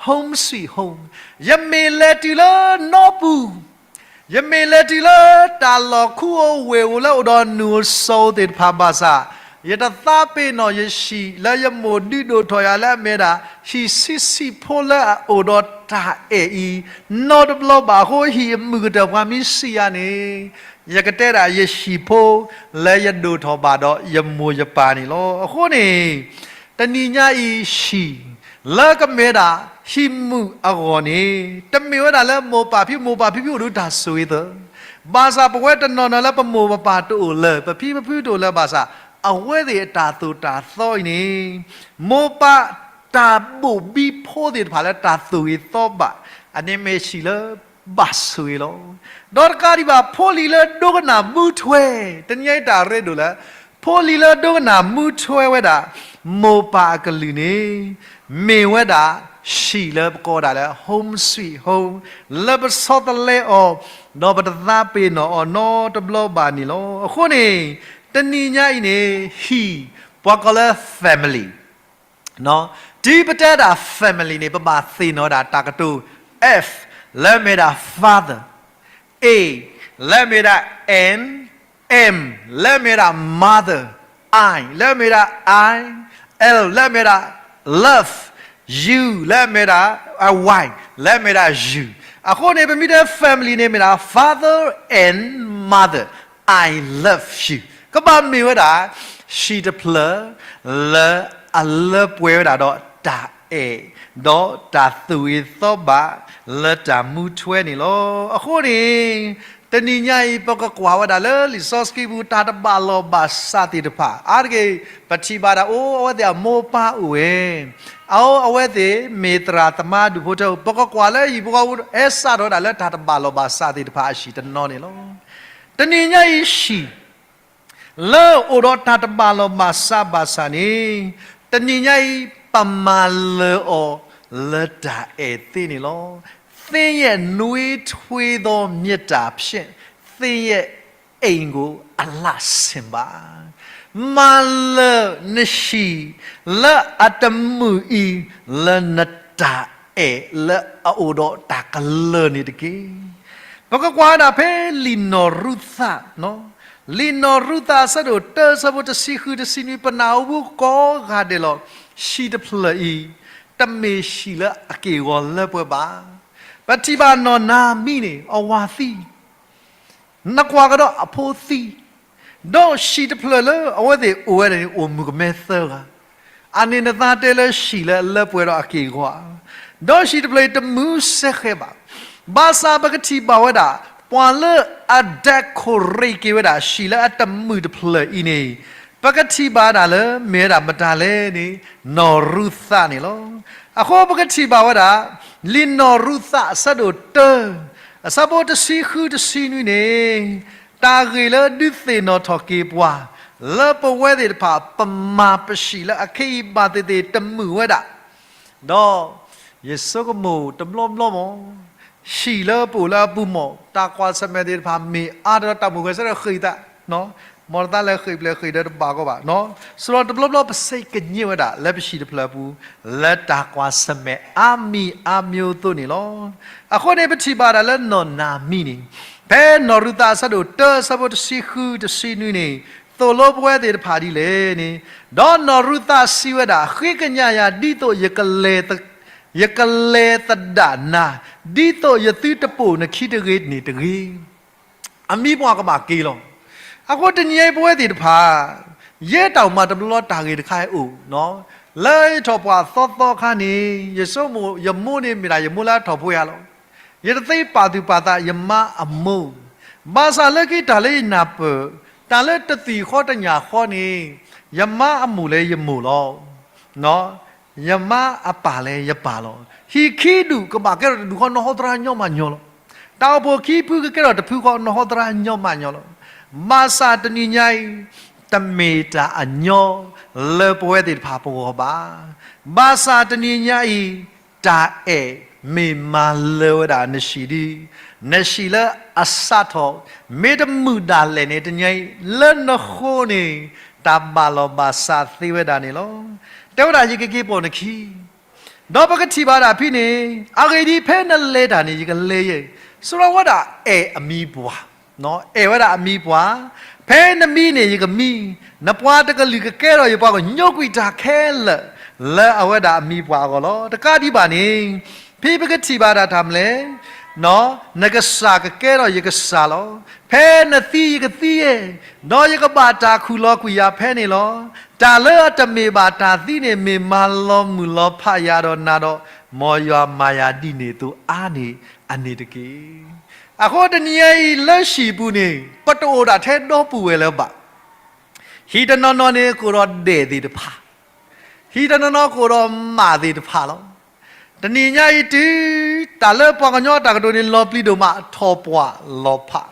home sweet home. ယမ့ၢ်လဲၤတုၤလၢနီပူၤ ယမ့ၢ်လဲၤတုၤလၢတၢ်လီၢ်ခူအိၣ်ဝ့ၢ်အိၣ်လၢအိၣ်ဒီးနူၢ်အိၣ်စီၤအိၣ်သ့ၣ်တဖၣ်ဘၣ်ဆၣ်, ယတသးပ့ၤနီၣ်ယဟံၣ်လၢယမိၢ်ဒုးဒိၣ်ထီၣ်ယၤလၢအမ့ၢ်ဒၣ် ဟံၣ်ဆံးဆံးဖိလၢအအိၣ်ဒီးတၢ်အဲၣ်အံၤ နီတဘျီဘၣ်အဃိ ဟံၣ်အမုၢ်ကတၢၢ်ပှၤမ့ၢ်စံးယၤန့ၣ် ယကတဲဒၣ်ယဟံၣ်ဖိလၢယဒိၣ်ထီၣ်ဘၣ်ဒီးယမိၢ်ယပၢ်န့ၣ်လီၤ. အဃိန့ၣ် တနံၤညါအံၤဟံၣ် လၢကမ့ၢ်ဒၣ်ဟံၣ်မုၢ်အဂီၢ်န့ၣ် တမ့ၢ်ဝဲဒၣ်လၢမိၢ်ပၢ်ဖံ မိၢ်ပၢ်ဖံဖုအိၣ်ဒီးတၢ်ဆိၣ်ဂ့ၤသၢ, ဘၣ်ဆၣ်ပဝဲတနီၤနီၤလၢပမိၢ်ပပၢ်တအိၣ်လၢၤ ပဖံပဖုတအိၣ်လၢၤဘၣ်ဆၣ် အဝဲသ့ၣ်အတၢ်သိၣ်တၢ်သီအံၤန့ၣ် မိၢ်ပၢ်တၢ်ဘိၣ်ဘံဖိသ့ၣ်တဖၣ်လၢတၢ်သူၣ်ဂ့ၤသီဘၣ် အန့ၣ်မ့ၢ်ဟံၣ်လၢဘၣ်ဆိၣ်ဂ့ၤလီၤ. ဒီးတကးဒံးဘၣ် ဖိလံၤလၢဒိကနၣ်မူထွဲ တနံၤညါအံၤတၢ်ရ့ဒိၣ်လၢ ဖိလံၤလၢဒိကနၣ်မူထွဲဝဲဒၣ် မိၢ်ပၢ်အကလုၢ်န့ၣ် မ့ၢ်ဝဲဒၣ် ဟံၣ်လၢပကိးဒၣ်လၢ home sweet home လၢပဆီတလဲအီၤ ဒီးပတသးပ့ၤနီၣ်အီၤနီတဘျီဘၣ်န့ၣ်လီၤ. အဃိန့ၣ် တနံၤညါအံၤန့ၣ် ဟံၣ် ပှၤကိးလၢ family တုၤပတဲဒၣ် family န့ၣ် ပဘၣ်သ့ၣ်နီၣ်ဒၣ်တၢ်ကတိၤ F လၢမ့ၢ်ဒၣ် father, A လၢမ့ၢ်ဒၣ် N, M လၢမ့ၢ်ဒၣ် mother, I လၢမ့ၢ်ဒၣ် I, L လၢမ့ၢ်ဒၣ် love, U လၢမ့ၢ်ဒၣ် Y လၢမ့ၢ်ဒၣ် you. အဃိန့ၣ် ပမ့ၢ်တဲ family န့ၣ်မ့ၢ်ဒၣ် father and mother, I love you ကဘၣ်မ့ၢ်ဝဲဒၣ် ဟံၣ်တဖျၢၣ် လၢအလၢပှဲၤဝဲဒၣ်ဒီးတၢ်အဲၣ် ဒီးတၢ်သူၣ်ဂ့ၤသီဘၣ် လၢတၢ်မူထွဲန့ၣ်လီၤ. အဃိန့ၣ် တနံၤညါအံၤ ပကကွၢ်ဝဲဒၣ်လၢလံာ်စီဆှံပူၤ တၢ်တဘၣ်လီၢ်ဘၣ်စးသ့ၣ်တဖၣ် အါတက့ၢ် ပထံၣ်ဘၣ်ဒၣ်အိၣ် အဝဲသ့ၣ်အမိၢ်ပၢ်အိၣ်ဝဲ အဝဲသ့ၣ်မ့ၢ်သရၣ်သမါဒူၣ်ဖိထၢဖိ ပကကွၢ်လၢဟံၣ်ဖိဃီဖိ ဟဲစးထီၣ်ဝဲဒၣ်လၢတၢ်တဘၣ်လီၢ်ဘၣ်စးသ့ၣ်တဖၣ်အဟံၣ်တနီၤန့ၣ်လီၤ. တနံၤညါအံၤဟံၣ် လၢအိၣ်ဒီးတၢ်တဘၣ်လီၢ်ဘၣ်စးဘၣ်ဆၣ်န့ၣ် တနံၤညါအံၤ ပမၤလၢာ်အီၤလၢတၢ်အဲၣ်သ့န့ၣ်လီၤ. သင်ရဲ့နွေးထွေးသော မေတ္တာဖြင့် သင်ရဲ့အိမ်ကို အလှဆင်ပါ. မၤလၢာ်နဟံၣ်လၢအတမုာ်အံၤ လၢနတၢ်အဲၣ်လၢအအိၣ်ဒီးတၢ်ကလၢာ်န့ၣ်တက့ၢ်. ပကကွၢ်ဒၣ်ဖဲလံာ်နီၢ်ရူၤသး လံာ်နီၢ်ရူၤသးအဆၢဒိၣ်တၢ အဆၢဖိတဆံဃုတဆံနွံ ပနၢ်ဟူကိးဂၤဒဲးလီၤ. ဟံၣ်တဖျၢၣ်အံၤ တမ့ၢ်ဟံၣ်လၢအက့ၢ်အဂီၤလၢပှဲၤဘၣ်. ပထံၣ်ဘၣ်နီၢ်နၤမံန့ၣ် အဝၤသံ နကွၢ်ကဒီးအဖိသံ, ဒီးဟံၣ်တဖျၢၣ်လၢအဝဲသ့ၣ်အိၣ်ဝဲဒၣ်န့ၣ် အိၣ်မုၣ်ကမဲသၢဂၤ, အန့ၣ်နသးတဲလၢဟံၣ်လၢအလၢပှဲၤဒီးအက့ၢ်အဂီၤဧါ. ဒီးဟံၣ်တဖျၢၣ်အံၤတမုာ်စဲဃဲၤဘၣ်. ဘၣ်ဆၣ်ပကထံၣ်ဘၣ်ဝဲဒၣ် ပှၤလၢအ decorate က့ၤဝဲဒၣ်ဟံၣ်လၢအတမုာ်တဖျၢၣ်အံၤန့ၣ် ပကထံၣ်ဘၣ်ဒၣ်လၢမ့ၢ်ဝဲဒၣ်မတၤလဲၣ်န့ၣ် နီၢ်ရူၤသးန့ၣ်လီၤ. အဃိပကထံၣ်ဘၣ်ဝဲဒၣ် လံာ်နီၢ်ရူၤသးအဆၢဒိၣ်တၢ အဆၢဖိတဆံဃုတဆံနွံန့ၣ် တၢ်ဂ့ၢ်လၢဒုးသ့ၣ်နီၣ်ထီၣ်က့ၤပှၤ လၢပဝဲသ့ၣ်တဖၣ် ပမၤပဟံၣ်လၢအခဲအံၤဘၣ်သ့ၣ်သ့ၣ်တမုာ်ဝဲဒၣ်, ဒီးယဆိကမိၣ်တဘျီဘျီမ့ၢ် ဟံၣ်လၢပအိၣ်လၢအပူၤမ့ၢ် တၢ်ကွၢ်ဆၢၣ်မဲာ်သ့ၣ်တဖၣ်မ့ၢ်အါဒီးတၢ်မိၣ်ဃဲၤဆၢထၢၣ်ဃ့ၢ်သး, မ်တသးလဲၤဃ့ၢ်ပျဲၢ်ဃ့ၢ်ဒၢးတဘၣ်ကီဘၣ်, ဆိဒီးတဘျီဘျီပစ့ကည့ၣ်ဝဲဒၣ်လၢပဟံၣ်တဖျၢၣ်အပူၤ လၢတၢ်ကွၢ်ဆၢၣ်မဲာ်အါမံၤအါမံၤအသိးန့ၣ်လီၤ. အဃိန့ၣ် ပထံၣ်ဘၣ်ဒၣ်လၢနီၢ်နၤမံန့ၣ် ဖဲနီၢ်ရူၤသးအဆၢဒိၣ်တၢ အဆၢဖိတဆံဃုတဆံနွံန့ၣ် သိၣ်လိပဝဲသ့ၣ်တဖၣ်ဒ်လဲၣ်န့ၣ်, ဒီးနီၢ်ရူၤသးစံးဝဲဒၣ်, ဃ့ကညးယၤဒ်သိး ယကလဲၤသဒၣ်နၤ, ဒ်သိးယသုတပိာ်နခံတဂ့ၤန့ၣ်တဂ့ၤ. အမံၤပှၢ်ကဘၣ်က့ၤလီၤ. အဃိတနံၤအံၤပဝဲသ့ၣ်တဖၣ် ယဲတၢ်အိၣ်မးတဘျီဘျီတၢ်ဂ့ၢ်တခါအံၤအိၣ်, လၢယထီၣ်ပှၢ်သီသီခါန့ၣ် ယဆိကမိၣ်ယမိၢ်န့ၣ်မ့ၢ်ဒၣ်ယမိၢ်လၢအထီၣ်ဖိယၤလီၤ. ယတသ့ပာ်သူၣ်ပာ်သးယမါအမိၢ်, ဘၣ်ဆၣ်လၢခံတၢ်လၢယနၢ်ပၢၢ် တၢ်လၢတသံၣ်ဃီတညၣ်ဃီန့ၣ် ယမါအမိၢ်လၢယမိၢ်လီၤ. ယမါအပၢ်လၢယပၢ်လီၤ. ဟံၣ်ခံဒူၣ်ကဘၣ်ကဲထီၣ်တဒူၣ်ဃီ နီၢ်ဟီသရၣ်ညီမးညီလီၤ. တၢ်အိၣ်ဖှိၣ်ခံဖုကကဲထီၣ်တဖုဃီ နီၢ်ဟီသရၣ်ညီမးညီလီၤ. ဘၣ်ဆၣ်တနံၤညါအံၤ တမ့ၢ်တၢ်အညီလၢပဝဲသ့ၣ်တဖၣ်ပဂီၢ်ဘၣ်. ဘၣ်ဆၣ်တနံၤညါအံၤ တၢ်အဲၣ်မ့ၢ်မၤလၢာ်ဝဲဒၣ်နဟံၣ်ဒ် နဟံၣ်လၢအစးထီၣ် မ့ၢ်တမုာ်ဒၣ်လဲာ်န့ၣ် တနံၤညါအံၤ လၢနဃိန့ၣ် တၢ်ဘၣ်လီၤဘၣ်စးသ့ဝဲဒၣ်န့ၣ်လီၤ. တဲဝဲဒၣ်ယကက့ၤပိာ်နခံ ဒီးပကထံၣ်ဘၣ်ဒၣ်ဖဲန့ၣ် အဂ့ၢ်ဒ်အံၤ ဖဲနလဲၤတၢ်န့ၣ် ယကလဲၤယဲၢ်, ဆိဝဲဒၣ်အဲၣ်အမံၤပှၢ်, အဲၣ်ဝဲဒၣ်အမံၤပှၢ်, ဖဲနမံန့ၣ် ယကမံ, နပှၤတကလုာ်ကကဲထီၣ်ယပှၤ ကညိကွံာ်တၢ်ခဲလၢာ် လၢအဝဲဒၣ်အမံၤပှၢ်အဂီၢ်လီၤ. တကးဒံးဘၣ်န့ၣ် ဖဲပကထံၣ်ဘၣ်ဒၣ်တၢ်မနုၤလဲၣ်, နကစၢ်ကကဲထီၣ်ယကစၢ်လီၤ. ဖဲနသံယကသံယဲၢ်, ဒီးယကဘၣ်တၢ်ခူၣ်လီၤကွံာ်ယၤဖဲန့ၣ်လီၤ. တၢ်လၢအတမ့ၢ်ဘၣ်တၢ်သံန့ၣ် မ့ၢ်မၤလီၤမုၢ်လီၤဖးယၤဒီးနၤဒီး, မ်ယွၤမၤယၤဒ်န့ၣ်အသိးအါန့ၢ်အန့ၣ်တက့ၢ်. အဃိတနံၤညါအံၤလၢဟံၣ်ပူၤန့ၣ် ပတအိၣ်ဒၣ်ထဲဒီပုၢ်ဝဲၢ်လၢၤဘၣ်. ဟံၣ်တနီၤနီၤန့ၣ် ကအိၣ်ဒီးဒဲၣ်သ့ၣ်တဖၣ်, ဟံၣ်တနီၤနီၤကအိၣ်ဒီးမးသ့ၣ်တဖၣ်လီၤ. တနံၤညါအံၤတုၤ တၢ်လၢပှၤကညီတၢ်ကတိၤန့ၣ် လီၤပျံၤဒိၣ်မး ထီၣ်ပှၢ်လီၤဖး,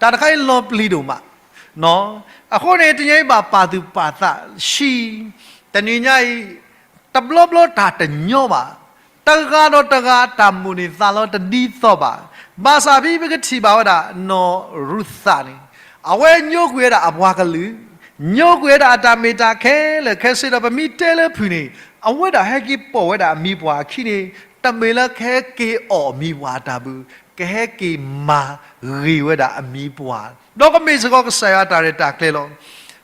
တၢ်တခါအံၤလီၤပျံၤဒိၣ်မး. အဃိန့ၣ် တနံၤညါအံၤဘၣ်ပာ်သူၣ်ပာ်သး ဟံၣ် တနံၤညါအံၤ တဘျီဘျီတၢ်တညီဘၣ်. တဂၤဒီးတဂၤတၢ်မိၣ်န့ၢ်သးလီတဒ်သိးဘၣ်. ဘၣ်ဆၣ်ဖဲပကထံၣ်ဘၣ်ဝဲဒၣ် နီၢ်ရူၤသးန့ၣ် အဝဲညိကွံာ်ဝဲဒၣ်အပှၤကလုာ်, ညိကွံာ်ဝဲဒၣ်အတၢ်မ့ၢ်တၢ်ခဲလၢာ်ခဲဆ့ဒီး ပမ့ၢ်တဲလၢဖုၣ်န့ၣ် အဝဲဒၣ်ဟဲက့ၤပိာ်ဝဲဒၣ်အမံၤပှၢ်အခံန့ၣ် တမ့ၢ်လၢကဟဲက့ၤအီၣ်အမံၤပှၢ်အတၢ်ဘုး, ကဟဲက့ၤမၤဂ့ၤဝဲဒၣ်အမံၤပှၢ်, ဒီးကမ့ၢ်စ့ၢ်ကီးကစၢ်ယွၤအတၢ်ရဲၣ်တၢ်ကျဲၤလီၤ.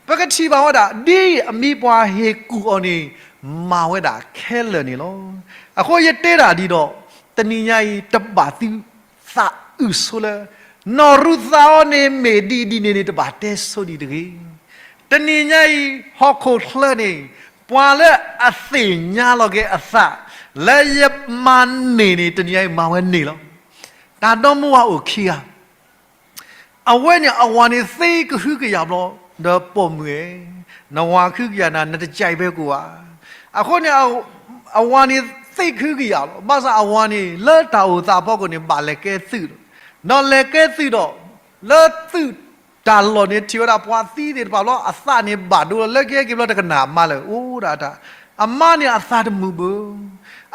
ပကထံၣ်ဘၣ်ဝဲဒၣ် ဒ်အမံၤပှၢ်ဟ့ၣ်ကူၣ်အီၤန့ၣ် မၤဝဲဒၣ်ခဲလၢာ်န့ၣ်လီၤ. အဃိယတဲဒၣ်ဒ်ဒီး တနံၤညါအံၤ တဘၣ်သုသးအုးဆိလၢ နီၢ်ရူၤသးအီၤန့ၣ် မ့ၢ်ဒ်အံၤဒ်န့ၣ်န့ၣ် တဘၣ်တဲဆိဒံးတဂ့ၤ. တနံၤညါအံၤ ဟီၣ်ခိၣ်ချၢန့ၣ် ပှၤလၢအသ့ၣ်ညါလီၤက့ၤအသး လၢယမၤန့ၢ်န့ၣ် တနံၤညါအံၤမၤဝဲန့ၢ်လီၤ. တၢ်ဒီမါဝၤအိၣ်ခံဂၤ အဝဲန့ၣ်အဝၤန့ၣ်သ့ကဟုကယာ်ဘျီ ဒီးပိာ်မုၣ်ဧၢ, နဝၤကဟုကယာ်နၤ နတကဲဘဲကိးဧါ. အဃိန့ၣ် အဝၤန့ၣ်သ့ကဟုကယာ်လီၤ. ဘၣ်ဆၣ်အဝၤန့ၣ် လၢတၢ်အိၣ်သးအဖီခိၣ်န့ၣ် ဘၣ်လဲၤကဲသုးလီၤ. ဒီးလဲၤကဲသုးဒီး လၢသုးတၢ်လီၢ်န့ၣ် ထံၣ်ဝဲဒၣ်ပှၤသံသ့ၣ်တဖၣ်ဘျီ အသးန့ၣ်ဘၣ်ဒိလီၤ. လၢကဟဲက့ၤဘျီတကနၣ်အမါလၢၤ အိၣ်ဒၣ်တၢ်, အမါန့ၣ်အသးတမုာ်ဘၣ်.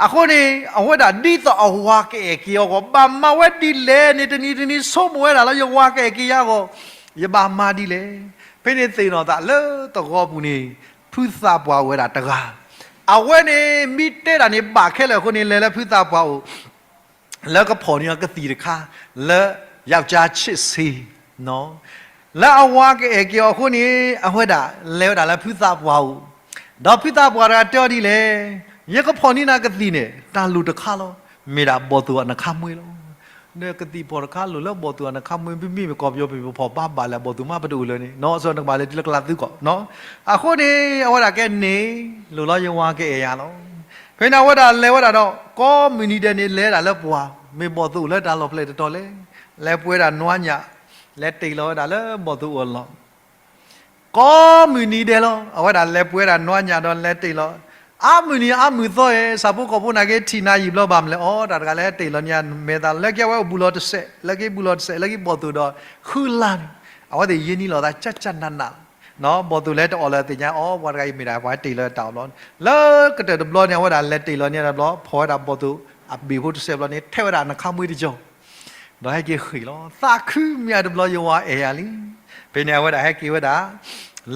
အဃိန့ၣ် အဝဲဒၣ်ဒ်သိးအဝၤကအဲၣ်က့ၤအီၤအဂီၢ် ဘၣ်မၤဝဲဒ်လဲၣ်န့ၣ် တနံၤတနံၤဆိကမိၣ်ဝဲဒၣ်လၢ ယဝၤကအဲၣ်က့ၤယၤအဂီၢ် ယဘၣ်မၤဒ်လဲၣ်. ဖဲန့ၣ်သ့ၣ်နီၣ်သးလၢသဝီပူၤန့ၣ် ဖုသးပှၢ်အိၣ်ဝဲဒၣ်တဂၤ, အဝဲန့ၣ် မ့ၢ်တဲတၢ်န့ၣ်ဘၣ်ခဲလၢာ်အဃိန့ၣ် လဲၤလၢဖုသးပှၢ်အိၣ် လၢကဖီၣ်န့ၢ်အီၤကသံၣ်တခါ လၢ ယောက်ျားချစ်ဆေး လၢအဝၤကအဲၣ်က့ၤအီၤအဃိန့ၣ် အဝဲဒၣ်လဲၤဝဲဒၣ်လၢဖုသးပှၢ်အိၣ်, ဒီးဖုသးပှၢ်တဂၤတဲအီၤဒ်လဲၣ်, ယကဖီၣ်န့ၢ်နၤကသံၣ်န့ၣ် တၢ်လိၣ်တခါလီၤ, မ့ၢ်ဒၣ်ဘီၣ်သိၣ်အနခါမှ့လီၤ. ဒီးကသံၣ်ဖီၣ်တခါလိၣ်လၢဘီၣ်သိၣ်အနခါမှ့ မ့မ့ၢ်မ့ၢ်ကီၢ်ပယီၤပမ့ၢ်ဖီၣ်ဘၣ်ဘၣ်လဲၣ် ဘီၣ်သိၣ်မးပတအိၣ်လၢၤန့ၣ် နီၢ်စီၤနကဘၣ်လဲၤတုၤလၢကလးသူကီၢ်, အဃိန့ၣ် အဝဲဒၣ်ကဲန့ၣ် လိၣ်လီၤယဝၤကအဲၣ်ယၤလီၤ. ဖဲန့ၣ်အဝဲဒၣ်လဲၤဝဲဒၣ်ဒီး ကိးမုၢ်နံၤဒဲးန့ၣ် လဲၤဒၣ်လၢပှၢ် မ့ၢ်ဘီၣ်သိၣ်အိၣ်လၢတၢ်လီၢ်ဖျဲၣ်တတီၤလဲၣ်, လဲၤပှဲၤဒၣ်နွါညၣ်, လဲၤတ့ၢ်လီၤဝဲဒၣ်လၢဘီၣ်သိၣ်အလီၢ် ကိးမုၢ်နံၤဒဲးလီၤ. အဝဲဒၣ်လဲၤပှဲၤဒၣ်နွါညၣ်ဒီးလဲၤတ့ၢ်လီၤ, အါမုၢ်နံၤအါမုၢ်သီဧၢ, ဆၣ်ဖိကီၢ်ဖိန့ၣ်က့ၤထံၣ်နၤယံာ်ဘျီဘၣ်မလဲၣ်, အိၣ်တၢ်တဂၤလဲၤတ့ၢ်လီၤန့ၣ်မဲာ်သး လၢခံအဝဲအိၣ်ဘူးလီၤတစဲး, လၢခံဘူးလီၤတစဲး လၢခံဘီၣ်သိၣ်ဒီး ဃုလါန့ၣ် အဝဲသ့ၣ်ယ့ၢ်နံၣ်လီၤသး ကၠၢ်ကၠၢ်နးနးလီၤ. ဘီၣ်သိၣ်လဲၤတအီၣ်လၢသ့ၣ်ညါအီၤ ပှၤတဂၤအံၤမ့ၢ်ဒၣ် ပှၤတ့ၢ်လီၤတၢ်အီၣ်ဘျီ, လၢကတၢၢ်တဘျီန့ၣ် အဝဲဒၣ်လဲၤတ့ၢ်လီၤန့ၢ်တဘျီ ဖီၣ်ဝဲဒၣ်ဘီၣ်သိၣ်အဘ့ၣ်ဖိတစဲးဘျီန့ၣ် ထဲးဝဲဒၣ်နခါမှ့တကီၤ ဒီးဟဲက့ၤဃ့ၢ်လီၤ. သးခုမ့ၢ်အတဘျီ ယဝၤအဲၣ်ယၤလံ. ဖဲန့ၣ်အဝဲဒၣ်ဟဲက့ၤဝဲဒၣ်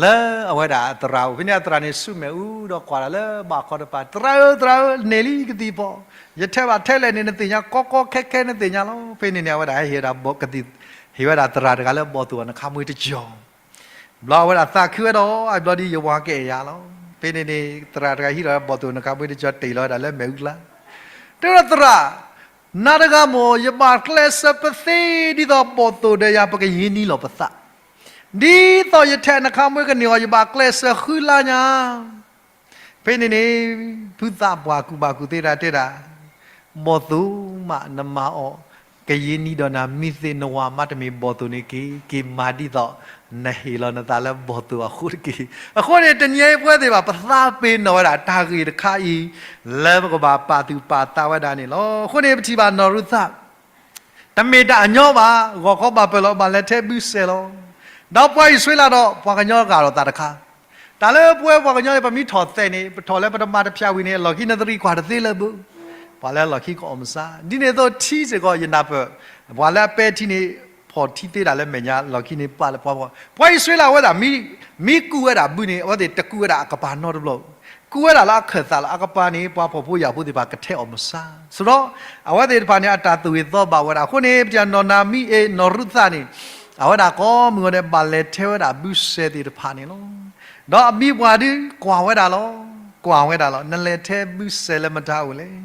လၢအဝဲဒၣ်အသရၣ်အိၣ်, ဖဲန့ၣ်အသရၣ်န့ၣ် ဆူမဲာ်အူဒီးကွၢ်ဒၣ်လၢဘၣ်ခီတပၤ, သရၣ်ဧၢ, သရၣ်ဧၢ, န့ၢ်လံကသံၣ်ဖီၣ်, ယထဲးဘၣ်ထဲလဲၣ်န့ၣ် နသ့ၣ်ညါ, ကီကီခဲခဲနသ့ၣ်ညါလီၤ. ဖဲန့ၣ်န့ၣ် အဝဲဒၣ်ဟဲဟ့ၣ်ဝဲဒၣ်ကသံၣ်, ဟ့ၣ်ဝဲဒၣ်သရၣ်တဂၤလၢဘီၣ်သိၣ်အနခါမှ့တကီၤ ဘျီအဝဲဒၣ်သးခုဝဲဒီး အဘျီဒ်ယဝၤကအဲၣ်ယၤလီၤ. ဖဲန့ၣ်န့ၣ် သရၣ်တဂၤဟံးဒီးဘီၣ်သိၣ်နခါမှ့တကီၤ တ့ၢ်လီၤဝဲဒၣ်လၢမဲာ်အူကျါ, တဲဝဲဒၣ်သရၣ်, နၤတဂၤမ့ၢ် ယဘၣ်ကျဲးစၢးပသ့ ဒ်သိးဘီၣ်သိၣ်ဒီးယၤ ပကယ့ၢ်နံၣ်လီၤပသး, ဒ်သိးယထဲးနခါမှ့ကန့ၢ်အီၤ ယဘၣ်ကျဲးစၢးဃုလါညါ. ဖဲန့ၣ်န့ၣ် ဖုသးပှၢ်ကူၣ်ဘၣ်ကူၣ်သ့တၢ်တဲဒၣ်, ဘီၣ်သိၣ်မး နမၤအီၤ ကယ့ၢ်နံၣ်ဒီးနၤမံသ့, နဝၤမးတမ့ၢ်ဘီၣ်သိၣ်န့ၣ်က့ၤ, က့ၤမၤဒ်သိးနဟ့ၣ်လီၤနသးလၢဘီၣ်သိၣ်အဃိတက့ၢ်. အဃိန့ၣ် တနံၤအံၤပဝဲသ့ၣ်တဖၣ် ပသးပ့ၤနီၣ်ဝဲဒၣ်တၢ်ဂ့ၢ်တခါအံၤ လၢပကဘၣ်ပာ်သူၣ်ပာ်သးဝဲဒၣ်န့ၣ်လီၤ. အဃိန့ၣ် ပထံၣ်ဘၣ်နီၢ်ရူၤသး တမ့ၢ်တၢ်အညီဘၣ်, ဂီၤခီဘၣ်ပၢၢ်လီၤ ဘၣ်လဲၤထဲးဘုစဲးလီၤ. ဒီးပှၤအံၣ်စရ့လးဒီးပှၤကညီဂာ်ဒီးသးတခါ, တၢ်လၢပဝဲပှၤကညီန့ၣ် ပမ့ၢ်ထီၣ်သဲးန့ၣ် ပထီၣ်လၢပတမၤတဖၠၣ်ဝံၤန့ၣ် လီၢ်ခံနသရံၣ်ကွၢ်တသ့လၢၤဘၣ်, ပှၤလၢလီၢ်ခံကအီၣ်မဆါ, ဒ်န့ၣ်အသိးထံစ့ၢ်ကီး ယနၢ်ပၢၢ် ပှၤလၢအပဲထံန့ၣ် ဖီၣ်ထံသ့ဒၣ်လၢမဲာ်ညါ လီၢ်ခံန့ၣ်ပာ်လၢပှၤဖီၣ်, ပှၤအံၣ်စရ့လးဝဲဒၣ် မ့ၢ်ကူးဝဲဒၣ်ဘုန့ၣ် အဝဲသ့ၣ်တကူးဝဲဒၣ်အကပၤနီတဘျီ, ကူးဝဲဒၣ်လၢအခၢၣ်သးလီၤ. အကပၤန့ၣ် ပှၤဖှီၣ်ဖိယာ်ဖိသ့ၣ်တဖၣ်ကထဲးအီၣ်မဆါ, အဝဲသ့ၣ်တဖၣ်န့ၣ် အတၢ်သူၣ်ဂ့ၤသီဘၣ်ဝဲဒၣ်အဃိန့ၣ် ပထံၣ်နီၢ်နၤမံအ့ၣ် နီၢ်ရူၤသးန့ၣ် အဝဲဒၣ်ကိးမုၢ်ဂီၤန့ၣ် ဘၣ်လဲၤထဲးဝဲဒၣ်ဘုစဲးသ့ၣ်တဖၣ်န့ၣ်လီၤ. ဒီးအမံပှၤဒုးကွၢ်ဝဲဒၣ်လီၤ, ကွၢ်ဝဲဒၣ်လီၤ, နလဲၤထဲးဘုစဲးလၢမတၤအိၣ်လဲၣ်.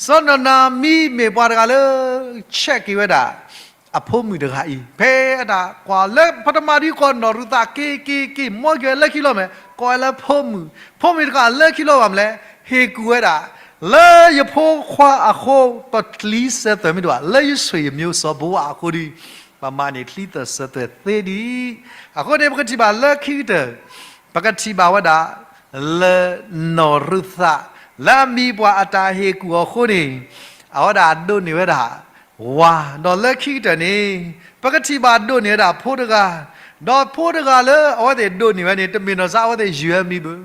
စီၤနီၢ်နၤမံမ့ၢ်ပှၤတဂၤလၢ ဆဲးက့ၤဝဲဒၣ် အဖိမုၣ်တဂၤအံၤ ဖဲအတၢ်ကွၢ်လၢပထမဒုးကိးနီၢ်ရူၤသး က့ၤက့ၤက့ၤ မ်က့ၤလၢခံလီၤမး, ကိးဝဲလၢဖိမုၣ်, ဖိမုၣ်တဂၤလၢခံလီၤဘၣ်မးလဲၣ်, ဟ့ၣ်ကူၣ်ဝဲဒၣ် လၢယဖိခွါအဃိ ပချံစၢၤသွဲၣ်မ့ၢ်တဘၣ် လၢယဆွေမျိုးစီၤဘိဝးအဃိဒီး ပမၤန့ၢ်ချံသၢၣ်စၢၤသွဲၣ်သ့ဒံး. အဃိန့ၣ် ပကထံၣ်ဘၣ်လၢခံကတၢၢ် ပကထံၣ်ဘၣ်ဝဲဒၣ် လၢနီၢ်ရူၤသး လၢအမံပှၤအတၢ်ဟ့ၣ်ကူၣ်အီၤအဃိန့ၣ် အဝဲဒၣ်ဒိးန့ၢ်ဝဲဒၣ် ဝၤ, ဒီးလၢခံကတၢၢ်န့ၣ် ပကထံၣ်ဘၣ်ဒိးန့ၢ်ဝဲဒၣ်ဖိတဂၤ, ဒီးဖိတဂၤလၢအဝဲသ့ၣ်ဒိးန့ၢ်ဝဲန့ၣ် တမ့ၢ်နီၢ်စၢ်အဝဲသ့ၣ်ယုၢ်အမံဘၣ်.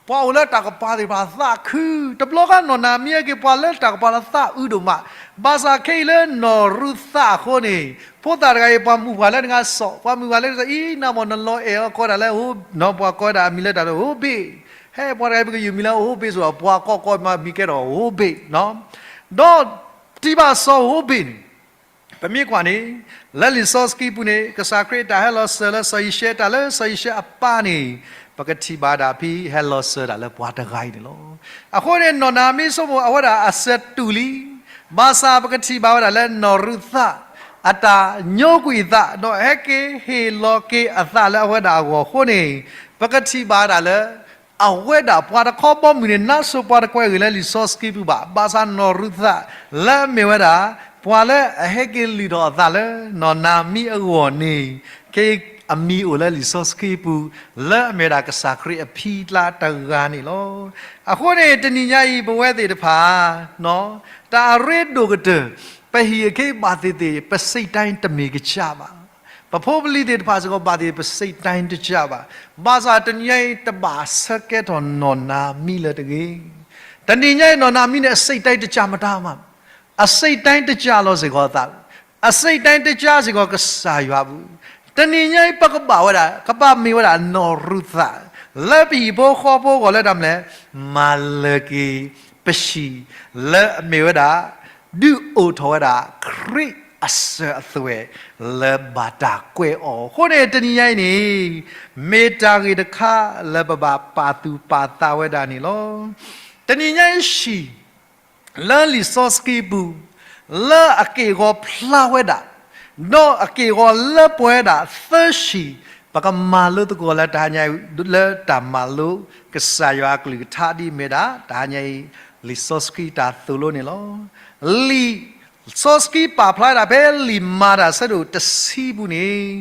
ပှၤအိၣ်လၢတၢ်ကပၤသ့ၣ်တဖၣ်သးခု, တဘျီဃီနီၢ်နၤမံဟဲက့ၤ ပှၤလၢတၢ်ကပၤလၢသးအုးဒိၣ်မး, ဘၣ်ဆၣ်ခဲအံၤလၢနီၢ်ရူၤသးအဃိန့ၣ် ဖိသၣ်တဂၤအံၤ ပှၤမုၣ်ပှၢ်လၢနဂၤစီၤ, ပှၤမုၣ်ပှၢ်လၢနဂၤစီၤ အံၤ နၤမ့ၢ်နလီၤအဲၣ်အီၤ ကိးဒၣ်လၢ ပှၤကိးဒၣ်အမံၤလၢတၢ်လၢ ဟိဘ့ၣ်, ဟဲ ပှၤတဂၤအံၤ ပကယုၢ်မံၤလၢဟိဘ့ၣ်ဆိ, ပှၤကိးကိးမံၤကဲထီၣ်ဟိဘ့ၣ်, ဒီးထံၣ်ဘၣ်စီၤဟိဘ့ၣ်န့ၣ် ပမ့ၢ်ကွၢ်န့ၣ် လၢလံာ်စီဆှံပူၤန့ၣ် ကစၢ်ခရံာ်အတၢ်ဟဲလီၤစၢၤလၢစီၤယံၤၡဲ တၢ်လၢစီၤယံၤၡဲအပၢ်န့ၣ် ပကထံၣ်ဘၣ်ဒၣ်ဖဲဟဲလီၤစၢၤဒၣ်လၢပှၤတဂၤအံၤန့ၣ်လီၤ. အဃိန့ၣ် နီၢ်နၤမံဆိကမိၣ် အဝဲဒၣ်အစၢၤတူၢ်လံ, ဘၣ်ဆၣ်ပကထံၣ်ဘၣ်ဝဲဒၣ်လၢနီၢ်ရူၤသး အတၢ်ညိကွံာ်အသး ဒီးဟဲက့ၤဟ့ၣ်လီၤက့ၤအသးလၢအဝဲဒၣ်အဂီၢ်အဃိန့ၣ် ပကထံၣ်ဘၣ်ဒၣ်လၢ အဝဲဒၣ်ပှၤတခီဘီမုၢ်န့ၣ် နါစိၤပှၤတကွဲးဂ့ၤလၢလံာ်စီဆှံပူၤဘၣ်, ဘၣ်ဆၣ်နီၢ်ရူၤသး လၢအမ့ၢ်ဝဲဒၣ် ပှၤလၢအဟဲက့ၤလုၢ်ထီၣ်အသးလၢနီၢ်နၤမံအဂီၢ်န့ၣ် က့ၤအမံၤအိၣ်လၢလံာ်စီဆှံပူၤ လၢအမ့ၢ်ဝဲဒၣ်ကစၢ်ခရံာ်အဖံအကျါတဂၤန့ၣ်လီၤ. အဃိန့ၣ် တနံၤညါအံၤ ပဝဲသ့ၣ်တဖၣ် တၢ်အရ့ဒိၣ်ကတၢၢ် ပဟံၣ်အခ့ဘၣ်သ့ၣ်သ့ၣ် ပစိတ်တိုင်းတမ့ၢ်ကစၢ်ဘၣ်. ပဖိပလံၤသ့ၣ်တဖၣ်စ့ၢ်ကီး ဘၣ်သ့ၣ်သ့ၣ် ပစိတ်တိုင်းတကစၢ်ဘၣ်. ဘၣ်ဆၣ်တနံၤညါအံၤ တဘၣ်ဆၢကဲထီၣ်နီၢ်နၤမံလၢၤတဂ့ၤ. တနံၤညါအံၤ နီၢ်နၤမံန့ၣ် အစိတ်တိုင်းတကစၢ်မတၤမး, အစိတ်တိုင်းတကစၢ်လီၤစ့ၢ်ကီးအသး, အစိတ်တိုင်းတကစၢ်စ့ၢ်ကီးကစၢ်ယွၤပူၤ. တနံၤညါအံၤ ပကဘၣ်ဝဲဒၣ် ကဘၣ်မ့ၢ်ဝဲဒၣ်နီၢ်ရူၤသး လၢပဟံၣ်ဖိဃီဖိအဂီၢ်လၢတၢ်မနုၤလဲၣ်, မၤလၢၤက့ၤပဟံၣ် လၢအမ့ၢ်ဝဲဒၣ် ဒုးအိၣ်ထီၣ်ဝဲဒၣ် ခရံာ်အစၢၤအသွဲၣ် လၢဘၣ်တၢ်ကွဲးအီၤအဃိန့ၣ် တနံၤညါအံၤန့ၣ် မ့ၢ်တၢ်ဂ့ၢ်တခါလၢပဘၣ်ပာ်သူၣ်ပာ်သးဝဲဒၣ်န့ၣ်လီၤ. တနံၤညါအံၤဟံၣ် လၢလံာ်စီဆှံပူၤ လၢအက့ၢ်အဂီၤဖျါဝဲဒၣ်, ဒီးအက့ၢ်အဂီၤလၢပှဲၤဝဲဒၣ်သၢဟံၣ်, ပကမၤလိသကိးလၢတဟါညါအံၤ လၢတၢ်မၤလိကစၢ်ယွၤအကလုၢ်ကထါဒ်အမ့ၢ်ဒၣ် တဟါညါအံၤ လံာ်စီဆှံတၢ်သိၣ်လိန့ၣ်လီၤ. လံာ်စီဆှံပာ်ဖျါဒၣ်ဖဲလံာ်မၤတၢ်ဆၢဒိၣ်တဆံပူၤန့ၣ်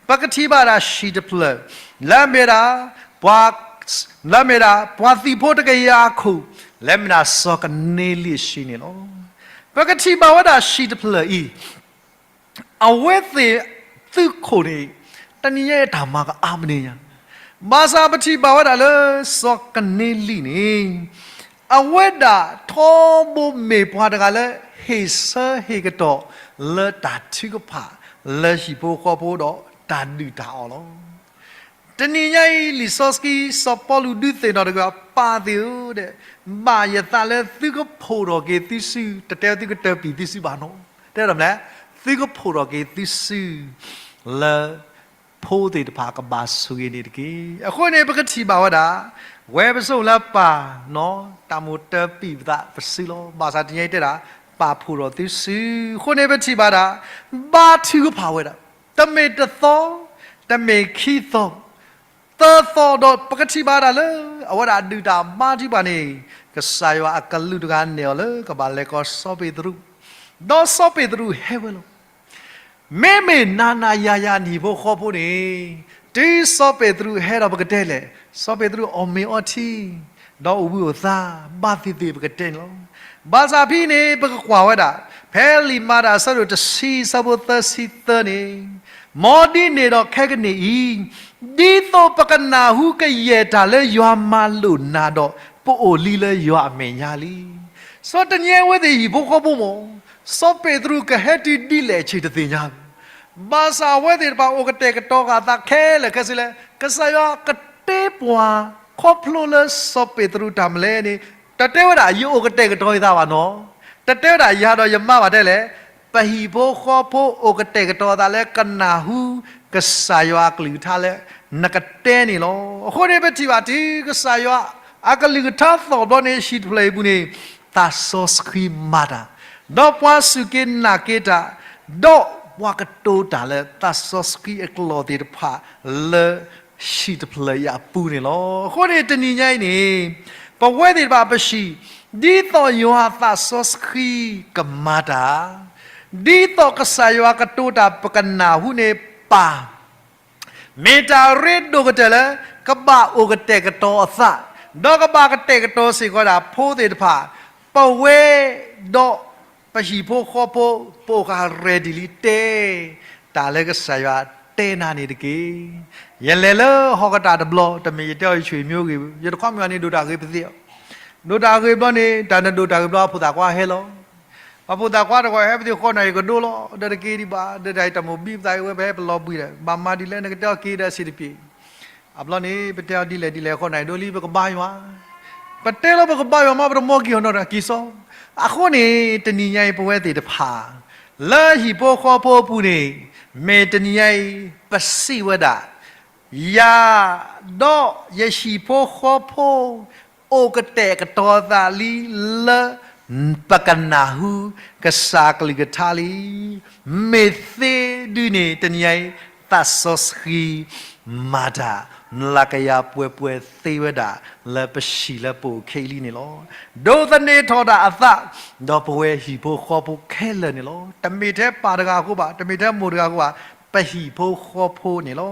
ပကထံၣ်ဘၣ်ဒၣ်ဟံၣ်တဖျၢၣ် လၢအမ့ၢ်ဒၣ် ပှၤ လၢအမ့ၢ်ဒၣ် ပှၤသံၣ်ဖိတကယၤခိၣ် လၢအမ့ၢ်ဒၣ်စီၤကန့လံအဟံၣ်န့ၣ်လီၤ. ပကထံၣ်ဘၣ်ဝဲဒၣ်ဟံၣ်တဖျၢၣ်အံၤ အဝဲသ့ၣ်သုးခိၣ်န့ၣ် တနံၤညါအံၤတၢ်မၤကအါမနုၤညါ, ဘၣ်ဆၣ်ပထံၣ်ဘၣ်ဝဲဒၣ်လၢစီၤကန့လံၣ်န့ၣ် အဝဲဒၣ်ထီဘိမ့ၢ်ပှၤတဂၤလၢ ဟ့ၣ်ဆၢဟ့ၣ်ကတီၢ်လၢတၢ်ထုကဖၣ် လၢဟံၣ်ဖိဃီဖိဒီးတၢ်ဒုၣ်တၢ်အီၣ်လီၤ. တနံၤညါအံၤ လံာ်စီဆှံ စီၤပီလူးဒုးသ့ၣ်နီၣ်တဂၤ ပၢ်သ့ၣ်ဧၢ, ဘၣ်ယသးလၢသုကဖှိၣ်ထီၣ်က့ၤသုစု, တတဲဝဲသုကတၢၢ်ပံာ်သုစုဘၣ်နီၤ, တဲဒ်လဲၣ်, သုကဖှိၣ်ထီၣ်က့ၤသုစု လၢ ဖိသ့ၣ်တဖၣ်ကဘၣ်ဆိၣ်ဂ့ၤန့ၣ်တက့ၢ်. အဃိန့ၣ် ပကထံၣ်ဘၣ်ဝဲဒၣ် ဝဲပစိၤလၢပၢ်နီၤ တၢ်မိၣ်တၢၢ်ပံာ်ပသးပစုလီၤ. ဘၣ်ဆၣ်တနံၤညါအံၤတဲဒၣ် ပၢ်ဖှိၣ်ထီၣ်သုစု, အဃိန့ၣ် ပထံၣ်ဘၣ်ဒၣ် ဘါထုကဖၣ်ဝဲဒၣ် တမ့ၢ်တသီ, တမ့ၢ်ခံသီ, သၢသီဒီး ပကထံၣ်ဘၣ်ဒၣ်လၢ အဝဲဒၣ်ဒုၣ်တၢ်ဘါထုကဖၣ်န့ၣ် ကစၢ်ယွၤအကလူးတဂၤနဲၣ်အီၤလၢကဘၣ်လဲၤကိးစီၤပ့းတရူး, ဒီးစီၤပ့းတရူးဟဲဝဲလီၤ. မ့မ့ၢ်နၤနၤယၤယၤ နဟံၣ်ဖိဃီဖိန့ၣ်, တုၤစီၤပ့းတရူးဟဲဒီး ပကတဲလဲၣ်, စီၤပ့းတရူးအီၣ်မ့ၤအီထံ ဒီးအိၣ်ဘှံးအိၣ်သါ ဘၣ်သ့ၣ်သ့ၣ် ပကတဲန့ၣ်လီၤ. ဘၣ်ဆၣ်ဖဲန့ၣ် ပကကွၢ်ဝဲဒၣ် ဖဲလံာ်မၤတၢ်အဆၢဒိၣ်တဆံ အဆၢဖိသၢဆံသၢန့ၣ်, မ်ဒ်န့ၣ်ဒီးခဲကနံၣ်အံၤ, ဒ်သိးပကနၢ်ဟူကယဲၢ်တၢ်လၢယွၤမၤလိာ်နၤဒီး ပအိၣ်လံလၢယွၤအမဲာ်ညါလံ. စီၤတနံၤညါအံၤ အဝဲသ့ၣ်ဟံၣ်ဖိဃီဖိမ့ၢ် စီၤပ့းတရူးကဟဲတုၤဒ်လဲၣ်အဆၢတသ့ၣ်ညါဘၣ်. ဘၣ်ဆၣ်အဝဲသ့ၣ်တဖၣ်အိၣ်ကတဲာ်ကတီၤဃာ်သးခဲလၢာ်ခဲဆ့လၢ ကစၢ်ယွၤကတဲပှၤခီဖျိလၢစီၤပ့းတရူးတၢ်မနုၤလဲၣ်န့ၣ်, တတဲဝဲဒၣ်ယအိၣ်ကတဲာ်ကတီၤယသးဘၣ်နီၤ, တတဲဝဲဒၣ်ယၤဒီးယမါဘၣ်တဲလဲၣ်, ပဟံၣ်ဖိဃီဖိအိၣ်ကတဲာ်ကတီၤသးလၢကနၢ်ဟူ ကစၢ်ယွၤအကလုၢ်ကထါလၢ နကတဲန့ၣ်လီၤ. အဃိန့ၣ် ပထံၣ်ဘၣ်တုၤကစၢ်ယွၤအကလုၢ်ကထါသီၣ်ဘျီန့ၣ် ဟံၣ်တဖျၢၣ်အံၤအပူၤန့ၣ် သးစီဆှံမၤတၢ်, ဒီးပှၤစူၢ်က့ၤနာ်က့ၤတၢ်, ဒီးပှၤကတိၤတၢ်လၢသးစီဆှံအကျိာ်သ့ၣ်တဖၣ်လၢ ဟံၣ်တဖျၢၣ်အံၤအပူၤန့ၣ်လီၤ. အဃိန့ၣ် တနံၤညါအံၤန့ၣ် ပဝဲသ့ၣ်တဖၣ်ပဟံၣ် ဒ်သိးယွၤအသးစီဆှံကမၤတၢ်, ဒ်သိးကစၢ်ယွၤကတိၤတၢ်ပကနၢ်ဟူန့ၣ်ပၢ် မ့ၢ်တၢ်ရ့ဒိၣ်ကတၢၢ်လၢ ကဘၣ်အိၣ်ကတဲာ်ကတီၤအသး, ဒီးကဘၣ်ကတဲာ်ကတီၤစ့ၢ်ကီးဒၣ်ဖိသ့ၣ်တဖၣ်, ပဝဲဒီးပဟံၣ်ဖိဃီဖိ ပအိၣ်ဃာ် ready လံ တဲ တၢ်လၢကစၢ်ယွၤတဲနၤန့ၣ်တက့ၢ်. ယလဲၤလၢဟီၣ်ကတၢၢ်တဘျီ, တမ့ၢ်ယတဲအီၤယဆွေမျိုးဂ့ၤ, ယတခီမ့ၢ်အီၤန့ၣ် ဒိၣ်တၢ်ဂ့ၤပသ့ၣ်အီၤ, ဒိၣ်တၢ်ဂ့ၤဘျီန့ၣ် တၢ်နဒိၣ်တၢ်ဂ့ၤဘျီ အဖိသၣ်ခွါဟဲလီၤ. ပှၤဖိသၣ်ခွါတဂၤဟဲပသ့ၣ်ဃီနၤ ယကဒိလီၤ, ဒီးတက့ၤဒံးဘၣ်, ဒီးတၢ်အံၤတၢ်မိၣ်ဘံပသးအံၤဝဲ ပဟဲပလီၤဘှံးဒီး ဘၣ်မၤဒ်လဲၣ် နကတဲအီၤက့ၤဒီးအဆံးတပျ့ၤ. အဘျီန့ၣ် ပတဲအီၤဒ်လဲၣ်ဒ်လဲၣ်အဃိနၤ ဒိလံ ပကဘါယွၤ, ပတဲလီၤပကဘါယွၤမး ပတမီက့ၤအီၤနီတဂၤက့ၤစီ. အဃိန့ၣ် တနံၤညါအံၤ ပဝဲသ့ၣ်တဖၣ် လၢဟံၣ်ဖိဃီဖိအပူၤန့ၣ် မ့ၢ်တနံၤညါအံၤ ပစံးဝဲဒၣ် ယၤ ဒီးယဟံၣ်ဖိဃီဖိ အိၣ်ကတဲာ်ကတီၤသးလံလၢ ပကနၢ်ဟူ ကစၢ်ကလုၢ်ကထါလံ. မ့ၢ်သ့ဒုန့ၣ် တနံၤညါအံၤ သးစီဆှံမၤတၢ် လၢကယၤပှဲၤပှဲၤသ့ဝဲဒၣ် လၢပဟံၣ်လၢပအိၣ်ခဲအံၤလံန့ၣ်လီၤ. ဒိးသန့ၤထီၣ်ဒၣ်အသး ဒီးပဝဲဟံၣ်ဖိဃီဖိခဲလၢာ်န့ၣ်လီၤ. တမ့ၢ်ထဲပၢ်တဂၤအဃိဘၣ်, တမ့ၢ်ထဲမိၢ်တဂၤအဃိဘၣ်, ပဟံၣ်ဖိဃီဖိန့ၣ်လီၤ.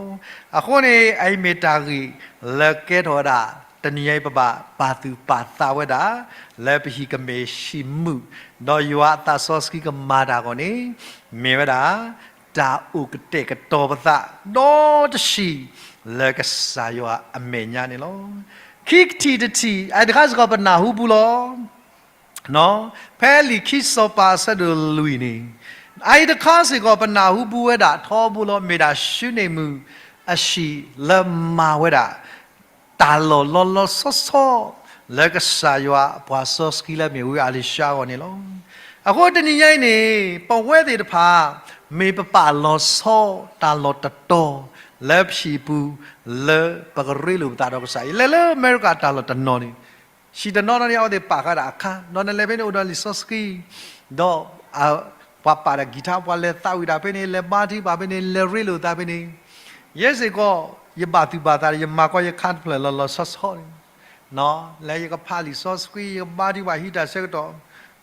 အဃိန့ၣ် အအံၤမ့ၢ်တၢ်ဂ့ၢ်လၢကဲထီၣ်ဝဲဒၣ် တနံၤညါအံၤပဘၣ်ပာ်သူၣ်ပာ်သးဝဲဒၣ် လၢပဟံၣ်ကမ့ၢ်ဟံၣ်မုာ်, ဒီးယွၤအသးစီဆှံကမၤတၢ်အဂီၢ်န့ၣ် မ့ၢ်ဝဲဒၣ် တၢ်အိၣ်ကတဲာ်ကတီၤပသး ဒီတဆံး လၢကစၢ်ယွၤအမဲာ်ညါန့ၣ်လီၤ. ခံကထံၣ်တထံၣ် အအံၤတခါစ့ၢ်ကီးပနၢ်ဟူပူၤလီၤ. ဖဲလံာ်ခံစီၤပၤအဆၢဒိၣ်လွံၢ်န့ၣ် အအံၤတခါစ့ၢ်ကီးပနၢ်ဟူပူၤဝဲဒၣ်ထီဘိလီၤ မ့ၢ်ဒၣ်ၡူနံၣ်မုၣ်အဟံၣ်လၢမၤဝဲဒၣ် တၢ်လီၢ်လီၤလီၤဆီဆီ လၢကစၢ်ယွၤအပှၤစီဆှံလၢမ့ၢ်ဝံအ့လံၡါအဂီၢ်န့ၣ်လီၤ. အဃိတနံၤညါအံၤန့ၣ် ပဝဲသ့ၣ်တဖၣ် မ့ၢ်ပပာ်လီၤဆီတၢ်လီၢ်တတီၤ လၢပဟံၣ်ပူၤ လၢပကရ့လိာ်ပသးဒီးကစၢ်အံၤ လဲၤလၢအမဲရကၤတၢ်လီၢ်တနီၤန့ၣ် ဟံၣ်တနီၤနီၤန့ၣ် အဝဲသ့ၣ်ပာ်ဃာ်ဒၣ်အခါ ဒီးနလဲၤဖဲန့ၣ်အိၣ်ဒီးလံာ်စီဆှံ ဒီး ပှၤပာ်ဒၣ်ကံၤထါ ပှၤလဲၤသးဝံၣ်တၢ်ဖဲန့ၣ် လဲၤဘါထုကဖၣ်ဖဲန့ၣ် လဲၤရ့လိာ်သးဖဲန့ၣ် ယဲစ့ၢ်ကီး ယဘၣ်သူၣ်ဘၣ်သး ယမၤကီယခါတဖျၢၣ်လီၤလီၤဆီဆီန့ၣ် လၢယကဖးလံာ်စီဆှံ ယကဘါထုကဖၣ်ဟံးတၢ်ဆၢကတီၢ်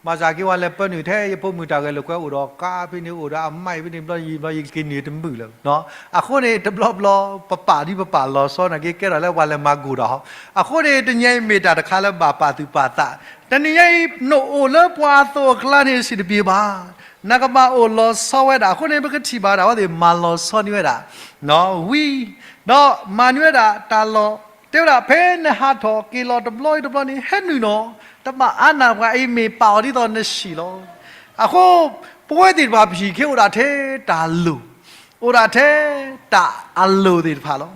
ဘၣ်ဆၣ်က့ၤပှၤလဲၤပၢနုာ်ထဲ ယဖိမုၣ်တၢ်ဂဲၤလိာ်ကွဲအိၣ်ဒီးကါဖဲန့ၣ် အိၣ်ဒီးအမါအံၤဖဲန့ၣ် ဘျီယံာ်ဘျီယက့ၤနုာ်တမုာ်လၢၤ အဃိန့ၣ် တဘျီဘျီ ပပာ်ဒ်ပပာ်လီၤဆီနာ်က့ ကဲထီၣ်လၢပှၤလဲၤမၤဂိၢ်တၢ်ဟီ အဃိန့ၣ် တနံၤအံၤမ့ၢ်တၢ်တခါလၢဘၣ်ပာ်သူၣ်ပာ်သး တနံၤညါအံၤ နအိၣ်လၢပှၤအသိးအကျါန့ၣ် စံးတပ့ၤဘၣ်, နကဘၣ်အိၣ်လီၤဆီဝဲဒၣ်. အဃိန့ၣ် ပကထံၣ်ဘၣ်ဒၣ်အဝဲသ့ၣ်မၤလီၤဆီန့ၢ်ဝဲဒၣ် ဝံ, ဒီးမၤန့ၢ်ဝဲဒၣ်တၢ်လီၢ်, တဲဝဲဒၣ် ဖဲနဟးထီၣ်က့ၤလီၤတဘျီအံၤတဘျီန့ၣ် ဟဲနုာ်နီၤ, တဘၣ်အါနၢ်ပှၤအံၤ မ့ၢ်ပာ်အီၤဒ်သိးနဆံးလီၤ. အဃိ ပဝဲသ့ၣ်တဖၣ်ပဟံၣ်ခဲအိၣ်ဒၣ်ထဲတၢ်လိၣ်, အိၣ်ဒၣ်ထဲတၢ်အလိၣ်သ့ၣ်တဖၣ်လီၤ.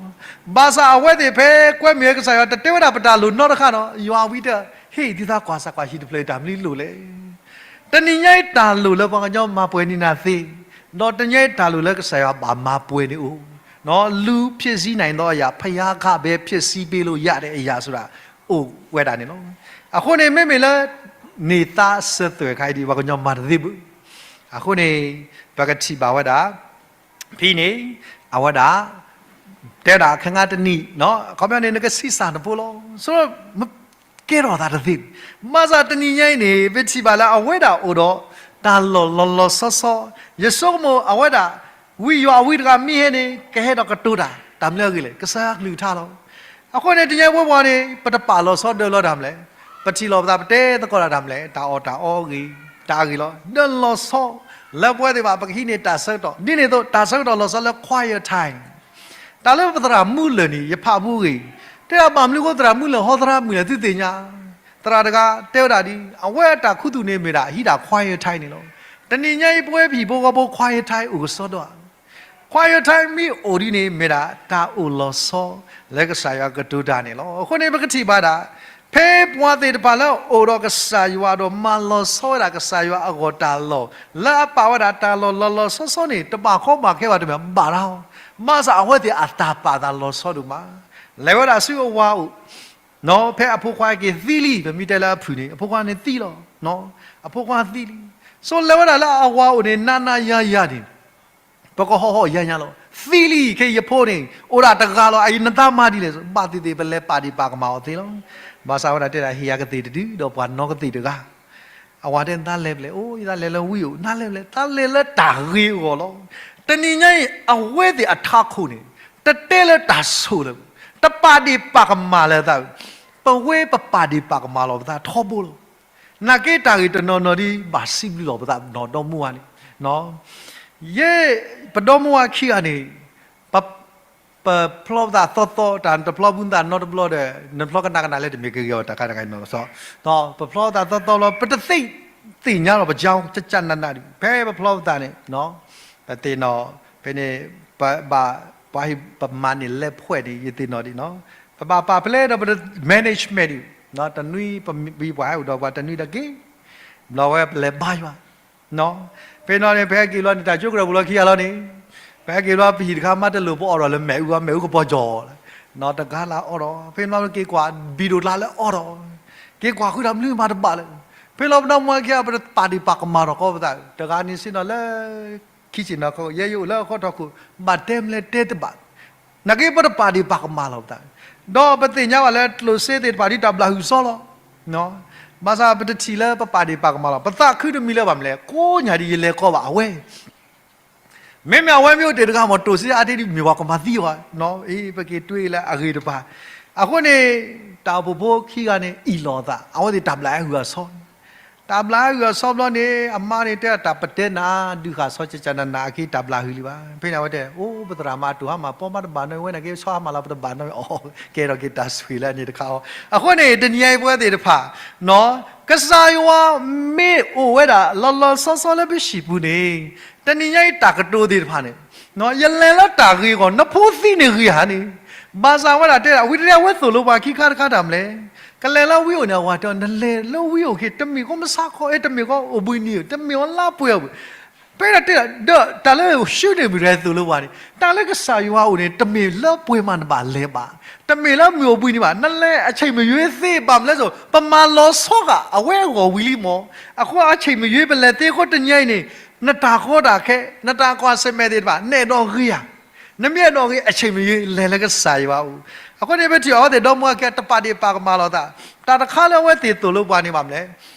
ဘၣ်ဆၣ်အဝဲသ့ၣ်ဖဲကွဲမုာ်ဝဲကစၢ်ယွၤ တတဲဝဲဒၣ်ပတၢ်လိၣ်နီတခါနီၤ, ယွၤဝံတၢၢ် ဟ့ၣ်ဒ်သိးကွၢ်စၢ်ကွၢ်ဟံၣ်တဖျၢၣ်တၢ်မနုၤလိၣ်လဲၣ်. တနံၤညါအံၤတၢ်လိၣ်လၢပှၤကညီမၤပှဲၤန့ၢ်နၤသ့, ဒီးတနံၤညါအံၤတၢ်လိၣ်လၢကစၢ်ယွၤဘၣ်မၤပှဲၤန့ၣ်အိၣ်, လူဖြည့်ဆည်းနိုင်သောအရာ ဘုရားကပဲဖြည့်ဆည်းပေးလို့ရတဲ့အရာဆိုတာ အိၣ်ဝဲဒၣ်န့ၣ်လီၤ. အဃိန့ၣ် မ့မ့ၢ်လၢ န့ၢ်သါစၢၤသွဲၣ်ခါအံၤဒ် ပှၤကညီမၤတသ့ဘၣ်. အဃိန့ၣ် ပကထံၣ်ဘၣ်ဝဲဒၣ် ဖဲန့ၣ် အဝဲဒၣ် တဲဝဲဒၣ်ခဲငါတနံၤ, အခီပညီန့ၣ် နကဆံးစၢ်နဖိလီၤ. ဆိ ကဲထီၣ်သးတသ့ဘၣ်. ဘၣ်ဆၣ်တနံၤညါအံၤန့ၣ် ပထံၣ်ဘၣ်လၢအဝဲဒၣ်အိၣ်ဒီး တၢ်လီၢ်လီၤလီၤဆီဆီ, ယဆိကမိၣ်အဝဲဒၣ် ဝံယွၤဝံတဂၤမ့ၢ်ဟဲန့ၣ် ကဟဲဒီးကတိၤတၢ် တၢ်မနုၤအဂ့ၢ်လဲၣ်, ကစၢ်ယွၤကလုၢ်ကထါလီၤ. အဃိန့ၣ် တနံၤညါအံၤပဝဲန့ၣ် ပတပာ်လီၤဆီဒၢလီၤတၢ်မနုၤလဲၣ်, ပထံၣ်လိာ်ပသး ပတဲသကိးတၢ်တၢ်မနုၤလဲၣ်, တၢ်အီၣ်တၢ်အီအဂ့ၢ် တၢ်အဂ့ၢ်လီၤ. ဒၢလီၤဆီ လၢပဝဲသ့ၣ်တဖၣ် ပကဟံးန့ၢ်တၢ်ဆၢကတီၢ် ဒ်န့ၣ်အသိး တၢ်ဆၢကတီၢ်လီၤဆီလၢ quiet time တၢ်လၢပသရၣ်မုၢ်လၢာ်န့ၣ် ယဖးဖူဂ့ၤ, တဲဒၣ်ဘၣ်မနုၤအဃိသရၣ်မုၢ်လၢာ် ဟီသရၣ်မုၢ်လၢာ် သုသ့ၣ်ညါ, သရၣ်တဂၤတဲဝဲဒၣ်ဒ် အဝဲအတၢ်ခူသူၣ်န့ၣ်မ့ၢ်ဒၣ် ဟံးဒၣ် quiet time န့ၣ်လီၤ. တနံၤညါအံၤ ပဝဲပဟံၣ်ဖိဃီဖိ quiet time အိၣ်ကစီဒီဧါ. quiet time မ့ၢ်အိၣ်ဒ်န့ၣ် မ့ၢ်ဒၣ်တၢ်အိၣ်လီၤဆီ လၢကစၢ်ယွၤကတိၤတၢ်န့ၣ်လီၤ. အဃိန့ၣ် ပကထံၣ်ဘၣ်ဒၣ် ဖဲပှၤသ့ၣ်တဖၣ်လၢအအိၣ်ဒီးကစၢ်ယွၤဒီး မၤလီၤဆီဝဲဒၣ်ကစၢ်ယွၤအဂီၢ်တၢ်လီၢ် လၢအပာ်ဝဲဒၣ်တၢ်လီၢ်လီၤလီၤဆီဆီန့ၣ် တဘၣ်ကီဘၣ်ခဲဘၣ်တမ့ၢ်ဘၣ်တၢ်, ဘၣ်ဆၣ်အဝဲသ့ၣ်အတၢ်ပာ်သးလီၤဆီဒိၣ်မး, လဲၤဝဲဒၣ်ဆူအဝၤအိၣ်, ဖဲအဖိခွါက့ၤသံလံ, ပမ့ၢ်တဲလၢအဖုၣ်န့ၣ် အဖိခွါန့ၣ်သံလီၤ, အဖိခွါသံလံ. ဆိလဲၤဝဲဒၣ်လၢအဝၤအိၣ်န့ၣ် နးနးယၤယၤန့ၣ် ပကဟီၣ်ဟီၣ်ယၤညါလီၤ. သံလံခဲအံၤ ယဖိန့ၣ် အိၣ်ဒၣ်တဂၤလီၤ. အံၤနသးမၤဒ်လဲၣ်, ဘၣ်သ့ၣ်သ့ၣ် ပလဲၤပာ်ဒံးပာ်ကမၣ်အီၤသ့လီၤ. ဘၣ်ဆၣ်ဝဲဒၣ်တဲဒၣ် ဟ့ၣ်ယၤကသ့ၣ်တဒုဒီးပှၤနီၢ်ကသ့ၣ်တဂၤ. အဝၤတဲ နသးလဲၤဖဲလဲၣ်, အိၣ် ယသးလဲၤလၢဝံအိၣ်, နသးလဲၤဖဲလဲၣ်, သးလဲၤလၢတၢ်ဂ့ၤအဂီၢ်လီၤ. တနံၤညါအံၤ အဝဲသ့ၣ်အထးခိၣ်န့ၣ် တတဲလၢတၢ်ဆိၣ်လၢၤ, တပာ်ဒံးပာ်ကမၣ်လၢၤသး, ပဝဲပပာ်ဒံးပာ်ကမၣ်လီၤပသးထီဘိလီၤ. နာ်က့တၢ်ဂ့ၢ်တနီၤနီၤဒ် ဘၣ်စံးဘျုးလီၤပသးနီၢ်ဒီမါဝၤန့ၣ်, ယဲ ပဒီမါဝၤခံဂၤန့ၣ် ပ ပဖျီပသးသီသီ တၢ်တဖျီဘူးသးနီတဘျီဒီး နဖျီကနၣ်ကနၣ်လၢတမ့ၢ်ကဂ့ၤအီၤတၢ်ခါတခါအံၤနီၤ, ပဖျီပသးသီသီဘျီ ပတသ့ၣ်ညါလီၤ ပကၠီကၠနးနးဒံး ဖဲပဖျီပသးန့ၣ် ပသ့ၣ်နီၣ် ဖဲန့ၣ် ပဘၣ် ပှၤဟံၣ်ပမၤန့ၢ်လဲၤဖှဲးန့ၣ် ယသ့ၣ်နီၣ်ဒံးနီၤ, ပဘၣ်ပာ်ဖဲလဲၣ်ဒီးပတ management ဒံး, တနွံ ပဝံပှၤဟဲအိၣ်ဒီးပှၤတနွံဒီးက့ၤ, ဘျီဝဲပလဲၤဘါယွၤ ဖဲနီၤန့ၣ် ပဟဲက့ၤဘျီန့ၣ် တၢ်ကၠိကရၢၢ်ပူၤလီၤခံဂၤလီၤန့ၣ်, ပဟဲက့ၤဘျီပဟံၣ်တခါမးတလိၣ်ပအီၣ်ဒီးလၢမဲာ်အူဘၣ် မဲာ်အူကပီၤကၠီၤလီၤ, နီၢ်တဂၤလၢအီၣ်ဒီး ဖဲနီၤက့ၤကွၢ် ဘံၣ်ဒိၣ်တၢ်လၢအီၣ်ဒီး, က့ၤကွၢ်ဃုာ်ဒီးမနုၤမၤတဘၣ်လၢၤ, ဖဲလီၤပဒီမါဝၤခံဂၤ ပတပာ်ဒံးပာ်ကမၣ်ထီၣ်ကီပသး, တဂၤန့ၣ်ဆ့ၣ်နီၤလၢ ခံဆ့ၣ်နီၤခီ ယဲယအိၣ်လၢအခီၣ်ထီၣ်ခိၣ် ဘၣ်တဲမလဲၣ်တဲတဘၣ်, နာ်က့ပတပာ်ဒံးပာ်ကမၣ်လီၤပသး, ဒီးပသ့ၣ်ညါဘၣ်လၢကျိၣ်စ့သ့ၣ်တဖၣ်ဒ်တၢ်ဘျၣ်ဟုၣ်စီလီၤ ဘၣ်ဆၣ်ပတထံၣ်လၢပပာ်ဒံးပာ်ကမၣ်လီၤ, ပသးခုတမံၤလၢၤဘၣ်မနုၤလဲၣ်, ကိးညါဒ်ယလဲၤကီဘၣ်အဝဲ, မ့မ့ၢ်အဝဲမ့ၢ်အိၣ်တ့ၢ်တဂၤမ့ၢ် တိၢ်စ့အါတ့ၢ်ဒ်မ့ၢ်ပှၤကမၤသံအီၤ, အ့ ပက့ၤတွ့လၢအဂ့ၤတပၤ, အဃိန့ၣ် တၢ်အိၣ်ဖှိၣ်ဖိခံဂၤန့ၣ် အ့ၣ်လိာ်အသး အဝဲသ့ၣ်တၢ်ဘျၣ်ဟဲဟုၣ်အီၤစီ, တၢ်ဘျၣ်ဟဲဟုၣ်အီၤစီဘျီန့ၣ် အမါန့ၣ်တဲတၢ်ပတဲနၤ ဒုးဃာ်စီကၠကၠနးနးအခံ တၢ်ဘျၣ်ဟုၣ်လံဘၣ်, ဖဲန့ၣ်အဝဲတဲ အိၣ် ပသရၣ်မၤတိၢ်ဟါမၢ်ပီမးတဘၣ်နီတဝဲန့ၣ်က့ ဆီဟါမၢ်လီၤပတဘၣ်နီအီၤ, ကဲထီၣ်က့ၤတၢ်ဆိၣ်ဂ့ၤလၢအန့ၣ်တခါအီၤ, အဃိန့ၣ် တနံၤညါအံၤပဝဲသ့ၣ်တဖၣ် ကစၢ်ယွၤမ့ၢ်အိၣ်ဝဲဒၣ်လီၤလီၤဆီဆီလၢပဟံၣ်ပူၤန့ၣ်, တနံၤညါအံၤတၢ်ကတိၤသ့ၣ်တဖၣ်န့ၣ်, ယလဲၤလၢတၢ်ဂ့ၤအဂီၢ် နဖိသံန့ၣ်ဂ့ၤဧါန့ၣ်, ဘၣ်ဆၣ်ဝဲဒၣ်တဲဒၣ် ဝံတရဲအဝဲသိၣ်လိပှၤခံခါတခါတၢ်မနုၤလဲၣ်, ကလဲၤလၢဝံအိၣ်န့ၣ် အဝၤတဲ နလဲၤလၢဝံအိၣ်က့ၤ တမ့ၢ်ကီမဆါခီ အဲ တမ့ၢ်ကီအိၣ်ဘှံးနံၤ တမ့ၢ်အီၤလါပှဲၤအီၤဘၣ် ဖဲဒၣ်တဲဒၣ် ဒီးတၢ်လၢ ရှုံးန့ၣ်မုၢ်တဟဲသိၣ်လိပှၤန့ၣ် တၢ်လၢကစၢ်ယွၤအိၣ်န့ၣ် တမ့ၢ်လၢပှဲၤမးနဘၣ်လဲၤဘၣ်, တမ့ၢ်လၢမုၢ်အိၣ်ဘှံးနံၤဘၣ်, နလဲၤအဆံးမ့ၢ်ယွ့သ့ဘၣ်မနုၤလဲၣ်စိ ပမၤလီၤဆီဃာ်အဝဲအဂီၢ်ဝံၤလံမၢ်, အဃိအဆံးမ့ၢ်ယွ့ပလဲၤသ့အဃိတနံၤအံၤန့ၣ် နတၢ်ကီတၢ်ခဲ နတၢ်ကွၢ်ဆၢၣ်မဲာ်သ့ၣ်တဖၣ် နအဲၣ်ဒိးဂ့ၤဧါ, နမ့ၢ်အဲၣ်ဒိးဂ့ၤ အဆံးမ့ၢ်ယွ့လဲၤလၢကစၢ်ယွၤအိၣ်, အဃိန့ၣ် ပထံၣ်အီၤဝဲသ့ၣ်ဒီမါဝၤခံဂၤ တပာ်ဒံးပာ်ကမၣ်လီၤသး, တၢ်တခါလၢအဝဲသ့ၣ်သိၣ်လိပှၤန့ၣ်ဘၣ်မနုၤလဲၣ်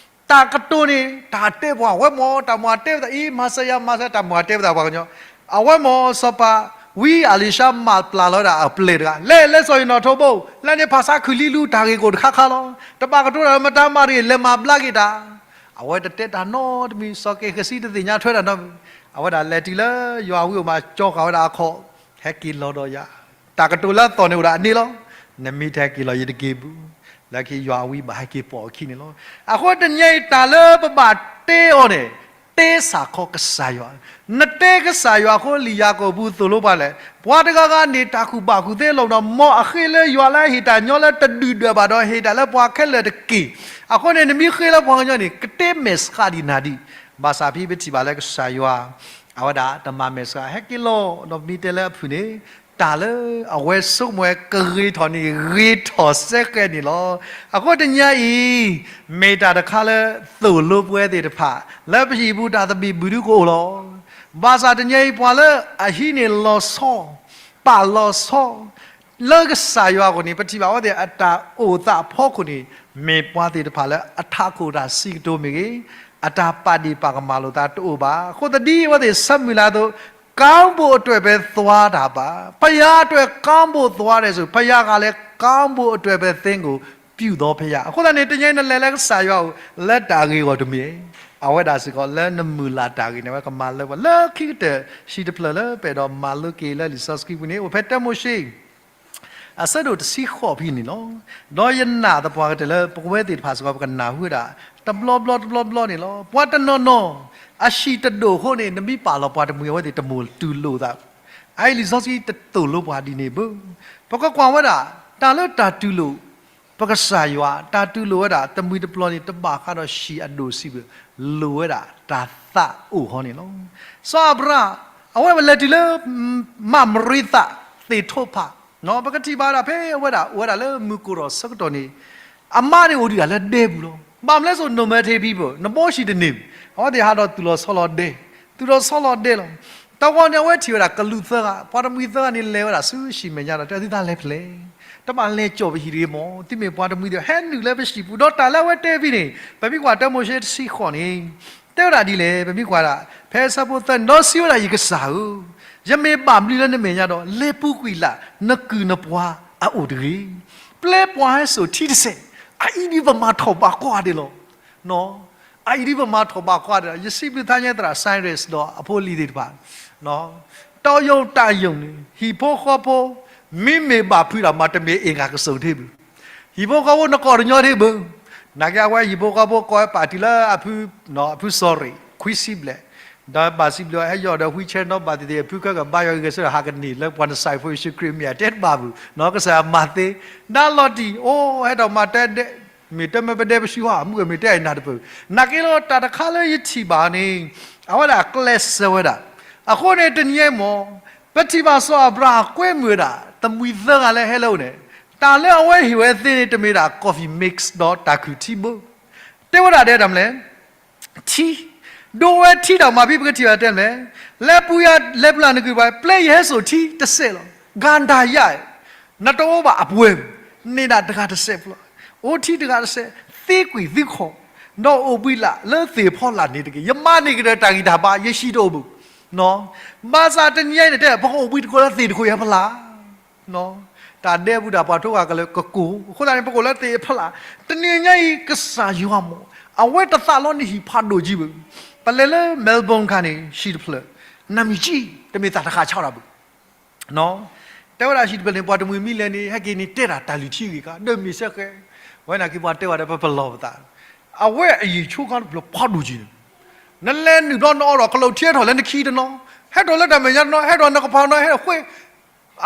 တၢ်ကတိၤန့ၣ် တၢ်တဲပှၤဝဲမၢ် တၢ်မၤတဲဝဲသးအံၤ မၤစၢၤယၤမၤစၢၤ တၢ်မၤတဲဝဲသးပှၤကညီ, အဝဲမၢ်စီၤပၤ ဝံအလံၤၡါမၤပျၢ်လီၤဝဲဒၣ်အပျဲၢ်တဂၤ, လဲၤလဲၤစီၤယိၤနီၣ်ထိးဘိ, လၢန့ၣ်ဖးဆါခုၣ်လံလူၤတၢ်ဂ့ၢ်ကီတခါခါလီၤ. တဘၣ်ကတိၤတၢ်လၢမတၤမၤတဂ့ၤ, လဲၤမၤဘျါက့ၤတၢ်. အဝဲတတဲတၢ်နီတမံၤ, စီၤက့ၤဃစံတသ့ၣ်ညါထွဲတၢ်နီတမံၤ. အဝဲဒၣ်လဲၤတုၤလၢယွၤဝံအိၣ်မး, ကၠီဃာ်ဝဲဒၣ်အခီၣ်, ဟဲက့ၤလီၤဒီးယၤ. တၢ်ကတိၤလၢအသီၣ်န့ၣ်အိၣ်ဒၣ်အန့ၣ်လီၤ. နမ့ၢ်တဟဲက့ၤလီၤယတက့ၤဘူး, လၢခံယွၤဝံဘၣ်ဟဲက့ၤပိာ်အခံန့ၣ်လီၤ. အဃိတနံၤအံၤတၢ်လၢပဘၣ်တဲအီၤန့ၣ်, တဲစ့ၢ်ကီးကစၢ်ယွၤ. နတဲကစၢ်ယွၤအဃိ လံာ်ယၤကိာ်ပူၤသိၣ်လိပှၤလဲၣ်, ပှၤတဂၤဂၤန့ၣ် တၢ်ကူၣ်ဘၣ်ကူၣ်သ့လီၤဒီး မ်အဃ့လၢယွၤလၢအဟ့ၣ်တၢ်ညီလၢတဒုၣ်ဒွဲၣ်ဘၣ်ဒီး ဟ့ၣ်တၢ်လၢပှၤခဲလၢာ်တက့ၢ်. အဃိန့ၣ် နမ့ၢ်ဃ့လၢပှၤကညီန့ၣ် ကတဲမဲာ်ဆှးဒံးနၤဒံး. ဘၣ်ဆၣ်ဖဲပထံၣ်ဘၣ်လၢကစၢ်ယွၤ အဝဲဒၣ်တမၤမဲာ်ဆှး ဟဲက့ၤလီၤ, ဒီးပမ့ၢ်တဲလၢအဖုၣ်န့ၣ် တၢ်လၢအဝဲဆိကမိၣ်ဝဲကဂ့ၤထီၣ်န့ၣ် ဂ့ၤထီၣ်စဲဃဲန့ၣ်လီၤ. အဃိတနံၤအံၤ မ့ၢ်တၢ်တခါလၢသိၣ်လိပဝဲသ့ၣ်တဖၣ် လၢပဟံၣ်ပူၤတၢ်သဘံၣ်ဘုၣ်ဒုကအိၣ်လီၤ. ဘၣ်ဆၣ်တနံၤအံၤ ပှၤလၢအဟံးန့ၢ်လီၤဆီ, ပာ်လီၤဆီ လၢကစၢ်ယွၤအဂီၢ်န့ၣ် ပထံၣ်ဘၣ်အဝဲသ့ၣ်အတၢ်အိၣ်သးအဖီခိၣ်န့ၣ် မ့ၢ်ပှၤသ့ၣ်တဖၣ်လၢအထးခိၣ်တၢ်စံးကတိၤမ့ၢ်ဂ့ၤ, အတၢ်ပာ်ဒ့ၣ်ပာ်ကမၣ်လိာ်သးတအိၣ်ဘၣ်. အဃိသတးဒ်အဝဲသ့ၣ်ဆၢမုၢ်လၢ်အသိး, ကောင်းဖို့အတွက်ပဲသွားတာပါ, ဘုရားအတွက် ကောင်းဖို့သွားတယ်ဆို, ဘုရားကလည်း ကောင်းဖို့အတွက်ပဲသင်ကို ပြုသောဘုရား. အဃိသတးန့ၣ် တနံၤအံၤနလဲၤလၢကစၢ်ယွၤအအိၣ် လၢတၢ်ဂ့ၤအဂီၢ်တမ့ၢ်, အဝဲဒၣ်စ့ၢ်ကီးလၢနမုၢ်လၢ်တၢ်ဂ့ၤန့ၣ် အဝဲကမၤလၢပှၤလၢခံကတၢၢ် ဟံၣ်တဖျၢၣ်လၢပအဲၣ်ဒိးမၤလိက့ၤလၢလံာ်စီဆှံပူၤန့ၣ် အိၣ်ဖဲတၢမိၤၡ့ အဆၢဒိၣ်တဆံဃိးဖဲန့ၣ်လီၤ. ဒီးယနာ်သပှၢ်ကတၢၢ်လၢပဝဲသ့ၣ်တဖၣ်စ့ၢ်ကီး ပကနၢ်ဟူဝဲဒၣ် တဘျီဘျီတဘျီဘျီန့ၣ်လီၤ. ပှၤတနီၤနီၤ အဟံၣ်တဒိၣ်အဃိန့ၣ် နမ့ၢ်ပာ်လီၤပှၤတမှံၤ အဝဲသ့ၣ်တမိၣ်တူၢ်လိာ်သး. အအံၤလံာ်စီဆှံတသိၣ်လိပှၤဒ်န့ၣ်ဘၣ်. ပကကွၢ်ဝဲဒၣ် တၢ်လၢတၢ်တူၢ်လိာ် ပကစၢ်ယွၤ တၢ်တူၢ်လိာ်ဝဲဒၣ် တမှံၤတပျီၤန့ၣ် တဘၣ်ဃးဒီးဟံၣ်အဒိၣ်အဆံးဘၣ်, လိၣ်ဝဲဒၣ်တၢ်သးအိၣ်ဃီန့ၣ်လီၤ. စီၤအၤဘြၤဟၣ် အဝဲလဲၤတုၤလၢ မၤမရံသး သ့ၣ်ထိဖး, ပကထံၣ်ဘၣ်ဒၣ်ဖဲအဝဲဒၣ် အိၣ်ဝဲဒၣ်လၢမုၢ်ကိၣ်ထီၣ်ဆၢကတီၢ်န့ၣ် အမါန့ၣ်အိၣ်ဒံးဒၣ်လၢဒဲပူၤလီၤ. ဘၣ်မနုၤလဲၣ်စိ no man take people, နဘီဟံၣ်တန့ၢ်ဘၣ်. အဝဲသ့ၣ်ဟးဒီးသူၣ်လီၤဆီလီၤဒဲ, သူၣ်လီၤဆီလီၤဒဲလီၤ. တဂီၤန့ၣ် အဝဲထံၣ်ဝဲဒၣ်ကလူးသၢဂၤ, ပှၤတမှံၤသၢဂၤန့ၣ် လဲၤဝဲဒၣ်ဆူဟံၣ်မဲာ်ညါဒီး တဲသုသးလဲၤဖဲလဲၣ်, တဘၣ်လဲၤကၠီၣ်ပဟံၣ်တဂ့ၤမး, သုမ့ၢ်ပှၤတမှံၤဒီး ဟဲနုာ်လၢပဟံၣ်ပူၤ, ဒီးတၢ်လၢအဝဲတဲဖဲန့ၣ် ပမ့ၢ်ကွၢ်တၢမိၤၡ့တဆံဃိးန့ၣ် တဲဝဲဒၣ်ဒ်လဲၣ်, ပမ့ၢ်ကွၢ်ဒၣ် ဖဲအဆၢဖိသၢန့ၣ်, ဒီးစံးဝဲဒၣ် ယကစၢ်ဧၢ, ယမ့ၢ်ဘၣ်ဘျုးလၢနမဲာ်ညါဒီး လဲၤပူၤကွံာ်လၢ် နကုၢ်နပှၤအအိၣ်တဂ့ၤ. ပျဲပှၤဟဲစိာ်ထံတစဲး, အအံၤဒ်ပမၤထီၣ်ဘးကွၢ်ဒဲးလီၤ. အအံၤဒ်ပမၤထီၣ်ဘးကွၢ်ဒဲးလီၤ. ယစံးဘျုးသးညါသရၣ် Cyrus ဒီးအဖိအလံၤသ့ၣ်တဖၣ် တၢ်ယိာ်တၢ်ယိာ်န့ၣ် ဟံၣ်ဖိဃီဖိ မ့မ့ၢ်ဘၣ်ဖုးတၢ်မၤတမ့ၢ်အ့ၣ်ဂၤကစိာ်ထံဘၣ်. ဟံၣ်ဖိဃီဖိနကိးတညီထံဘၣ်. နာ်က့အဝဲဟံၣ်ဖိဃီဖိကိးဝဲပာ်တုၤလၢအဖု, အဖု sorry ခွံဆံဘျဲၣ်, ဒီးဘၣ်စံးဘျုးအဟဲယီၤဒီး wheelchair ဒီးဘၣ်စံးဘျုးအဟဲယီၤဒီး wheelchair ဒီးဘၣ်သ့ၣ်သ့ၣ်အဖုခဲကဘါယီၤဂ့ၤဂ့ၤဆၢဒီးဟးကန့ၢ်လၢပှၤနစံးဖိယ့ၣ်ၡူးခရံာ်မ့ၢ်အတဲတဘၣ်ဘၣ်, ကစၢ်ယွၤမၤသ့, နလီၤတံၢ် အိၣ်ဟဲထီၣ်မၤတဲဒဲး, မ့ၢ်တဲမ့ၢ်ပဒဲပဆူဟီၣ် မုၢ်ဂ့ၤမ့ၢ်တဲအံၤနၤတပၢၢ်. နာ်က့လီၤတၢ်တခါလၢယထံၣ်ဘၣ်န့ၣ် အဝဲဒၣ်ကျဲးစၢးဝဲဒၣ်. အဃိန့ၣ် တနံၤအံၤမ့ၢ် ပထံၣ်ဘၣ်စီၤအၤဘြၤဟၣ်ကွဲမုာ်ဝဲဒၣ် တမှံၤသၢဂၤလၢဟဲလၢအအိၣ်န့ၣ်, တၢ်လၢအဝဲဟ့ၣ်ဝဲသ့န့ၣ် တမ့ၢ်ဒၣ် coffee mix ဒီးတၢ်ခုၣ်ထံဘၣ်. တဲဝဲဒၣ်ဒဲးတၢ်မနုၤလဲၣ်, ထံ, ဒိဝဲထံတၢ်မၤဖံးပကထံၣ်ဘၣ်တဲမနုၤလဲၣ်, လဲၤပူၤယၤ လဲၤပူၤလၢ်နကုၢ်ပှၤ ပျဲယဟဲစိာ်ထံတစဲးလီၤ. ဂၤဒၤယၤ, နတအိၣ်ဘၣ်အပှဲၤ, န့ၢ်ဒၣ်တဂၤတစဲးဖိလီၤ. အိၣ်ထံတဂၤတစဲး, သ့ကွံာ်သ့ခီၣ်, ဒီးအိၣ်ဘှံးလၢ်လၢသ့ၣ်ဖီလာ်န့ၣ်တက့ၢ်. ယမၤန့ၢ်ကဒီးတၢ်ဂံၢ်တၢ်ဘါ ယဟံၣ်တအိၣ်ဘၣ်. ဘၣ်ဆၣ်တနံၤအံၤန့ၣ်တဲ ပကအိၣ်ဘှံးတကိးလၢသ့ၣ်တခိၣ်ယဲၢ်ဖီလာ် တၢ်ဒဲးပူၤတၢ်ပှၤထိဂၤကလၢာ်ကကိၢ်, အဃိသတးန့ၣ် ပကအိၣ်လၢသ့ၣ်အဖီလာ်. တနံၤညါအံၤ ကစၢ်ယွၤမ့ၢ် အဝဲတသးလီန့ၢ်ဟံၣ်ဖးဒိၣ်ကံဘၣ်. ပလဲၤလၢ Melbourne ခါန့ၣ် ဟံၣ်တဖျၢၣ် နမံၤကံ တမ့ၢ်သးတဃာ်ဆါဒၣ်ဘၣ်. တဲဝဲဒၣ်ဟံၣ်တဖျၢၣ်န့ၣ် ပှၤတမှံၤမံၤလဲၣ်န့ၣ် ဟဲက့ၤန့ၣ်တဲဒၣ်တၢ်လုၢ်ထံဂ့ၢ်ခါ ဒီးမ့ၢ်စဲဃဲ, ဝဲနာ်က့ပှၤတဲဝဲဒၣ် ပပလီၢ်ပသး, အဝဲအယံာ်ဆိခါတဖျၢၣ်ဖးဒိၣ်ကံန့ၣ်, နလဲၤနုာ်ဘျီနအိးထီၣ်ခလုးထံဟဲထီၣ်လၢနခံတနီၤ, ဟဲထီၣ်လၢတၢ်မဲာ်ညါတနီၤ, ဟဲထီၣ်နကဖီနီၤ, ဟဲထီၣ်ဃ့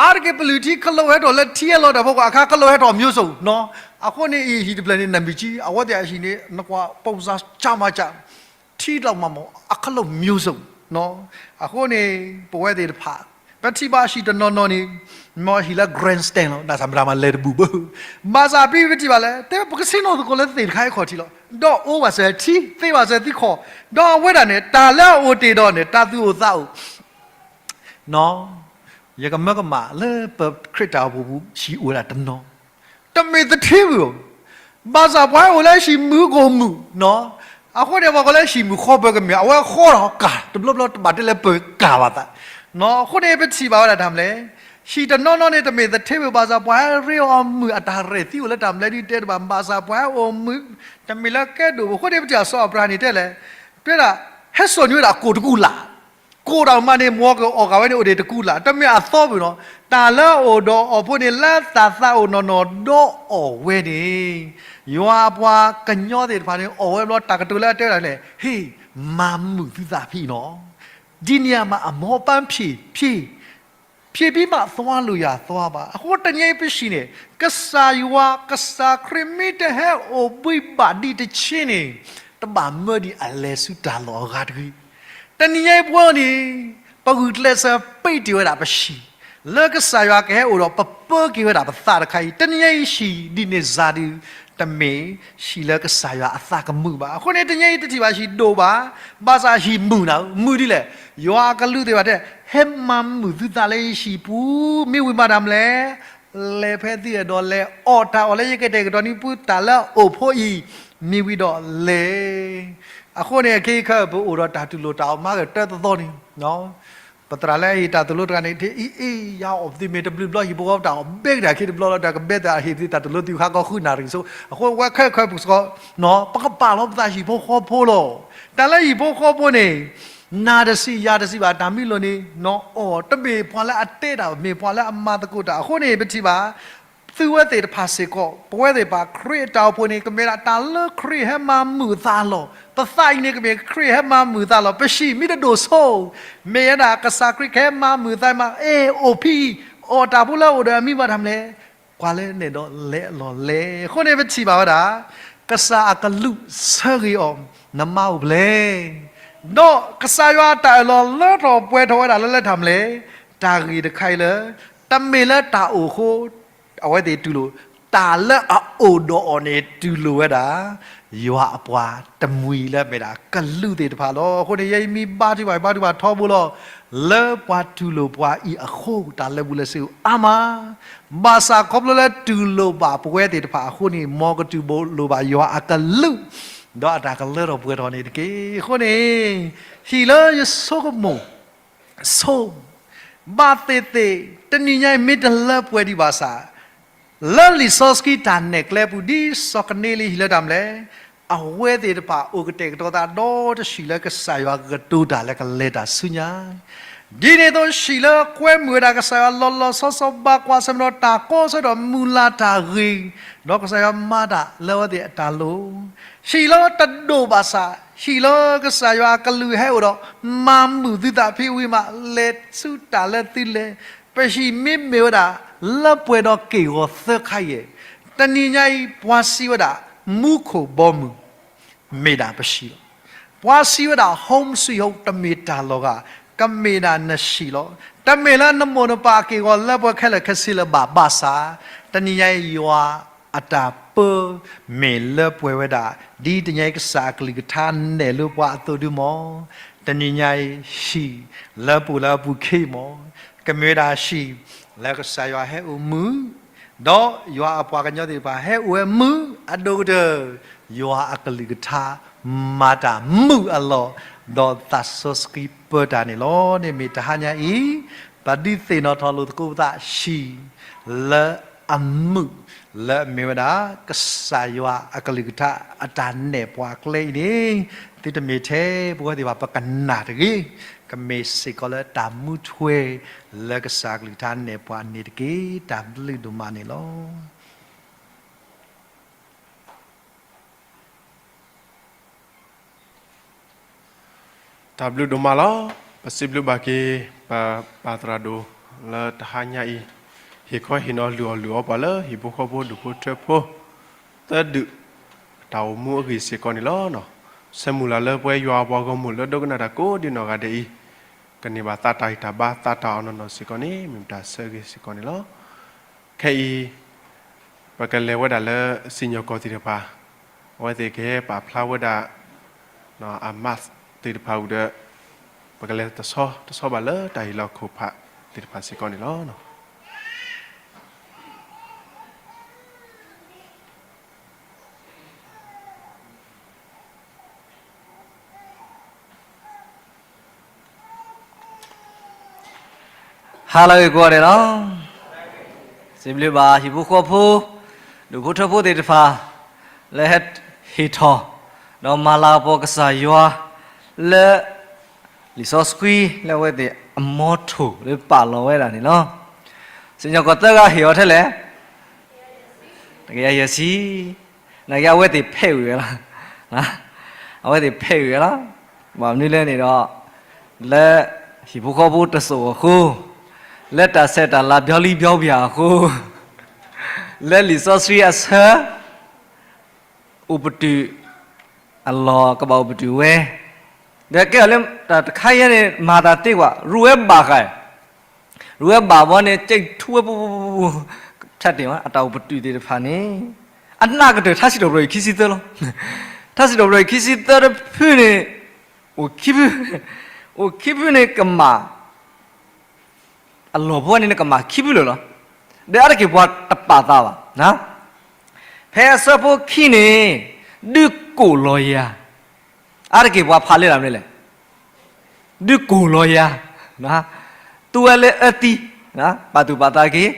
အါတက့ၢ်ပလုၢ်ထံခလုးဟဲထီၣ်လၢထံဟဲလီၤတၢ်ဖိကီၢ်အခါ ခလုးဟဲထီၣ်မျိုးစုံနီၤ. အဃိန့ၣ်အံၤ ဟံၣ်တဖျၢၣ်န့ၣ် နမံၤကံ အဝဲသ့ၣ်အဟံၣ်န့ၣ် နကွၢ် ပုံစံ ကျားမကျား ထံတလီၤမၤမီၢ် အခလုးမျိုးစုံနီၤ. အဃိန့ၣ် ပဝဲသ့ၣ်တဖၣ် ပထံၣ်ဘၣ်ဟံၣ်တနီၤနီၤန့ၣ် မ့ၢ်ဟံၣ်လၢ grandstand လီၤ, နသးမတၤမၤလဲၤတဘူၣ်ဘၣ်. ဘၣ်ဆၣ်ဖဲပထံၣ်ဘၣ်လဲၣ်, တဲပကဆ့ၣ်နီၤသကိးလၢသ့ၣ်တခါအံၤခီၣ်ထံးလီၤ. ဒီးအိၣ်ဘၣ်စၢၤထံ, သ့ဘၣ်စၢၤသံခီၣ်, ဒီးအဝဲဒၣ်န့ၣ် တၢ်လၢအအိၣ်တ့ၢ်ဒီးန့ၣ် တၢ်သူၣ်အိၣ်သးအိၣ် ယကမၢကမၣ်လၢပခရံာ်တၢ်အိၣ်ဖှိၣ်ပူၤ ဟံၣ်အိၣ်ဝဲဒၣ်တနီၤ, တမ့ၢ်သထ့ဘၣ်. ဘၣ်ဆၣ်ပှၤဟဲအိၣ်လၢဟံၣ်မုာ်ကိၢ်မုာ်နီၤ, အဃိန့ၣ် ပှၤကိးလၢဟံၣ်မုာ်ဃီပၢၤကမ့ၢ် အဝဲဃီထီၣ်ကၢ် တဘျီဘျီတဘၣ်တဲလၢပၢၤကၢ်ဘၣ်သး, အဃိန့ၣ်ပထံၣ်ဘၣ်ဝဲဒၣ်တၢ်မနုၤလဲၣ်, ဟံၣ်တနီၤနီၤန့ၣ် တမ့ၢ်သထ့ဘၣ်ဘၣ်ဆၣ် ပှၤဟဲရ့အီၤမုာ်အတၢ်ရဲၣ်သံအိၣ်လၢတၢ်မနုၤလဲၣ်ဒုးတဲတဘၣ် ဘၣ်ဆၣ်ပှၤဟဲအိၣ်မုာ် တမ့ၢ်လၢကဲဒိၣ်ဘၣ်. အဃိန့ၣ်ပထံၣ်ဘၣ်စီၤအၤဘြၤဟၣ်န့ၣ်တဲလဲၣ်, တဲဒၣ် ဟဲစိာ်န့ၢ်ဝဲဒၣ်ကိၣ်တကူၣ်လၢ် ကိၣ်တၢ်မၤန့ၣ် မ်ကအီၣ်ဂၤဝဲန့ၣ်အိၣ်ဒံးတကူၣ်လၢ် တမ့ၢ်အသီပူၤနီၤ. တၢ်လၢအအိၣ်ဒီးအီၤဖိန့ၣ် လၢတၢ်သးအိၣ်နီၢ်နီၢ်ဒီးအီၣ်ဝဲန့ၣ် ယွၤအပှၤကညီသ့ၣ်တဖၣ်န့ၣ် အီၣ်ဝဲဘျီတၢ်ကတိၤလၢအတဲဝဲဒၣ်လဲၣ်, ဟ့ၣ် မၤမုာ်သုသးဖဲအံၤနီၤ. ဒ်န့ၣ်အမး အမီၢ်ပၢ်ဖံးဖံး ဖံးဖံးမး သွားလို့ရသွားပါ. အဃိတနံၤအံၤပဟံၣ်န့ၣ် ကစၢ်ယွၤ ကစၢ်ခရံာ်မ့ၢ်တဟဲအိၣ်ဘှံးဘၣ်ဒံးတဆ့န့ၣ် တဘၣ်မၢဒံးအလဲၤဆူတၢ်လီၢ်အဂၤတဂ့ၤ. တနံၤအံၤပဝဲန့ၣ် ပဂုာ်ကျဲးစၢးပ့းတ့ၢ်ဝဲဒၣ်ပဟံၣ် လၢကစၢ်ယွၤကဟဲအိၣ်ဒီးပပၢက့ၤဝဲဒၣ်ပသးတခါအံၤ တနံၤအံၤဟံၣ်ဒ်န့ၣ်စၤဒုး တမ့ၢ်ဟံၣ်လၢကစၢ်ယွၤအသးကမုာ်ဘၣ်. အဃိန့ၣ် တနံၤအံၤတထံၣ်ဘၣ်ဟံၣ်ဒိၣ်ဘၣ်, ဘၣ်ဆၣ်ဟံၣ်မုာ်နၤ မုာ်ဒ်လဲၣ်. ယွၤအကလူးသ့ၣ်တဖၣ်တဲ ဟဲမၤမုာ်သုသးလၢယဟံၣ်ပူၤ မ့ၢ်ဝံၤမၤတၢ်မနုၤလဲၣ် လဲၤဖဲသုအဲၣ်ဒိးလဲၤ အီၣ်တၢ်အီၣ်လၢယကတဲာ်ကတီၤန့ၢ်သုတၢ်လၢအအိၣ်ဖိအံၤ မ့ၢ်ဝံၤဒီးလဲၤ အဃိန့ၣ် အခဲအံၤခဲအံၤ ပအိၣ်ဒီးတၢ်တူၢ်လိာ်တၢ်အီၣ်မၤကတၢၢ်တသီန့ၣ် ပသရၣ်လၢအံၤတၢ်သိၣ်လိတဂၤန့ၣ် ထံၣ်အံၤအံၤ ယၤအီၣ်ပသံမ့ၢ်တဘျုးဘျီ ဟံၣ်ဖိဃီဖိတၢ်အီၣ်ဘဲကတၢၢ်ခံတဘျီလီၤ တၢ်ကဘဲသးဟ့ၣ်သုတၢ်သိၣ်လိသံဃါကီၢ်ဃုနၣ်ရံၣ်ဆိ အဃိဝဲခဲခဲပူၤစ့ၢ်ကီး ပကပာ်လီၤပသးဟံၣ်ဖိဃီဖိလီၤ. တၢ်လၢဟံၣ်ဖိဃီဖိန့ၣ် နၤတစံးယၤတစံးဘၣ် တၢ်မံလိာ်န့ၣ် နအီၣ်တမ့ၢ်ပှၤလၢအတဲတၢ် မ့ၢ်ပှၤလၢအမၤသကိးတၢ် အဃိန့ၣ် ပထံၣ်ဘၣ် သုဝဲသ့ၣ်တဖၣ်စ့ၢ်ကီး ပဝဲသ့ၣ်တဖၣ်ခရံာ်အတၢ်အိၣ်ဖှိၣ်န့ၣ် ကမ့ၢ်ဒၣ်တၢ်လၢခရံာ်ဟဲမၤမုာ်သးလီၤ. ပသးအံၤန့ၣ် ကမ့ၢ်ခရံာ်ဟဲမၤမုာ်သးလီၤ. ပဟံၣ်မ့ၢ်တဒိၣ်ဆိ မ့ၢ်ဝဲဒၣ်ကစၢ်ခရံာ်ကဟဲမၤမုာ်သးမး အဲၣ်အိၣ်ဖဲအံၤ အီၣ်တၢ်ဖိလၢအအိၣ်ဒီးအမံၤဘၣ်တၢ်မနုၤလဲၣ် ကွၢ်လၢနဲၣ်ဒီးလဲၤအလီၢ်လဲၤ အဃိန့ၣ် ပထံၣ်ဘၣ်ဝဲဒၣ် ကစၢ်အကလူးဆၢဂ့ၤအီၤ နမါအိၣ်ဖျဲၣ် ဒီးကစၢ်ယွၤအတၢ်အၢၣ်လီၤလၢထီၣ်ပှဲၤထီၣ်ဝဲဒၣ်လၢလၢထၣ်မနုၤလဲၣ် တၢ်ဂ့ၢ်တခါအံၤလၢ တမ့ၢ်လၢတၢ်အိၣ်အဃိ အဝဲသ့ၣ်တူၢ်လိာ် တၢ်လၢအအိၣ်ဒီးအီၤန့ၣ် တူၢ်လိာ်ဝဲဒၣ် ယွၤအပှၤတမှံၤလၢအမ့ၢ်ဒၣ်ကလူးသ့ၣ်တဖၣ်လီၤ. အဃိန့ၣ် ယဲအံၤမ့ၢ်ဘါထုကဖၣ် ဘါထုကဖၣ်ထီဘိလီၤ. လၢပှၤတူၢ်လိာ်ပှၤအံၤအဃိ တၢ်လၢာ်ဘူၣ်လၢာ်စ့အိၣ်အါမး ဘၣ်ဆၣ်ခီဖျိလၢတူၢ်လိာ်ဘၣ်ပဝဲသ့ၣ်တဖၣ်အဃိန့ၣ် မ်ကတူၢ်လိာ်ဘၣ်ယွၤအကလူး ဒီးအတၢ်ကလၢထီၣ်ပှဲၤထီၣ်န့ၣ်တက့ၢ်. အဃိန့ၣ် ဟံၣ်လၢယဆိကမိၣ် ဆိ ဘၣ်သ့ၣ်သ့ၣ် တနံၤညါအံၤမ့ၢ်တလၢပှဲၤဒံးဘၣ်ဆၣ် လၢလံာ်စီဆှံတၢ်နဲၣ်ကျဲပူၤ ဒ်စီၤကနံလံယဟံၣ်လၢတၢ်မနုၤလဲၣ် အဝဲသ့ၣ်တဖၣ်အိၣ်ကတဲာ်ကတီၤသးဒီတဆံးလၢကစၢ်ယွၤကကတိၤတၢ်လၢကလဲၤတၢ်ဆူညါ ဒ်န့ၣ်အသိး ဟံၣ်လၢကွဲမုာ်ဝဲဒၣ်ကစၢ်ယွၤလီၤလီၤဆီဆီ ဘၣ်ကွၢ်ဆၢၣ်မဲာ်ဒီးတၢ်ကီဆၢဒီးမုၢ်လၢ်တၢ်ဂ့ၤ, ဒီးကစၢ်ယွၤမၤတၢ်လၢအဝဲသ့ၣ်အတၢ်လိၤ, ဟံၣ်လၢတဒိၣ်ဘၣ်ဆၣ် ဟံၣ်လၢကစၢ်ယွၤအကလုၢ်ဟဲအိၣ်ဒီး မၤမုာ်သုသးဖဲဝံၤမး လဲၤဆူတၢ်လၢသုလဲၤ, ပဟံၣ်မ့မ့ၢ်ဝဲဒၣ် လၢပှဲၤဒီးက့ၢ်ဂီၤသၢခါယဲၢ်, တနံၤညါအံၤ ပှၤစံးဝဲဒၣ် မူခိၣ်ဘီမုၢ် မ့ၢ်ဒၣ်ပဟံၣ်လီၤ. ပှၤစံးဝဲဒၣ် home sweet home တမ့ၢ်တၢ်လီၤဂာ်, ကမ့ၢ်ဒၣ်နဟံၣ်လီၤ. တမ့ၢ်လၢနမိၢ်နပၢ်အက့ၢ်ဂီၤလၢပှဲၤခဲလၢာ်ခဲဆ့လၢၤဘၣ်ဘၣ်ဆၣ်, တနံၤညါအံၤယွၤအတၢ်ပၢ မ့ၢ်လၢပှဲၤဝဲဒၣ်, ဒ်တနံၤညါအံၤကစၢ်အကလုၢ်ကထါနဲၣ်လၢပှၤအသိးဒုမီၢ်, တနံၤညါအံၤ ဟံၣ်လၢပအိၣ်လၢအပူၤခ့မီၢ်, ကမ့ၢ်ဝဲဒၣ်ဟံၣ် လၢကစၢ်ယွၤဟဲအိၣ်မုာ် ဒီးယွၤအပှၤကညီသ့ၣ်တဖၣ်ဟဲအိၣ်ဝဲမုာ်အဒိၣ်ကတၢၢ်, ယွၤအကလုၢ်ကထါ မၤတၢ်မုာ်အလီၢ်, ဒီးသးစီဆှံပၢတၢ်န့ၣ်လီၤ. န့ၣ်မ့ၢ်တဟါညါအံၤ, ပဒုးသ့ၣ်နီၣ်ထီၣ်လိာ်သကိးပသး ဟံၣ်လၢအမုာ်, လၢအမ့ၢ်ဝဲဒၣ် ကစၢ်ယွၤအကလုၢ်ကထါအတၢ်နဲၣ်ပှၤအကျဲအံၤန့ၣ်, သုတမ့ၢ်ထဲပဝဲသ့ၣ်တဖၣ်ပကနၣ်တဂ့ၤ, ကမ့ၢ်စ့ၢ်ကီးလၢတၢ်မူထွဲ လၢကစၢ်အကလုၢ်ကထါနဲၣ်ပှၤန့ၣ်တက့ၢ်. တၢ်ဘျုးဒိၣ်မးန့ၣ်လီၤ. တၢ်ဘျုးဒိၣ်မးလီၤ. ပစံးဘျုးဘၣ်က့ၤ ပပၢ်သရၣ်ဒိၣ်လၢတဟါညါအံၤ, ဟ့ၣ်ခီဟ့ၣ်နီၤလုၢ်အီၣ်လုၢ်အီပှၤလၢဟံၣ်ဖိဃီဖိဒူၣ်ဖိထၢဖိ သၢဒူၣ် တၢ်အိၣ်မူအဂ့ၢ်စ့ၢ်ကီးန့ၣ်လီၤ. ဆၢမုၢ်လၢ်လၢပဝဲယွၤအပှၤဂီၢ်မုၢ်လၢဒိကနၣ်တၢ်ကိးဒံနီၢ်ဂၤဒဲးအံၤ, ကန့ၢ်ဘၣ်သးတၢ်ဂံၢ်တၢ်ဘါသးတၢ်အီၣ်နီၢ်နီၢ်စ့ၢ်ကီးန့ၣ် မ့ၢ်တၢ်ဆၢဂ့ၤစ့ၢ်ကီးန့ၣ်လီၤ. ခဲအံၤ ပကလဲၤဝဲဒၣ်လၢစံၣ်ညီၣ်ကွီၢ်သ့ၣ်တဖၣ်, အဝဲသ့ၣ်ကဟဲပာ်ဖျါဝဲဒၣ် အမးသ့ၣ်တဖၣ်ဝံၤဒီး ပကလဲၤတဆီတဆီဘၣ်လၢတၢ်ဟ့ၣ်လီၤခိၣ်ဖးသ့ၣ်တဖၣ်စ့ၢ်ကီးန့ၣ်လီၤ. တၢ်ဘျုးဒိၣ်မးလီၤ. ဟါလၢအဂ့ၤကိးဂၤဒဲးလီၤ. စံးဘျုးဘၣ်ဟံၣ်ဖိဃီဖိ, ဒူၣ်ဖိထၢဖိသ့ၣ်တဖၣ် လၢဟဲဟ့ၣ်ထီၣ် ဒီးမၤလၤကပီၤကစၢ်ယွၤ လၢ လံာ်စီဆှံလၢအဝဲသ့ၣ်အမီထိၣ်လၢပာ်လီၤဝဲဒၣ်န့ၣ်လီၤ. စံၣ်ညီၣ်ကွီၢ်သၢဂၤဟ့ၣ်အီၤထဲလဲၣ် တကယၤယဲၢ်ဆံ, နာ်က့အဝဲသ့ၣ်ဖဲးဝံၤဝဲလီၤ. အဝဲသ့ၣ်ဖဲးဝံၤဝဲလီၤ. ဘၣ်မနုၤလဲၣ်န့ၣ်ဒီး လၢဟံၣ်ဖိဃီဖိတစိၢ်အဃိ, လၢတၢ်ဆဲးတၢ်လၤဘျီလံဘျီပှၤအဃိ, လၢလံာ်စီဆှံအဆၢ အိၣ်ပတုာ် အလီၢ်ကဘၣ်အိၣ်ပတုာ်ဝဲ, ဒီးကဲအီၤလၢတၢ်တခါအံၤန့ၣ် မၤတၢ်သ့ကွၢ်, ရူၢ်ဝဲဘၣ်ဃး, ရူၢ်ဝဲဘၣ်ဘီန့ၣ် ကဲထူဝဲပူ, ဖျဲးတ့ၢ်အတၢ်အိၣ်ပတုာ်သ့ၣ်တဖၣ်န့ၣ် အနၢ်ကတၢၢ်ထါစံးထီၣ်ပတြၢၤအံၤခံဆံသၢလီၤ. ထါစံးထီၣ်ပတြၢၤအံၤခံဆံသၢတဖုန့ၣ် အိၣ်ခံဖု, အိၣ်ခံဖုန့ၣ်ကမၣ် အလီၢ်ဖိန့ၣ်နကမၣ်ခံဖုလၢာ်လီၤ. ဒီးအါတက့ၢ်ပှၤတပာ်သးဘၣ်. ဖဲအဆၢဖိခံန့ၣ် ဒုးကိာ်လီၤယၤ, အါတက့ၢ်ပှၤဖးလၢတၢ်မနုၤလဲၣ်, ဒုးကိာ်လီၤယၤ, သူဝဲလၢအၢသံ, ပာ်သူၣ်ပာ်သးက့ၤ,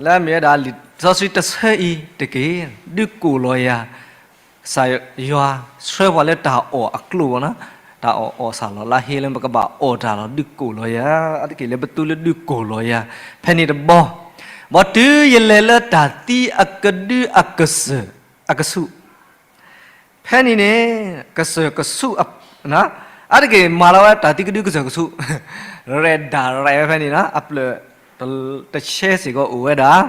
လၢအမ့ၢ်ဝဲဒၣ်လံာ်စီဆှံတဆၢအံၤတက့ၢ်, ဒုးကိာ်လီၤယၤ ကစၢ်ယွၤဆှၢပှၤလၢတၢ်အီၣ်အကျိၣ်ဘၣ်နီၤ, တၢ်အီၣ်အီၣ်စၢ်လီၤလၢဟ့လၢပကဘၣ်အီၣ်တၢ်လီၤ ဒုးကိာ်လီၤယၤ, အါတက့ၢ်လၢပသူလၢဒုးကိာ်လီၤယၤ, ဖဲန့ၣ်တဘီ, ဘီတုၤယလဲၤလၢတၢ်သံအကဒုအကစၢၢ်အကဆူး, ဖဲန့ၣ်န့ၣ် ကစၢၢ်ကဆူး အါတက့ၢ်မၤလီၤဝဲတၢ်သံကဒုကစၢၢ်ကဆူး, ရဲၣ်ဒၣ်ရဲၣ်ဝဲဖဲန့ၣ်နီၤ, အဖျၢၣ်တဆဲစ့ၢ်ကီးအိၣ်ဝဲဒၣ်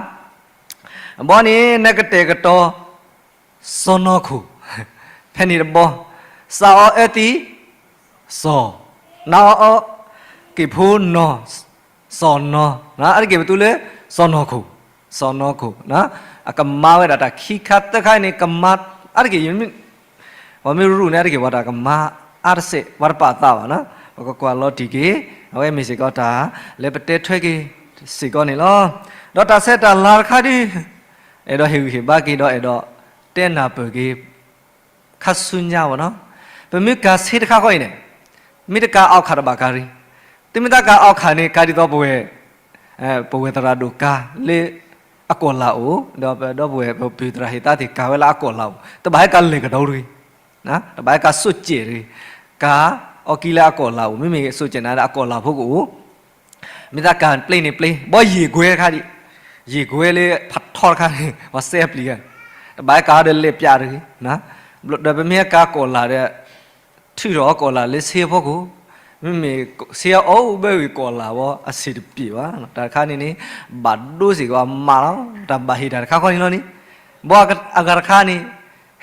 ဘီန့ၣ် နကတဲာ်ကတီၤ စီၤနီၢ်ခိၣ်, ဖဲန့ၣ်တဘီ, စးအီအၢသံ, စီၤ, နအီအီ, က့ၤဖိနီၤ, စီၤနီၤ, အါတက့ၢ်ပသူလၢ စီၤနီၢ်ခိၣ်, စီၤနီၢ်ခိၣ်, အကမၤဝဲဒၣ်တၢ်ခံခါသၢခါန့ၣ် ကမၤ, အါတက့ၢ် ပှၤမ့ၢ်ရူၢ်န့ၣ် အါတက့ၢ်ပှၤတၢ်ကမၤအါတစဲး ပှၤတပာ်သးဘၣ်နီၤ, ပကကွၢ်လီၤတံၢ်က့ၤ, အဝဲမ့ၢ်စ့ၢ်ကီးတၢ် လၢပတဲထွဲက့ၤစ့ၢ်ကီးန့ၣ်လီၤ. ဒီးတၢ်ဆဲးတၢ်လၤတခါဒုး အဲၣ်ဒိးဟ့ၣ်ဂံၢ်ဟ့ၣ်ဘါက့ၤဒီးအဲၣ်ဒိးတဲနၢ်ပၢၢ်က့ၤ ခါဆူညါဘၣ်နီၤ, ပမ့ၢ်ကၤဆ့တခါဃီအံၤန့ၣ်, မ့ၢ်တကၤအီၣ်ခးတဘၣ်ကၤရံ, သုမ့ၢ်တကၤအီၣ်ခးန့ၣ် ကၤဒ်သိးပဝဲ ပဝဲသရၣ်ဒိၣ်ကၤလၢအကီၢ်လၤအိၣ်, ဒီးပဒီပုၢ်ဝဲၢ်ပပုၢ်သရၣ်ဟ့ၣ်သါသ့ၣ်ကၤဝဲလၢအကီၢ်လၤအိၣ်, တဘၣ်ဟဲကၤလဲၤကဒီးတဂ့ၤ, တဘၣ်ဟဲကၤစိးစဲးတဂ့ၤ, ကၤအီၣ်ကံလၢအကီၢ်လၤအိၣ်, မ့မ့ၢ်စိးစဲးနၤဒီးအကီၢ်လၤဖိကအိၣ် မ့ၢ်သးကၤပျ့ၤန့ၣ်ပျ့ၤ, ဘီယံာ်ကွဲတခါဒံး, ယံာ်ကွဲလၢဖးထီတခါန့ၣ် ပှၤစဲအပျံၤဂၤ, တဘၣ်ဟဲကၤဒီးလဲၤပျးတဂ့ၤ, ဒီးပမ့ၢ်ဟဲကၤကီၢ်လၤဒီး ထုးထီၣ်အီၤကီၢ်လၤလၢဆ့အဖီခိၣ်, မ့မ့ၢ်ဆ့အအိၣ်ဘၣ်ဂ့ၤကီၢ်လၤဝဲအဆံးတပျ့ၤဘၣ်, တၢ်တခါန့ၣ်န့ၣ် ဘၣ်ဒိစ့ၢ်ကီးအမးလီၤ, တၢ်ဘၣ်ဟ့ၣ်တၢ်တခါဃီန့ၣ်လီၤန့ၣ်, ဘီအဂၤတခါန့ၣ်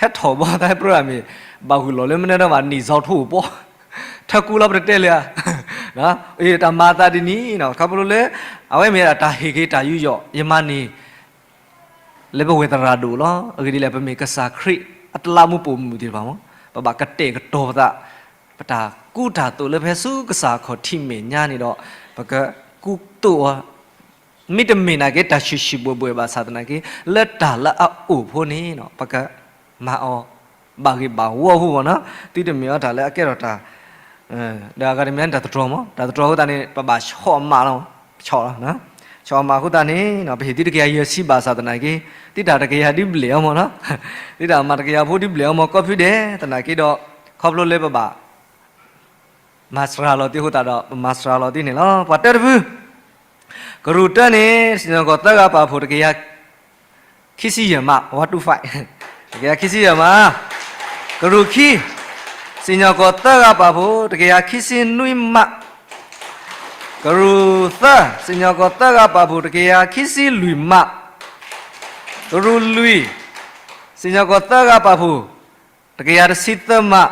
ဟဲထီၣ်ဘီသးဟဲပြၢအမ့ၢ် ဘၣ်ဂုာ်လီၤလၢမနုၤဒီးဘၣ် နံၣ်စီထိၣ်ပီ ထၢကူလီၤပတတဲလၢၤဧါ, အတၢ်မၤအသးဒ်န့ၣ်နီၤ, ခီဖျိလၢ အဝဲမ့ၢ်ဒၣ်တၢ်ဟ့ၣ်က့ၤတၢ်ယူးယီၣ် ယမၤန့ၢ် လၢပဝဲသရၣ်ဒိၣ်လီၤ. အဂ့ၢ်ဒ်လဲၣ် ပမ့ၢ်ကစၢ်ခရံာ်အတလးမူးပိာ်မုၣ်သ့ၣ်တဖၣ်မး, ပဘၣ်ကတဲာ်ကတီၤပသး, ပတၢ်ကူတၢ်သိးလၢဖဲဆူကစၢ်အခီၣ်ထံးမဲာ်ညါန့ၣ်ဒီး ပကကူသိးအီၤ မ့တမ့ၢ်နာ်က့ တၢ်ဆံးဆံးဘှဲၣ်ဘှဲၣ်ဘၣ်ဆၣ်သနာ်က့ လၢတၢ်လၢအအိၣ်ဖိန့ၣ် ပကမၤအီၤ ဘၣ်ဂ့ၤဘၣ်ဝီဖိမးနီၤ, သုတမ့ၢ်အီၤတၢ်လၢအကဲထီၣ်တၢ် ဒီးအဂၤတမံၤန့ၣ် တၢ်သတြီၤမး, တၢ်သတြီၤအဃိသတးန့ၣ် ပဘၣ်ဆီၣ်အမးလီၤ, ဆီၣ်လီၤ, ဆီၣ်အမးအဃိသတးန့ၣ် ပဟ့ၣ်သုတကယၤယဲၢ်ဆံဘၣ်ဆၣ်သနာ်က့ သုတၢ်တကယၤဒုးဘျဲၣ်အီၤမးနီၤ, သုတၢ်မၤတကယၤဖိဒုးဘျဲၣ်အီၤမး ကီၢ်ဖုဒဲးသနာ်က့ဒီး ခီဖျိလၢပဘၣ် မၤစှၤလီၤသုအဃိသတးဒီး ပမၤစှၤလီၤသုန့ၣ်လီၤ. ပှၤတၢတဖု ကရူၢ်တၢန့ၣ် စံၣ်ညီၣ်ကွီၢ်သၢဂၤပာ်ဖှိၣ်တကယၤခံဆံယဲၢ်မး, one two five, တကယၤခံဆံယဲၢ်မး, ကရူၢ်ခံ စံၣ်ညီၣ်ကွီၢ်သၢဂၤပာ်ဖှိၣ်တကယၤခံဆံနွံမး, ကရူၢ်သၢ စံၣ်ညီၣ်ကွီၢ်သၢဂၤပာ်ဖှိၣ်တကယၤခံဆံလွံၢ်မး, ကရူၢ်လွံၢ် စံၣ်ညီၣ်ကွီၢ်သၢဂၤပာ်ဖှိၣ် တကယၤတဆံသၢမး,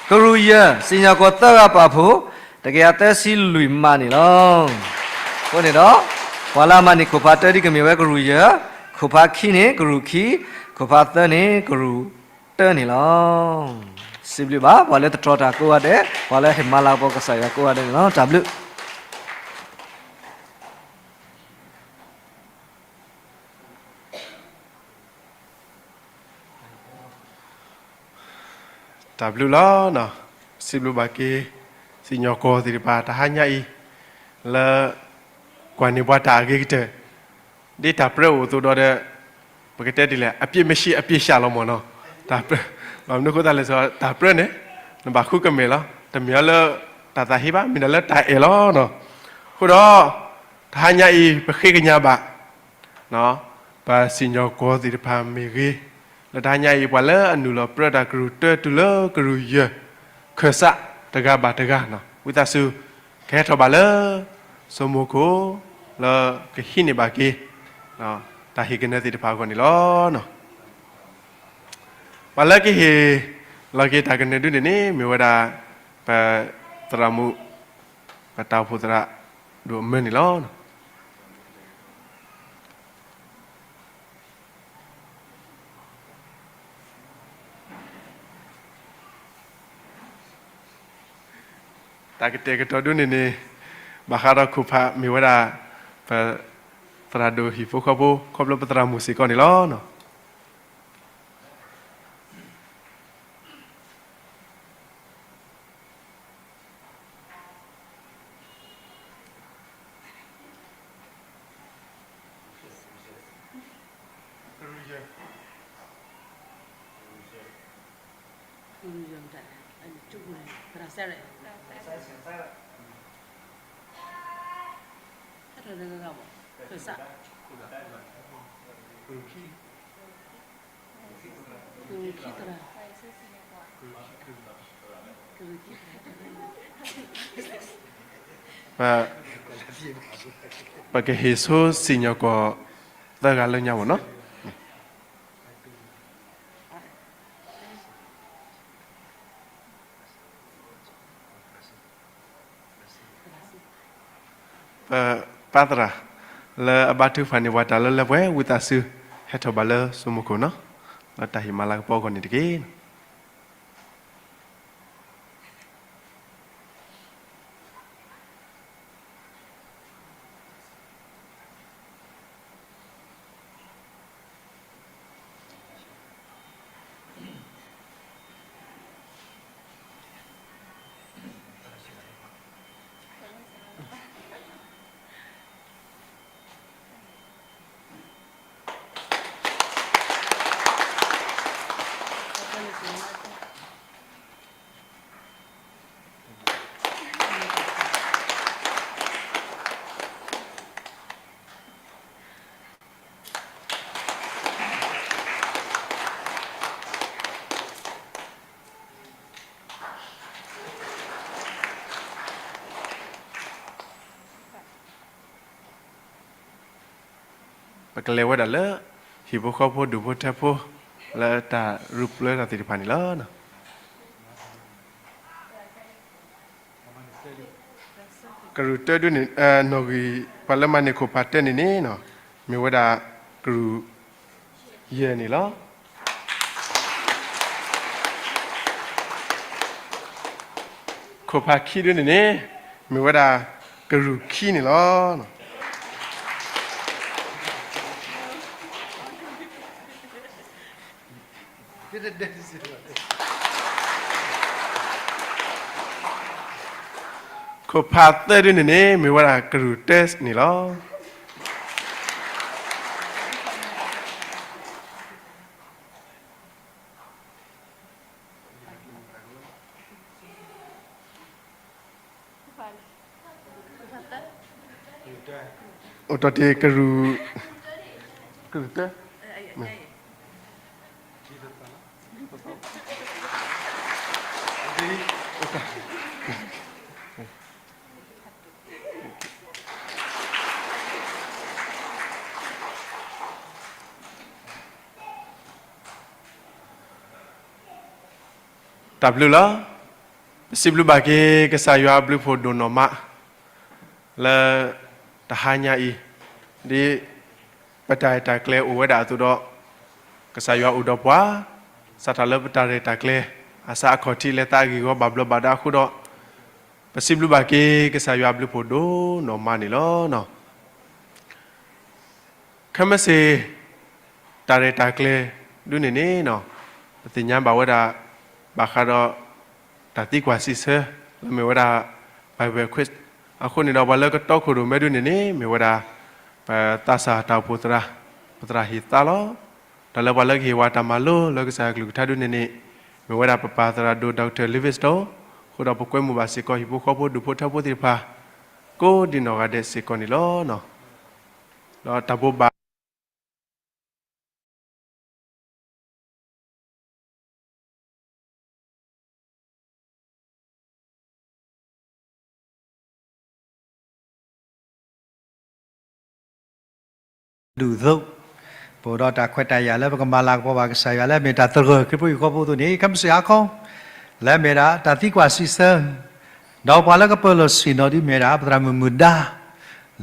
ကရူၢ်ယဲၢ် စံၣ်ညီၣ်ကွီၢ်သၢဂၤပာ်ဖှိၣ် တကယၤသၢဆံလွံၢ်မးန့ၣ်လီၤ. အဃိန့ၣ်ဒီး ပှၤလၢအမၤန့ၢ်ခိၣ်ဖးတၢဒ်ကမ့ၢ်ဝဲကရူၢ်ယဲၢ်, ခိၣ်ဖးခံန့ၣ် ကရူၢ်ခံ, ခိၣ်ဖးသၢန့ၣ် ကရူၢ်တၢန့ၣ်လီၤ. စံးဘျုးဘၣ် ပှၤလၢသတြီၤတၢ်ကိးဂၤဒဲး, ပှၤလၢဟ့ၣ်မၤလၤကပီၤကစၢ်ယွၤကိးဂၤဒဲးန့ၣ်လီၤ. တၢ်ဘျုး တၢ်ဘျုးလီၤ. စံးဘျုးဘၣ်က့ၤ စံၣ်ညီၣ်ကွီၢ်သ့ၣ်တဖၣ် တဟါညါအံၤ လၢ ကွၢ်န့ၢ်ပှၤတၢ်အဂ့ၤကတၢၢ်, ဒ်တၢ်ပြၢအိၣ်အသိးဒီး, ပကတဲဒ်လဲၣ် အပြစ်မရှိ အပြစ်ရှာ လီၤမၢ်နီၤ, တၢ်ပြၢ, ဘၣ်မနုၤအဃိသတးလဲၣ်, တၢ်ပြၢန့ၣ် နဘၣ်ဃုကမဲာ်လီၤ, တမ့ၢ်လၢတၢ်သးဟ့ဘၣ်, မ့ၢ်ဒၣ်လၢတၢ်အဲၣ်လီၤ. အဃိဒီး, တဟါညါအံၤ ပဃ့ကညးဘၣ် ပစံၣ်ညီၣ်ကွီၢ်သ့ၣ်တဖၣ်မ့ၢ်ဂ့ၤ, လၢတဟါညါအံၤ ပှၤလၢအနုာ်လီၤပြၢတၢ်ကရူၢ်တၢတုၤလၢကရူၢ်ယဲၢ်ခၢၣ်စးတဂၤဘၣ်တဂၤ, ဝံသးစူၤ ကဟဲထီၣ်ဘၣ်လၢ စိမိၤခိၣ် လၢကဟံးန့ၢ်ဘၣ်က့ၤ တၢ်ဟ့ၣ်ကနၢသ့ၣ်တဖၣ်အဂီၢ်န့ၣ်လီၤ. ပှၤလၢကဟ့ၣ်လီၤက့ၤတၢ်ကနၢဒုန့ၣ်န့ၣ် မ့ၢ်ဝဲဒၣ် ပသရၣ်မုၣ် ပတၢ်အိၣ်ဖှိၣ်သရၣ်ဒိၣ်အမၢန့ၣ်လီၤ. တၢ်ကတဲာ်ကတီၤဒုန့ၣ်န့ၣ် ဘၣ်ဃးဒီးခိၣ်ဖး မ့ၢ်ဝဲဒၣ် ပသရၣ်ဒိၣ်ဟံၣ်ဖိဃီဖိ ခီဖျိပသရၣ်မုၣ်စ့ၢ်ကီးန့ၣ်လီၤ. ပကဟ့ၣ်ဆိစံၣ်ညီၣ်ကွီၢ်သၢဂၤလၢညါမၢ်နီၤ. ပပၢ်သရၣ် လၢအဘါထုကဖၣ်န့ၢ်ပှၤတၢ်လၢလၢပှဲၤပှဲၤ ဝံသးစူၤ ဟဲထီၣ်ဘၣ်လၢစိမိၤခိၣ်နီၤ, လၢတၢ်ဟ့ၣ်မၤလၤကပီၤအဂီၢ်န့ၣ်တက့ၢ်. ပကလဲၤဝဲဒၣ်လၢ ဟံၣ်ဖိဃီဖိဒူၣ်ဖိထၢဖိ လၢတၢ်ရူၢ်ပျၢၤတၢ်သ့ၣ်တဖၣ်န့ၣ်လီၤ. ကရူၢ်တၢဒုန့ၣ် နီၣ်ဂံၢ် ပှၤလၢမၤန့ၢ်ခိၣ်ဖးတၢန့ၣ်န့ၣ် မ့ၢ်ဝဲဒၣ်ကရူၢ်ယဲၢ်န့ၣ်လီၤ. ခိၣ်ဖးခံဒုန့ၣ်န့ၣ် မ့ၢ်ဝဲဒၣ်ကရူၢ်ခံန့ၣ်လီၤ. ခိၣ်ဖးသၢဒုန့ၣ်န့ၣ် မ့ၢ်ဝဲဒၣ်ကရူၢ်တၢန့ၣ်လီၤ. အိၣ်တ့ၢ်ကရူၢ်, ကရူၢ်တၢ, တၢ်ဘျုးလီၤ. ပစံးဘျုးဘၣ်က့ၤ ကစၢ်ယွၤအဘျုးဖှိၣ်ဒိၣ်နီၢ်မး လၢတဟါညါအံၤ, ဒ်ပတၢ်ရဲၣ်တၢ်ကျဲၤအိၣ်ဝဲဒၣ်အသိးဒီး, ကစၢ်ယွၤအိၣ်ဒီးပှၤ, စးထီၣ်လၢပတၢ်ရဲၣ်တၢ်ကျဲၤ အစးအခီၣ်ထံးလဲၤသးအဂ့ၢ်အဂီၢ်ဘၣ်ဘျီးဘၣ်ဒါအဃိဒီး, ပစံးဘျုးဘၣ်က့ၤ ကစၢ်ယွၤအဘျုးဖှိၣ်ဒိၣ်နီၢ်မးန့ၣ်လီၤ. ခဲမုၢ်ဆ့ၣ် တၢ်ရဲၣ်တၢ်ကျဲၤဒုန့ၣ်န့ၣ်, ပသ့ၣ်ညါဘၣ်ဝဲဒၣ် ဘၣ်ဃးဒီး တၢ်သံကွၢ်စံးဆၢ လၢမ့ၢ်ဝဲဒၣ် Bible Quiz အဃိန့ၣ်ဒီးပှၤလၢကတီခိၣ်ရိၣ်မဲဒုန့ၣ်န့ၣ် မ့ၢ်ဝဲဒၣ် ပသးစၢ်တၢ်အိၣ်ဖှိၣ်သရၣ်, ပသရၣ်ဟ့ၣ်သါလီၤ. တၢ်လၢပှၤလၢကဟ့ၣ်ဝဲတၢ်မၤလိလၢကစၢ်ယွၤကလုၢ်ကထါဒုန့ၣ်န့ၣ် မ့ၢ်ဝဲဒၣ်ပပၢ်သရၣ်ဒိၣ် Doctor Livingstone, အဃိဒီးပကွဲမုာ်ဘၣ်စ့ၢ်ကီးဟံၣ်ဖိဃီဖိဒူၣ်ဖိထၢဖိသ့ၣ်တဖၣ် ကိးဒံနီၢ်ဂၤဒဲးစ့ၢ်ကီးန့ၣ်လီၤ. ဒီးတၢ်ဘိးဘၣ် ဒူၣ်သိး, ပအိၣ်ဒီးတၢ်ခွဲးတၢ်ယာ်လၢပကမၤလၤကပီၤဘၣ်ကစၢ်ယွၤလၢအမ့ၢ်တၢ်သဂၢၢ်ခရံာ်ဖိဟံၣ်ဖိဃီဖိအသိးန့ၣ် ခဲမုၢ်ဆ့ၣ်ဟါခီ လၢအမ့ၢ်ဒၣ်တၢ်သံကွၢ်စံးဆၢ ဒီးပှၤလၢကပၢၤလီၢ်ဆ့ၣ်နီၤဒ်မ့ၢ်ဒၣ် ပသရၣ်မုၣ်မုၢ်ဒါ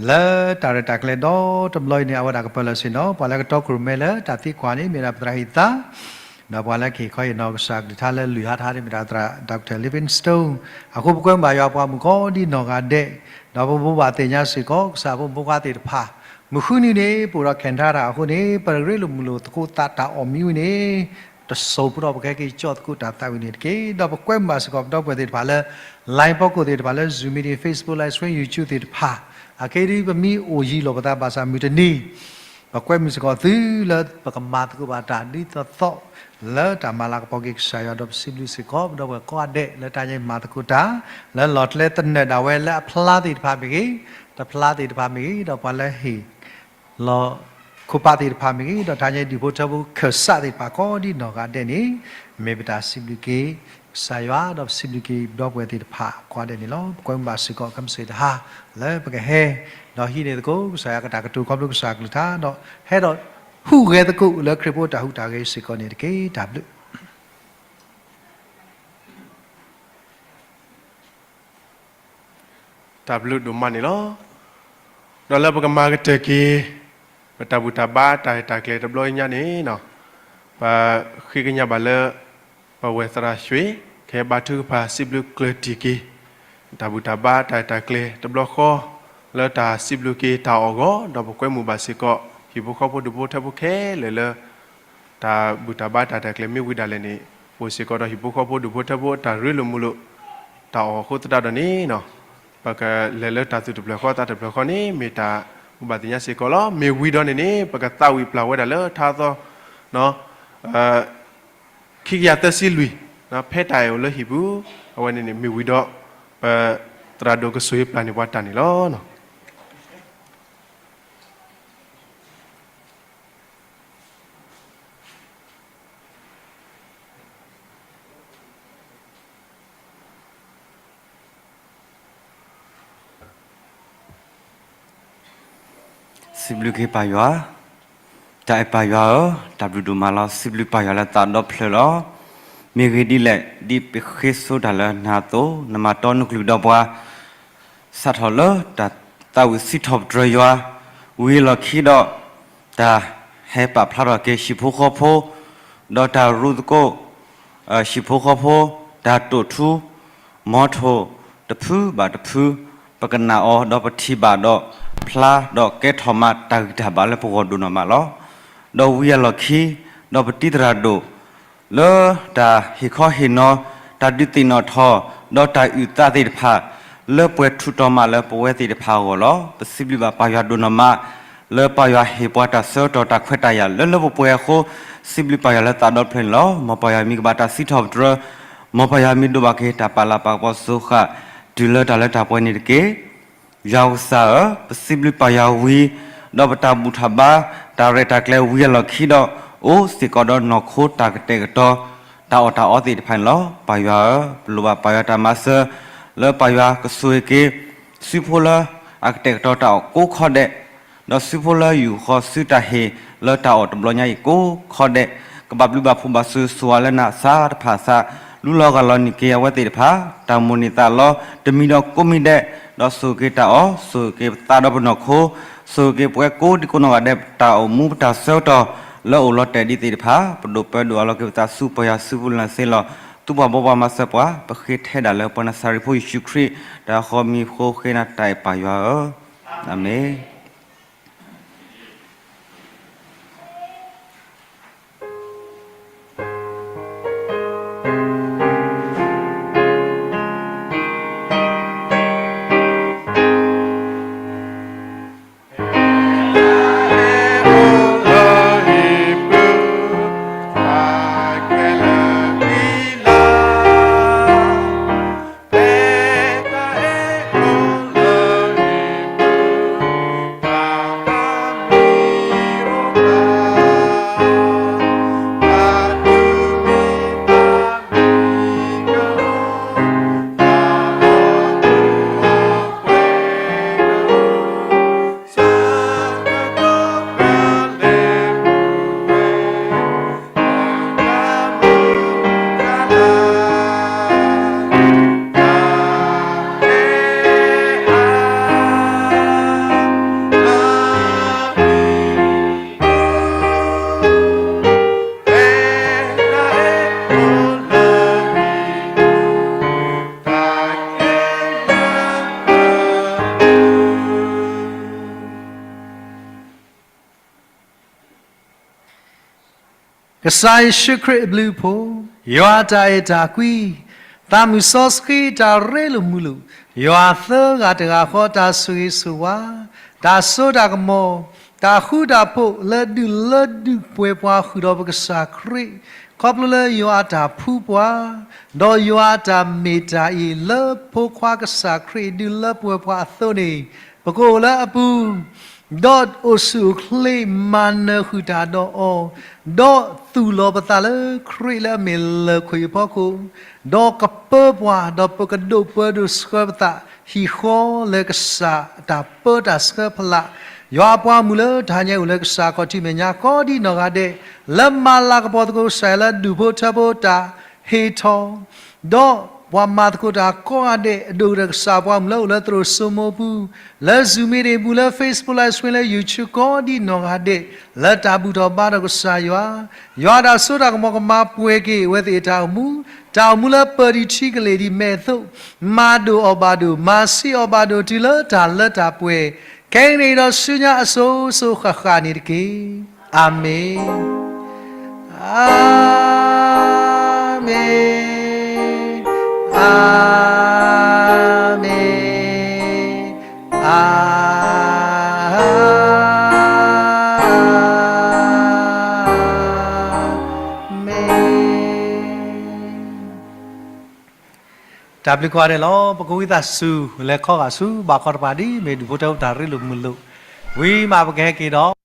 လၢတၢ်ရဲၣ်တၢ်ကျဲၤဒီတဘျီအံၤန့ၣ် အဝဲဒၣ်ကပၢၤလီၢ်ဆ့ၣ်နီၤ, ပှၤလၢကတီခိၣ်ရိၣ်မဲလၢတၢ်သံကွၢ်န့ၣ် မ့ၢ်ဒၣ်ပသရၣ်ဟ့ၣ်သါ ဒီးပှၤလၢကဟ့ၣ်ခီဟ့ၣ်နီၤကစၢ်ကလုၢ်ကထါလၢလွံၢ်ဟါထါန့ၣ် မ့ၢ်ဒၣ်သရၣ် Doctor Livingstone. အဃိပကွဲမုာ်ဘၣ်ယွၤပှၤမုၣ်ကိးဒံနီၢ်ဂၤဒဲး, ဒီးပဘိးဘၣ်သ့ၣ်ညါစ့ၢ်ကီး ကစၢ်ဖိမုၣ်ဖိခွါသ့ၣ်တဖၣ်, မုၢ်ဃုနံၤန့ၣ် ပအိၣ်ဒီး Canada အဃိန့ၣ် ပရ့လိာ်မုာ်လိာ်သကိးသးတၢ်အီၣ်မံဝံၤန့ၣ် တစိၢ်ဖိဒီးပကဟဲက့ၤကၠီသကိးတၢ်သးဝံၤန့ၣ်တက့ၢ်. ဒီးပကွဲမုာ်ဘၣ်စ့ၢ်ကီးပဒီပုၢ်ဝဲၢ်သ့ၣ်တဖၣ်လၢ line ဖီခိၣ်သ့ၣ်တဖၣ်လၢ Zoom meeting, Facebook Live Stream, YouTube သ့ၣ်တဖၣ်, အခဲအံၤဒ်ပမ့ၢ်အိၣ်ယံၤလိာ်ပသးဘၣ်ဆၣ်မုၢ်တနံၤ ပကွဲမုာ်စ့ၢ်ကီးသုလၢပကမၤသကိးဘၣ်တၢ်ဒ်သိးသိး လၢတၢ်မၤလၤကပီၤက့ၤကစၢ်ယွၤ ဒီးပစံးဘျုးစ့ၢ်ကီး ပဒီပုၢ်ဝဲၢ်ကိးဂၤဒဲး လၢတၢ်ဂ့ၢ်မၤသကိးတၢ် လၢလီၢ်ကျဲသနၢၣ်ဒၣ်ဝဲလၢအဖျါသ့ၣ်တဖၣ်မ့ၢ်ဂ့ၤ, တဖျါသ့ၣ်တဖၣ်မ့ၢ်ဂ့ၤ, ဒီးပှၤလၢဟ့ၣ်လီၤခိၣ်ပာ်သ့ၣ်တဖၣ်မ့ၢ်ဂ့ၤ, ဒီးတၢ်ညါဒူၣ်ဖိထၢဖိခၢၣ်စးသ့ၣ်တဖၣ်ကိးဒံနီၢ်ဂၤဒဲးန့ၣ် မ့ၢ်ပတၢ်စံးဘျုးက့ၤ ကစၢ်ယွၤ ဒီးပစံးဘျုးက့ၤပဒီပုၢ်ဝဲၢ်သ့ၣ်တဖၣ်ကိးဂၤဒဲးန့ၣ်လီၤ. ပကွဲမုာ်ဘၣ်စ့ၢ်ကီးခဲမုၢ်ဆ့ၣ်တဟါ လၢပကဟဲ ဒီးဟံးန့ၢ်သကိး ကစၢ်ယွၤကတၢ်ကတိၤခီဖျိကစၢ်ကလုၢ်ကထါ ဒီးဟဲဒီးဟူးဂဲၤသကိးလၢခရံာ်ဖိတၢ်ဟူးတၢ်ဂဲၤစ့ၢ်ကီးန့ၣ်တက့ၢ်. တၢ်ဘျုး တၢ်ဘျုးဒိၣ်မးန့ၣ်လီၤ. ဒီးလၢပကမၤကတၢၢ်က့ၤ ပတၢ်ဘူၣ်တၢ်ဘါတၢ်ရဲၣ်တၢ်ကျဲၤတဘျီညါန့ၣ် ပဃ့ကညးဘၣ်လၢ ပဝဲၢ်သရၣ်ဆှ့ၣ် ကဟဲဘါထုကဖၣ်စံးဘျုးကျၢၢ်တံၢ်က့ၤ တၢ်ဘူၣ်တၢ်ဘါတၢ်ရဲၣ်တၢ်ကျဲၤတဘျီဃီ လၢတၢ်စံးဘျုးက့ၤတၢ်အီၣ်အဂီၢ် ဒီးပကွဲမုာ်ဘၣ်စ့ၢ်ကီး ဟံၣ်ဖိဃီဖိဒူၣ်ဖိထၢဖိခဲလၢာ်လၢ တၢ်ဘူၣ်တၢ်ဘါတၢ်ရဲၣ်တၢ်ကျဲၤမ့ၢ်ဝံၤဒၣ်လဲာ်န့ၣ် ပအိၣ်စ့ၢ်ကီးဒီးဟံၣ်ဖိဃီဖိဒူၣ်ဖိထၢဖိတၢ်ရ့လိာ်မုာ်လိာ် တၢ်အီၣ်အဃိသတးဒီးန့ၣ် ပကလဲၤလၢတၢ်သူၣ်တဖျၢၣ်ဃီသးတဖျၢၣ်ဃီန့ၣ် မ့ၢ်တၢ်ဘိးဘၣ်သ့ၣ်ညါစ့ၢ်ကီးလီၤ. မ့ၢ်ဝံၤဒီးန့ၣ်န့ၣ် ပကသးဝံၣ်ပျၢ်ဝဲဒၣ်လၢထါသီ ခံကယၤသၢဆံလွံၢ် ဖဲတၢ်အဲၣ်အိၣ်လၢဟံၣ်ပူၤ အဝဲန့ၣ်န့ၣ် မ့ၢ်ဝံၤဒီး ပသရၣ်ဒိၣ်ကဆိၣ်ဂ့ၤပျၢ်န့ၢ်ပှၤတၢ်န့ၣ်လီၤ. စံးဘျုးက့ၤပၢ်ယွၤ, တၢ်အဲၣ်ပၢ်ယွၤဧၢ, တၢ်ဘျုးဒိၣ်မးလီၤ. စံးဘျုးပၢ်ယွၤလၢသးဒီဖျၢၣ်လီၤ. မ့ၢ်ဂ့ၢ်ဒ်လဲၣ်, ဒ်ပဃ့ဆိတၢ်လၢနၤအသိး, နမၤတီနကလုၢ်ဒီးပှၤ စးထီၣ်လၢတၢ်သးဝံၣ်စံးထီၣ်ပတြၢၤယွၤ, ဝံၤအလီၢ်ခံဒီး တၢ်ဟဲပာ်ဖျါထီၣ်က့ၤဟံၣ်ဖိဃီဖိ, ဒီးတၢ်ရူသကိး ဟံၣ်ဖိဃီဖိ, တၢ်တိာ်ထူ မီထိၣ်တဖုဘၣ်တဖု, ပကနၣ်အီၤဒီးပထံၣ်ဘၣ်ဒီးဖျါဒီးကဲထီၣ်မးတၢ်ဂံၢ်တၢ်ဘါလၢပဂီၢ်ဒိၣ်နီၢ်မးလီၤ. ဒီးဝံၤအလီၢ်ခံ, ဒီးပတံၤသရၣ်ဒိၣ် လၢတၢ်ဟ့ၣ်ခီဟ့ၣ်နီၤ, တၢ်ဒုးသ့ၣ်နီၣ်ထီၣ်, ဒီးတၢ်အုၣ်သးသ့ၣ်တဖၣ်, လၢပှဲၤထူးထီၣ်မးလၢပဝဲသ့ၣ်တဖၣ်အဂီၢ်လီၤ. ပစံးဘျုးဘၣ်ပၢ်ယွၤဒိၣ်နီၢ်မး, လၢပၢ်ယွၤဟ့ၣ်ပှၤတၢ်ဆၢကတီၢ်တၢ်ခွဲးတၢ်ယာ်လၢလၢပှဲၤပှဲၤအဃိ, စံးဘျုးပၢ်ယွၤလၢသးဒီဖျၢၣ်န့ၣ်လီၤ. မ်ပၢ်ယွၤမံၤကဘၣ်တၢ်စံးထီၣ်ပတြၢၤ, မ်ပၢ်ယွၤမံၤဒိၣ်ဘၣ်က့ၤတၢ်ပာ်လၤပာ်ကပီၤစိဃာ်, တုၤလၢတၢ်လၢတၢ်ပှဲၤန့ၣ်တက့ၢ်. ယွၤကစၢ်ဧၢ, ပစံးဘျုးပၢ်ယွၤဝံၤ, ဒီးပတၢ်ဘူၣ်ထီၣ်ဘါ, တၢ်ရဲၣ်တၢ်ကျဲၤဝံၤအလီၢ်ခံဒီး, အိၣ်စ့ၢ်ကီးဒီးနီၢ်ခိတၢ်ကတဲာ်ကတီၤ, တၢ်အီၣ်တၢ်အီသ့ၣ်တဖၣ်န့ၣ်လီၤ. ပၢ်ယွၤဧၢ, ပလိၣ်ဘၣ်ပၢ်ယွၤတၢ်မၤစၢၤ, လၢပၢ်ယွၤကဆိၣ်ဂ့ၤက့ၤ, စုဖိလၢအကတဲာ်ကတီၤတၢ်အီၣ်ကိးခီဒဲး ဒီးစုဖိလၢယူၢ်ဃီစုတၢ်ဟ့ၣ်လၢတၢ်အီၣ်တဘျီညါအံၤကိးခီဒဲး, ကဘၣ်ဘျုးဘၣ်ဖှိၣ်ဘၣ်ဆိၣ်ဂ့ၤဆိၣ်ဝါလၢနၤအသးတဖၣ်အသး, လူလီၤဂာ်လီၤန့ၢ်က့ၤအဝဲသ့ၣ်တဖၣ်, တၢ်မိၣ်န့ၢ်သးလီ တမံၤဒီးကိးမံၤဒဲး, ဒီးဆိၣ်ဂ့ၤက့ၤတၢ်အီၣ်, ဆိၣ်ဂ့ၤက့ၤပသးဒီးပနီၢ်ခိ, ဆိၣ်ဂ့ၤက့ၤပဝဲကိးဒံကိးနီၢ်ဂၤဒဲး, ပတၢ်အိၣ်မူပတၢ်ဆၢကတီၢ်လၢအိၣ်လီၤတဲာ်ဒ်သ့ၣ်တဖၣ်, ပဒိၣ်ပၢဒိၣ်အလီၤက့ၤပသးဆူပၢ်ယွၤစုပူၤလၢ်သ့လီၤ. သုပှၢ်ဘိးပှၤမၤစၢၤပှၤ, ပဃ့ထဲဒၣ်လၢပှၤနၤစၤရ့းဖိယ့ၣ်ၡူးခရံာ် တၢ်ဃီမံၤဃိဃ့နၤတၢ်အဲၣ်ပၢ်ယွၤဧၢ, အၤမ့ၣ်. ကစၢ်ယ့ၣ်ၡူးခရံာ်အဘျုးအဖှိၣ်, ယွၤအတၢ်အဲၣ်တၢ်ကွံ, သးမုၣ်စီဆှံအတၢ်ရ့လိာ်မုာ်လိာ်, ယွၤသၢဂၤတဂၤဃီအတၢ်ဆိၣ်ဂ့ၤဆိၣ်ဝါ, တၢ်စိတၢ်ကမီၤ, တၢ်ဃူတၢ်ဖိးလၢဒုးလၢဒုးပှဲၤပှၤဃုာ်ဒီးပကစၢ်ခရံာ်, ခီဖျိလၢယွၤအတၢ်ဖှူပှၤ, ဒီးယွၤအတၢ်မ့ၢ်တၢ်အံၤလၢဖိခွါကစၢ်ခရံာ်ဒုးလၢပှဲၤပှၤအသိးန့ၣ်, ပကအိၣ်လၢအပူၤ ဒီးအိၣ်ဆူၣ်အိၣ်ချ့မၤနၢၤဃုာ်တၢ်ဒီးအီၤ, ဒီးသူၣ်လီၤပသးလၢခရံာ်လၢအမ့ၢ်လၢၢ်ခိၣ်အဖီခိၣ်, ဒီးကပၢပှၤ, ဒီးပကဒိၣ်ပၢဒိၣ်ဆှၢပသး ဟံၣ်ဃီလၢကစၢ်အတၢ်ပၢတၢ်ဆှၢဖီလာ်, ယွၤအပှၤမုၣ်လၢတဟါညါအိၣ်လၢကစၢ်ခီၣ်ထံးမဲာ်ညါကိးဒံနီၢ်ဂၤဒဲး, လၢမၤလၤကပီၤသကိးကစၢ်ယွၤလၢဒူၣ်ဖိထၢဖိတၢ်ဟ့ၣ်ထီၣ် ဒီးပှၤမၤသကိးတၢ်ကိးဂၤဒဲး, အဒိၣ်ကတၢၢ်ကစၢ်ပှၤမုၣ်လၢအိၣ်လၢသရိာ်စိမိပူၤ, လၢ Zoom meeting ပူၤ, လၢ Facebook Live Stream, လၢ YouTube ကိးဒံနီၢ်ဂၤဒဲး, လၢတၢ်ဘူၣ်ထီၣ်ဘါထီၣ်ကစၢ်ယွၤ, ယွၤတၢ်စိတၢ်ကမီၤကမၤပှဲၤက့ၤအဝဲသ့ၣ်အတၢ်အိၣ်မူ, တၢ်အိၣ်မူလၢပၢၤဒံးထံကလ့ၢ်ဒံးမဲာ်အသိး, မၤဒိၣ်အီၣ်ဘၣ်ဒိၣ်, မၤဆံးအီၣ်ဘၣ်ဒိၣ်တုၤလၢတၢ်လၢတၢ်ပှဲၤ, ခဲကနံၣ်အံၤဒီးဆူညါအစိၤစိၤဃၣ်ဃၣ်န့ၣ်တက့ၢ်. အၤမ့ၣ်, အၤမ့ၣ်, အၤမ့ၣ်, အၤမ့ၣ်. တၢ်ဘျုးကိးဂၤဒဲးလီၤ. ပကဝံသးစူၤ လဲၤခီဂာ်ဆူဘၣ်ခီတပၤဒ် မ့ၢ်ဒူၣ်ဖိထၢဖိတၢ်ရ့လိာ်မုာ်လိာ်, ဝံၤမးပကဟဲက့ၤဒီး